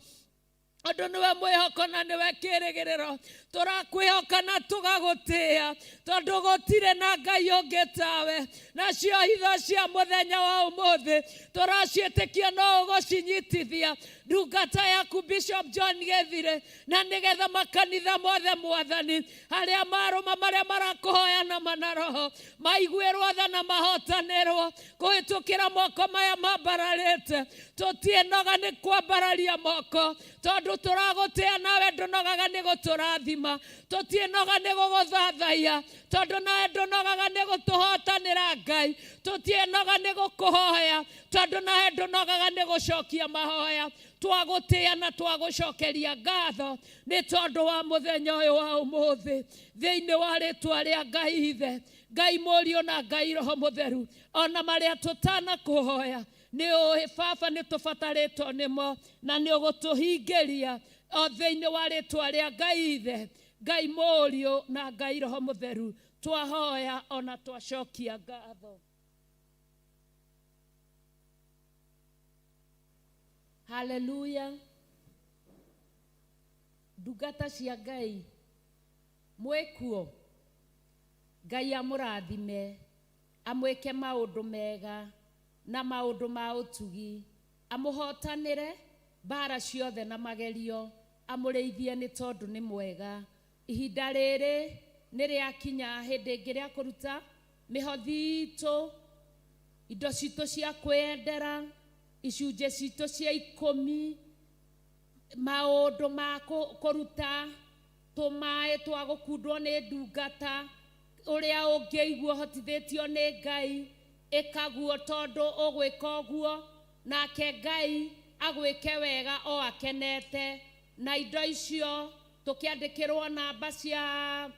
ũndũ nĩwe mwĩhoko na nĩwe kĩrĩgĩrĩro. Tũrakwĩhoka na tũgagũtĩĩa, tondũ gũtirĩ na Ngai ũngĩ tawe. Nacio hitho cia mũthenya wa ũmũthĩ tũraciĩtĩkia no ũgũcinyitithia ndungata yaku Bishop John Gĩthire, na nĩgetha makanitha mothe Mwathani, arĩa marũma marĩa marakũhoya na mana roho maiguĩrwo tha na mahotanĩrwo kũhĩtũkĩra moko maya mambararĩte. Tũtiĩnoga nĩ kwambararia moko, tondũ tũragũtĩĩa nawe ndũnogaga nĩ gũtũrathima. Tũtiĩnoga nĩ gũgũthathaiya, tondũ nawe ndũnogaga nĩ gũtũhotanĩra. Ngai, tũtiĩnoga nĩ gũkũhoya, tondũ nawe ndũnogaga nĩ gũcokia mahoya. Twagũtĩĩa na twagũcokeria ngatho nĩ tondũ wa mũthenya ũyũ wa ũmũthĩ, thĩinĩ wa rĩtwa rĩa Ngai Ithe, Ngai Mũriũ na Ngai Roho Mũtheru. Ona marĩa tũtanakũhoya nĩ ũĩ Baba nĩ tũbatarĩtwo nĩmo, na nĩ ũgũtũhingĩria o thĩinĩ wa rĩtwa rĩa Ngai Ithe, Ngai Mũriũ na Ngai Roho Mũtheru. Twahoya ona twacokia ngatho. Haleluya. Ndungata cia Ngai mwĩkuo, Ngai amũrathime, amwĩke maũndũ mega na maũndũ ma ũtugi, amũhotanĩre mbara ciothe na magerio, amũrĩithie nĩ tondũ nĩ mwega. Ihinda rĩrĩ nĩ rĩakinya hĩndĩ ĩngĩ rĩa kũruta mĩhothi itũ, indo citũ cia kwĩyendera, icunjĩ citũ cia ikũmi, maũndũ ma kũruta tũmaĩ twa gũkundwo nĩ ndungata. Ũrĩa ũngĩigua ũhotithĩtio nĩ Ngai, ĩkaguo, tondũ ũgwĩka ũguo nake Ngai agwĩke wega o akenete. Na indo icio tũkĩandĩkĩrwo namba cia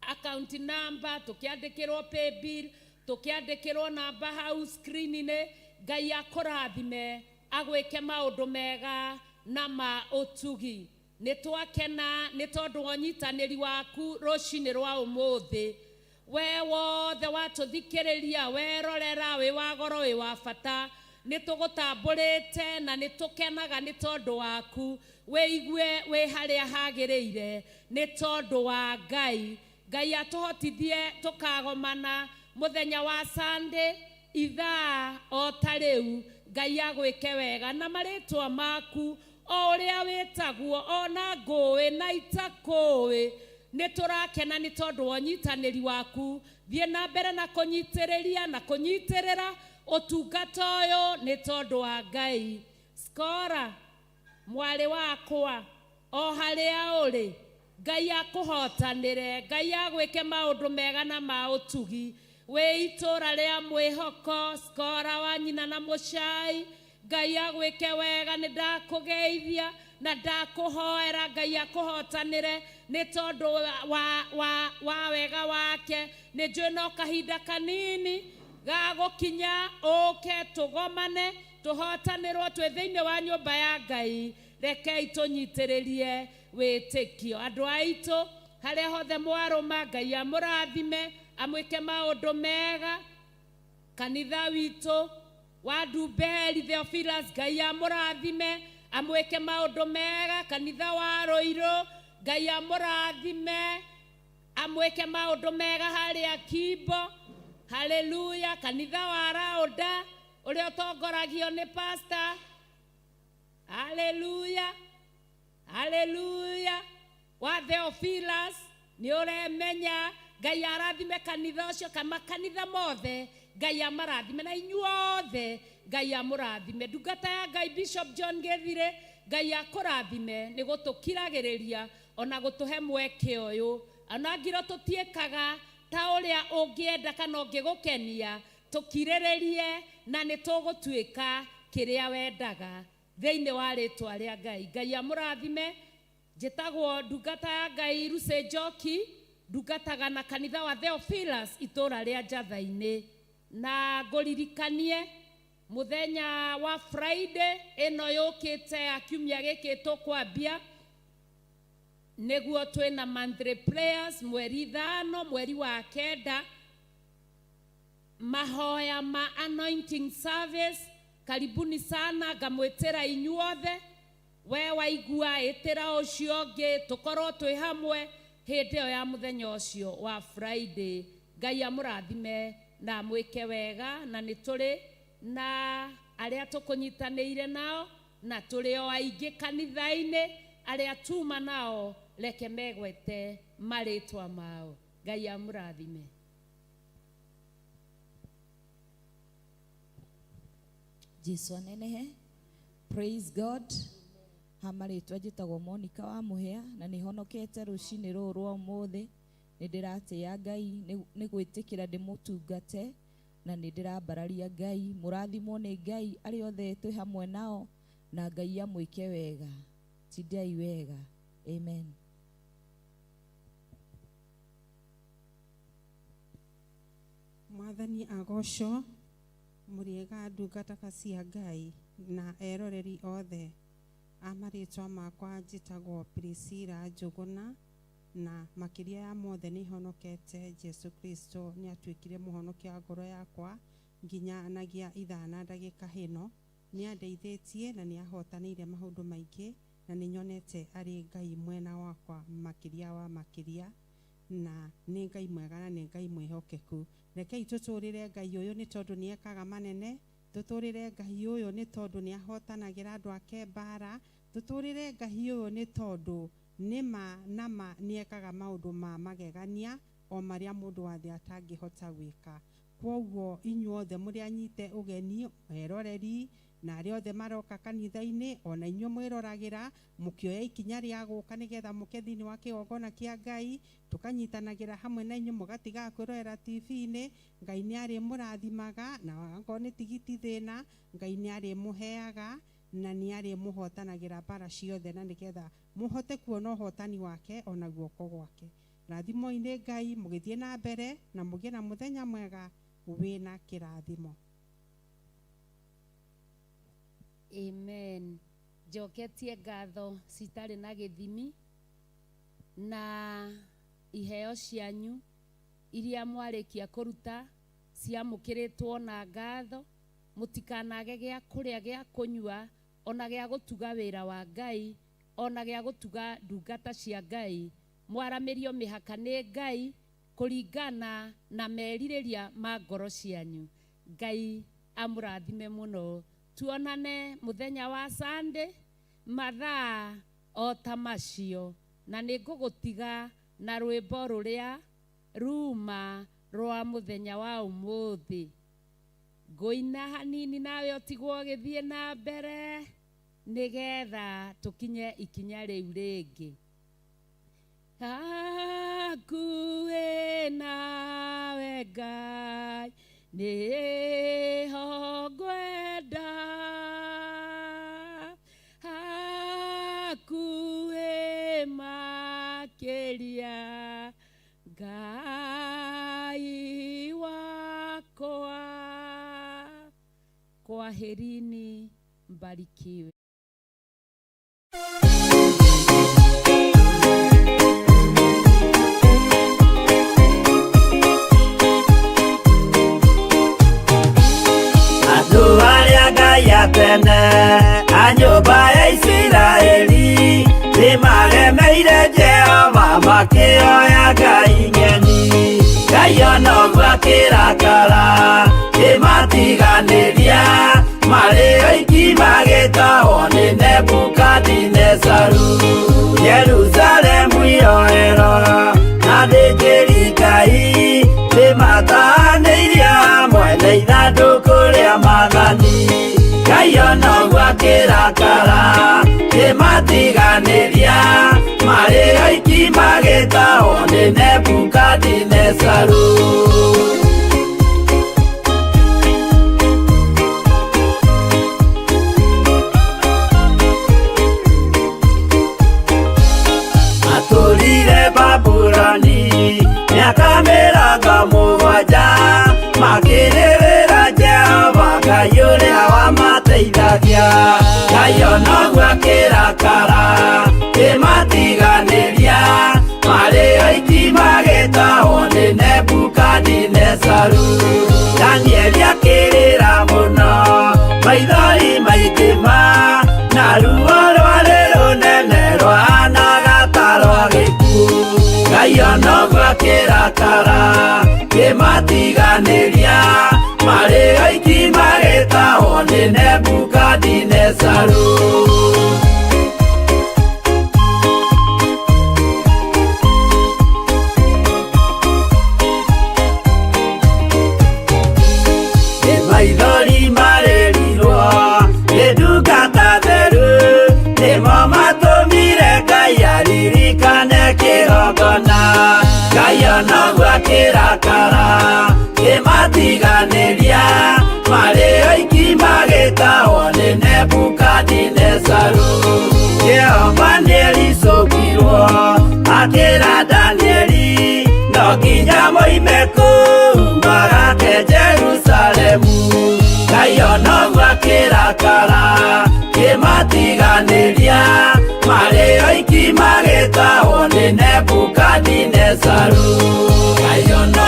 account number, tũkĩandĩkĩrwo paybill, tũkĩandĩkĩrwo namba hau screen-inĩ. Ngai akũrathime, agwĩke maũndũ mega na ma ũtugi. Nĩ twakena nĩ tondũ wa ũnyitanĩri waku rũcinĩ rwa ũmũthĩ. We wothe watũthikĩrĩria, werorera, wĩ wa goro, wĩ wa bata, nĩ tũgũtambũrĩte na nĩ tũkenaga nĩ tondũ waku. Wĩigue wĩ harĩa hagĩrĩire nĩ tondũ wa Ngai. Ngai atũhotithie tũkagomana mũthenya wa Sunday ithaa o ta rĩu. Ngai agwĩke wega na marĩtwa maku o ũrĩa wĩtagwo, ona ngũĩ na itakũĩ. Nĩ tũrakena nĩ tondũ wa ũnyitanĩri waku. Thiĩ na mbere na kũnyitĩrĩria na kũnyitĩrĩra. Ũtungata ũyũ nĩ tondũ wa Ngai. Skora mwarĩ wakwa, o harĩa ũrĩ, Ngai akũhotanĩre, Ngai agwĩke maũndũ mega na ma ũtugi. Wĩ itũra rĩa mwĩhoko, Skora wa nyina na mũcai, Ngai agwĩke wega. Nĩ ndakũgeithia na ndakũhoera Ngai akũhotanĩre nĩ tondũ wa wega wake. Nĩ njũĩ no kahinda kanini gagũkinya ũke tũgomane tũhotanĩrwo twĩ thĩinĩ wa nyũmba ya Ngai. Rekei tũnyitĩrĩrie wĩtĩkio. Andũ aitũ harĩa hothe mwarũma, Ngai amũrathime, amwĩke maũndũ mega. Kanitha witũ wa Ndumberi Theophilus, Ngai amũrathime, amwĩke maũndũ mega. Kanitha wa Rũirũ, Ngai amũrathime, amwĩke maũndũ mega harĩa Kimbo. Haleluya. Kanitha wa Raũnda ũrĩa ũtongoragio nĩ pastor, haleluya, haleluya, wa Theophilus, nĩ ũremenya. Ngai arathime kanitha ũcio, kama kanitha mothe, Ngai amarathime, na inyuothe Ngai amũrathime. Ndungata ya Ngai Bishop John Gĩthire, Ngai akũrathime nĩ gũtũkiragĩrĩria ona gũtũhe mweke ũyũ. Ona ngiro tũtiĩkaga ta ũrĩa ũngĩenda kana ũngĩgũkenia, tũkirĩrĩrie na nĩ tũgũtuĩka kĩrĩa wendaga thĩinĩ wa rĩtwa rĩa Ngai. Ngai amũrathime. Njĩtagwo ndungata ya Ngai Lucy Njoki, ndungataga na kanitha wa Theophilus itũra rĩa Njatha-inĩ. Na ngũririkanie mũthenya wa Friday ĩno yũkĩte ya kiumia gĩkĩ tũkwambia, nĩguo twĩna monthly prayers mweri 5 mweri wa kenda, mahoya ma anointing service. Karibuni sana, ngamwĩtĩra inyuothe. We waigua, ĩtĩra ũcio ũngĩ, tũkorwo twĩ hamwe hĩndĩ ĩyo ya mũthenya ũcio wa Friday. Ngai amũrathime na amwĩke wega. Na nĩ tũrĩ na arĩa tũkũnyitanĩire nao, na tũrĩ o aingĩ kanitha-inĩ arĩa tuma nao, reke megwete marĩtwa mao. Ngai amũrathime. Jesu anenehe. Praise God. Ha marĩtwa njĩtagwo Monica wa Mũhĩa, na nĩ honokete rũcinĩ rũrũ rwa ũmũthĩ. Nĩ ndĩratĩĩa Ngai nĩ gwĩtĩkĩra ndĩmũtungate, na nĩ ndĩrambararia Ngai. Mũrathimwo nĩ Ngai arĩa othe twĩ hamwe nao, na Ngai amwĩke wega. Tindai wega. Amen. Mwathani agocwo. Mũrĩega ndungata cia Ngai na eroreri othe. A marĩtwa makwa njĩtagwo Priscilla Njũgũna, na makĩria ya mothe nĩ honokete. Jesu Kristo nĩ atuĩkire mũhonokia wa ngoro yakwa nginya ithaa na ndagĩka ĩno. Nĩ andeithĩtie na nĩ ahotanĩire maũndũ maingĩ, na nĩ nyonete arĩ Ngai mwena wakwa makĩria wa makĩria, na nĩ Ngai mwega na nĩ Ngai mwĩhokeku. Rekei tũtũrĩre Ngai ũyũ nĩ tondũ nĩ ekaga manene. Tũtũrĩre Ngai ũyũ nĩ tondũ nĩ ahotanagĩra andũ ake mbara. Tũtũrĩre Ngai ũyũ nĩ tondũ nĩ ma na ma nĩ ekaga maũndũ ma magegania o marĩa mũndũ wa thĩ atangĩhota gwĩka. Kwoguo inyuothe mũrĩ anyite ũgeni, eroreri na arĩa othe maroka kanitha-inĩ, ona inyuĩ mwĩroragĩra, mũkĩoya ikinya rĩa gũka nĩgetha mũke thĩinĩ wa kĩgongona kĩa Ngai, tũkanyitanagĩra hamwe na inyuĩ, mũgatigaga kwĩrorera TV-inĩ. Ngai nĩ arĩmũrathimaga, na angorwo nĩ tigiti thĩna, Ngai nĩ arĩmũheaga na nĩ arĩmũhotanagĩra mbara ciothe, na nĩgetha mũhote kuona ũhotani wake ona guoko gwake. Rathimoi-nĩ Ngai mũgĩthiĩ na mbere, na mũgĩe na mũthenya mwega wĩna kĩrathimo. Amen. Njoketie ngatho citarĩ na gĩthimi na iheo cianyu iria mwarĩkia kũruta ciamũkĩrĩtwo na ngatho. Mũtikanage gĩa kũrĩa, gĩa kũnyua, ona gĩa gũtuga wĩra wa Ngai, ona gĩa gũtuga ndungata cia Ngai. Mwaramĩrio mĩhaka nĩ Ngai kũringana na merirĩria ma ngoro cianyu. Ngai amũrathime mũno. Tuonane mũthenya wa Sunday mathaa o ta macio, na nĩ ngũgũtiga na rwĩmbo rũrĩa ruma rwa mũthenya wa ũmũthĩ. Ngũina hanini nawe ũtigwo ũgĩthiĩ na mbere nĩgetha tũkinye ikinya rĩu rĩngĩ. Hakuhĩ nawe Ngai nĩho ngwenda, hakuhĩ makĩria Ngai wakwa. Kwaherini, mbarikiwe. Andũ arĩa Ngai a tene a nyũmba ya Isiraeli nĩmaremeire Jehova makĩoya ngai ng'eni. Ngai ona ũguo akĩrakara kĩmatiganĩria marĩ oiki magĩtahwo nĩ Nebukadinezaru. Jerusalemu iroero na athĩnjĩri Ngai nĩmatahanĩirie hamwe na ithandũkũ rĩa maathani. Ngai ona ũguo akĩrakara kĩmatiganĩria marĩ oiki magĩtahwo nĩ Nebukadinezaru. Matũrire Babuloni mĩaka 70 makĩrĩrĩra Jehova Ngai ũrĩa wamateithagia. Ngai ona ũguo akĩrakara kĩmatiganĩria marĩ oiki magĩtahwo nĩ Nebukadinezaru. Danieli akĩrĩra mũno maithori maingĩ ma na ruo rwarĩ rũnene rwahanaga ta rwa gĩkuũ. Ngai ona ũguo akĩrakara kĩmatiganĩria marĩ oiki magĩtahwo nĩ Nebukadinezaru. Nĩ maithori marĩrirwo nĩ ndungata theru nĩmo matũmire Ngai aririkane kĩgongona. Ngai ona ũguo akĩrakara kĩmatiganĩria marĩ oiki magĩtahwo nĩ Nebukadinezaru. Jehova nĩericũkirwo akĩra Danieli no nginya moime kũu magake Jerusalemu. Ngai ona ũguo akĩrakara kĩmatiganĩria marĩ oiki magĩtahwo nĩ Nebukadinezaru. Ngai ona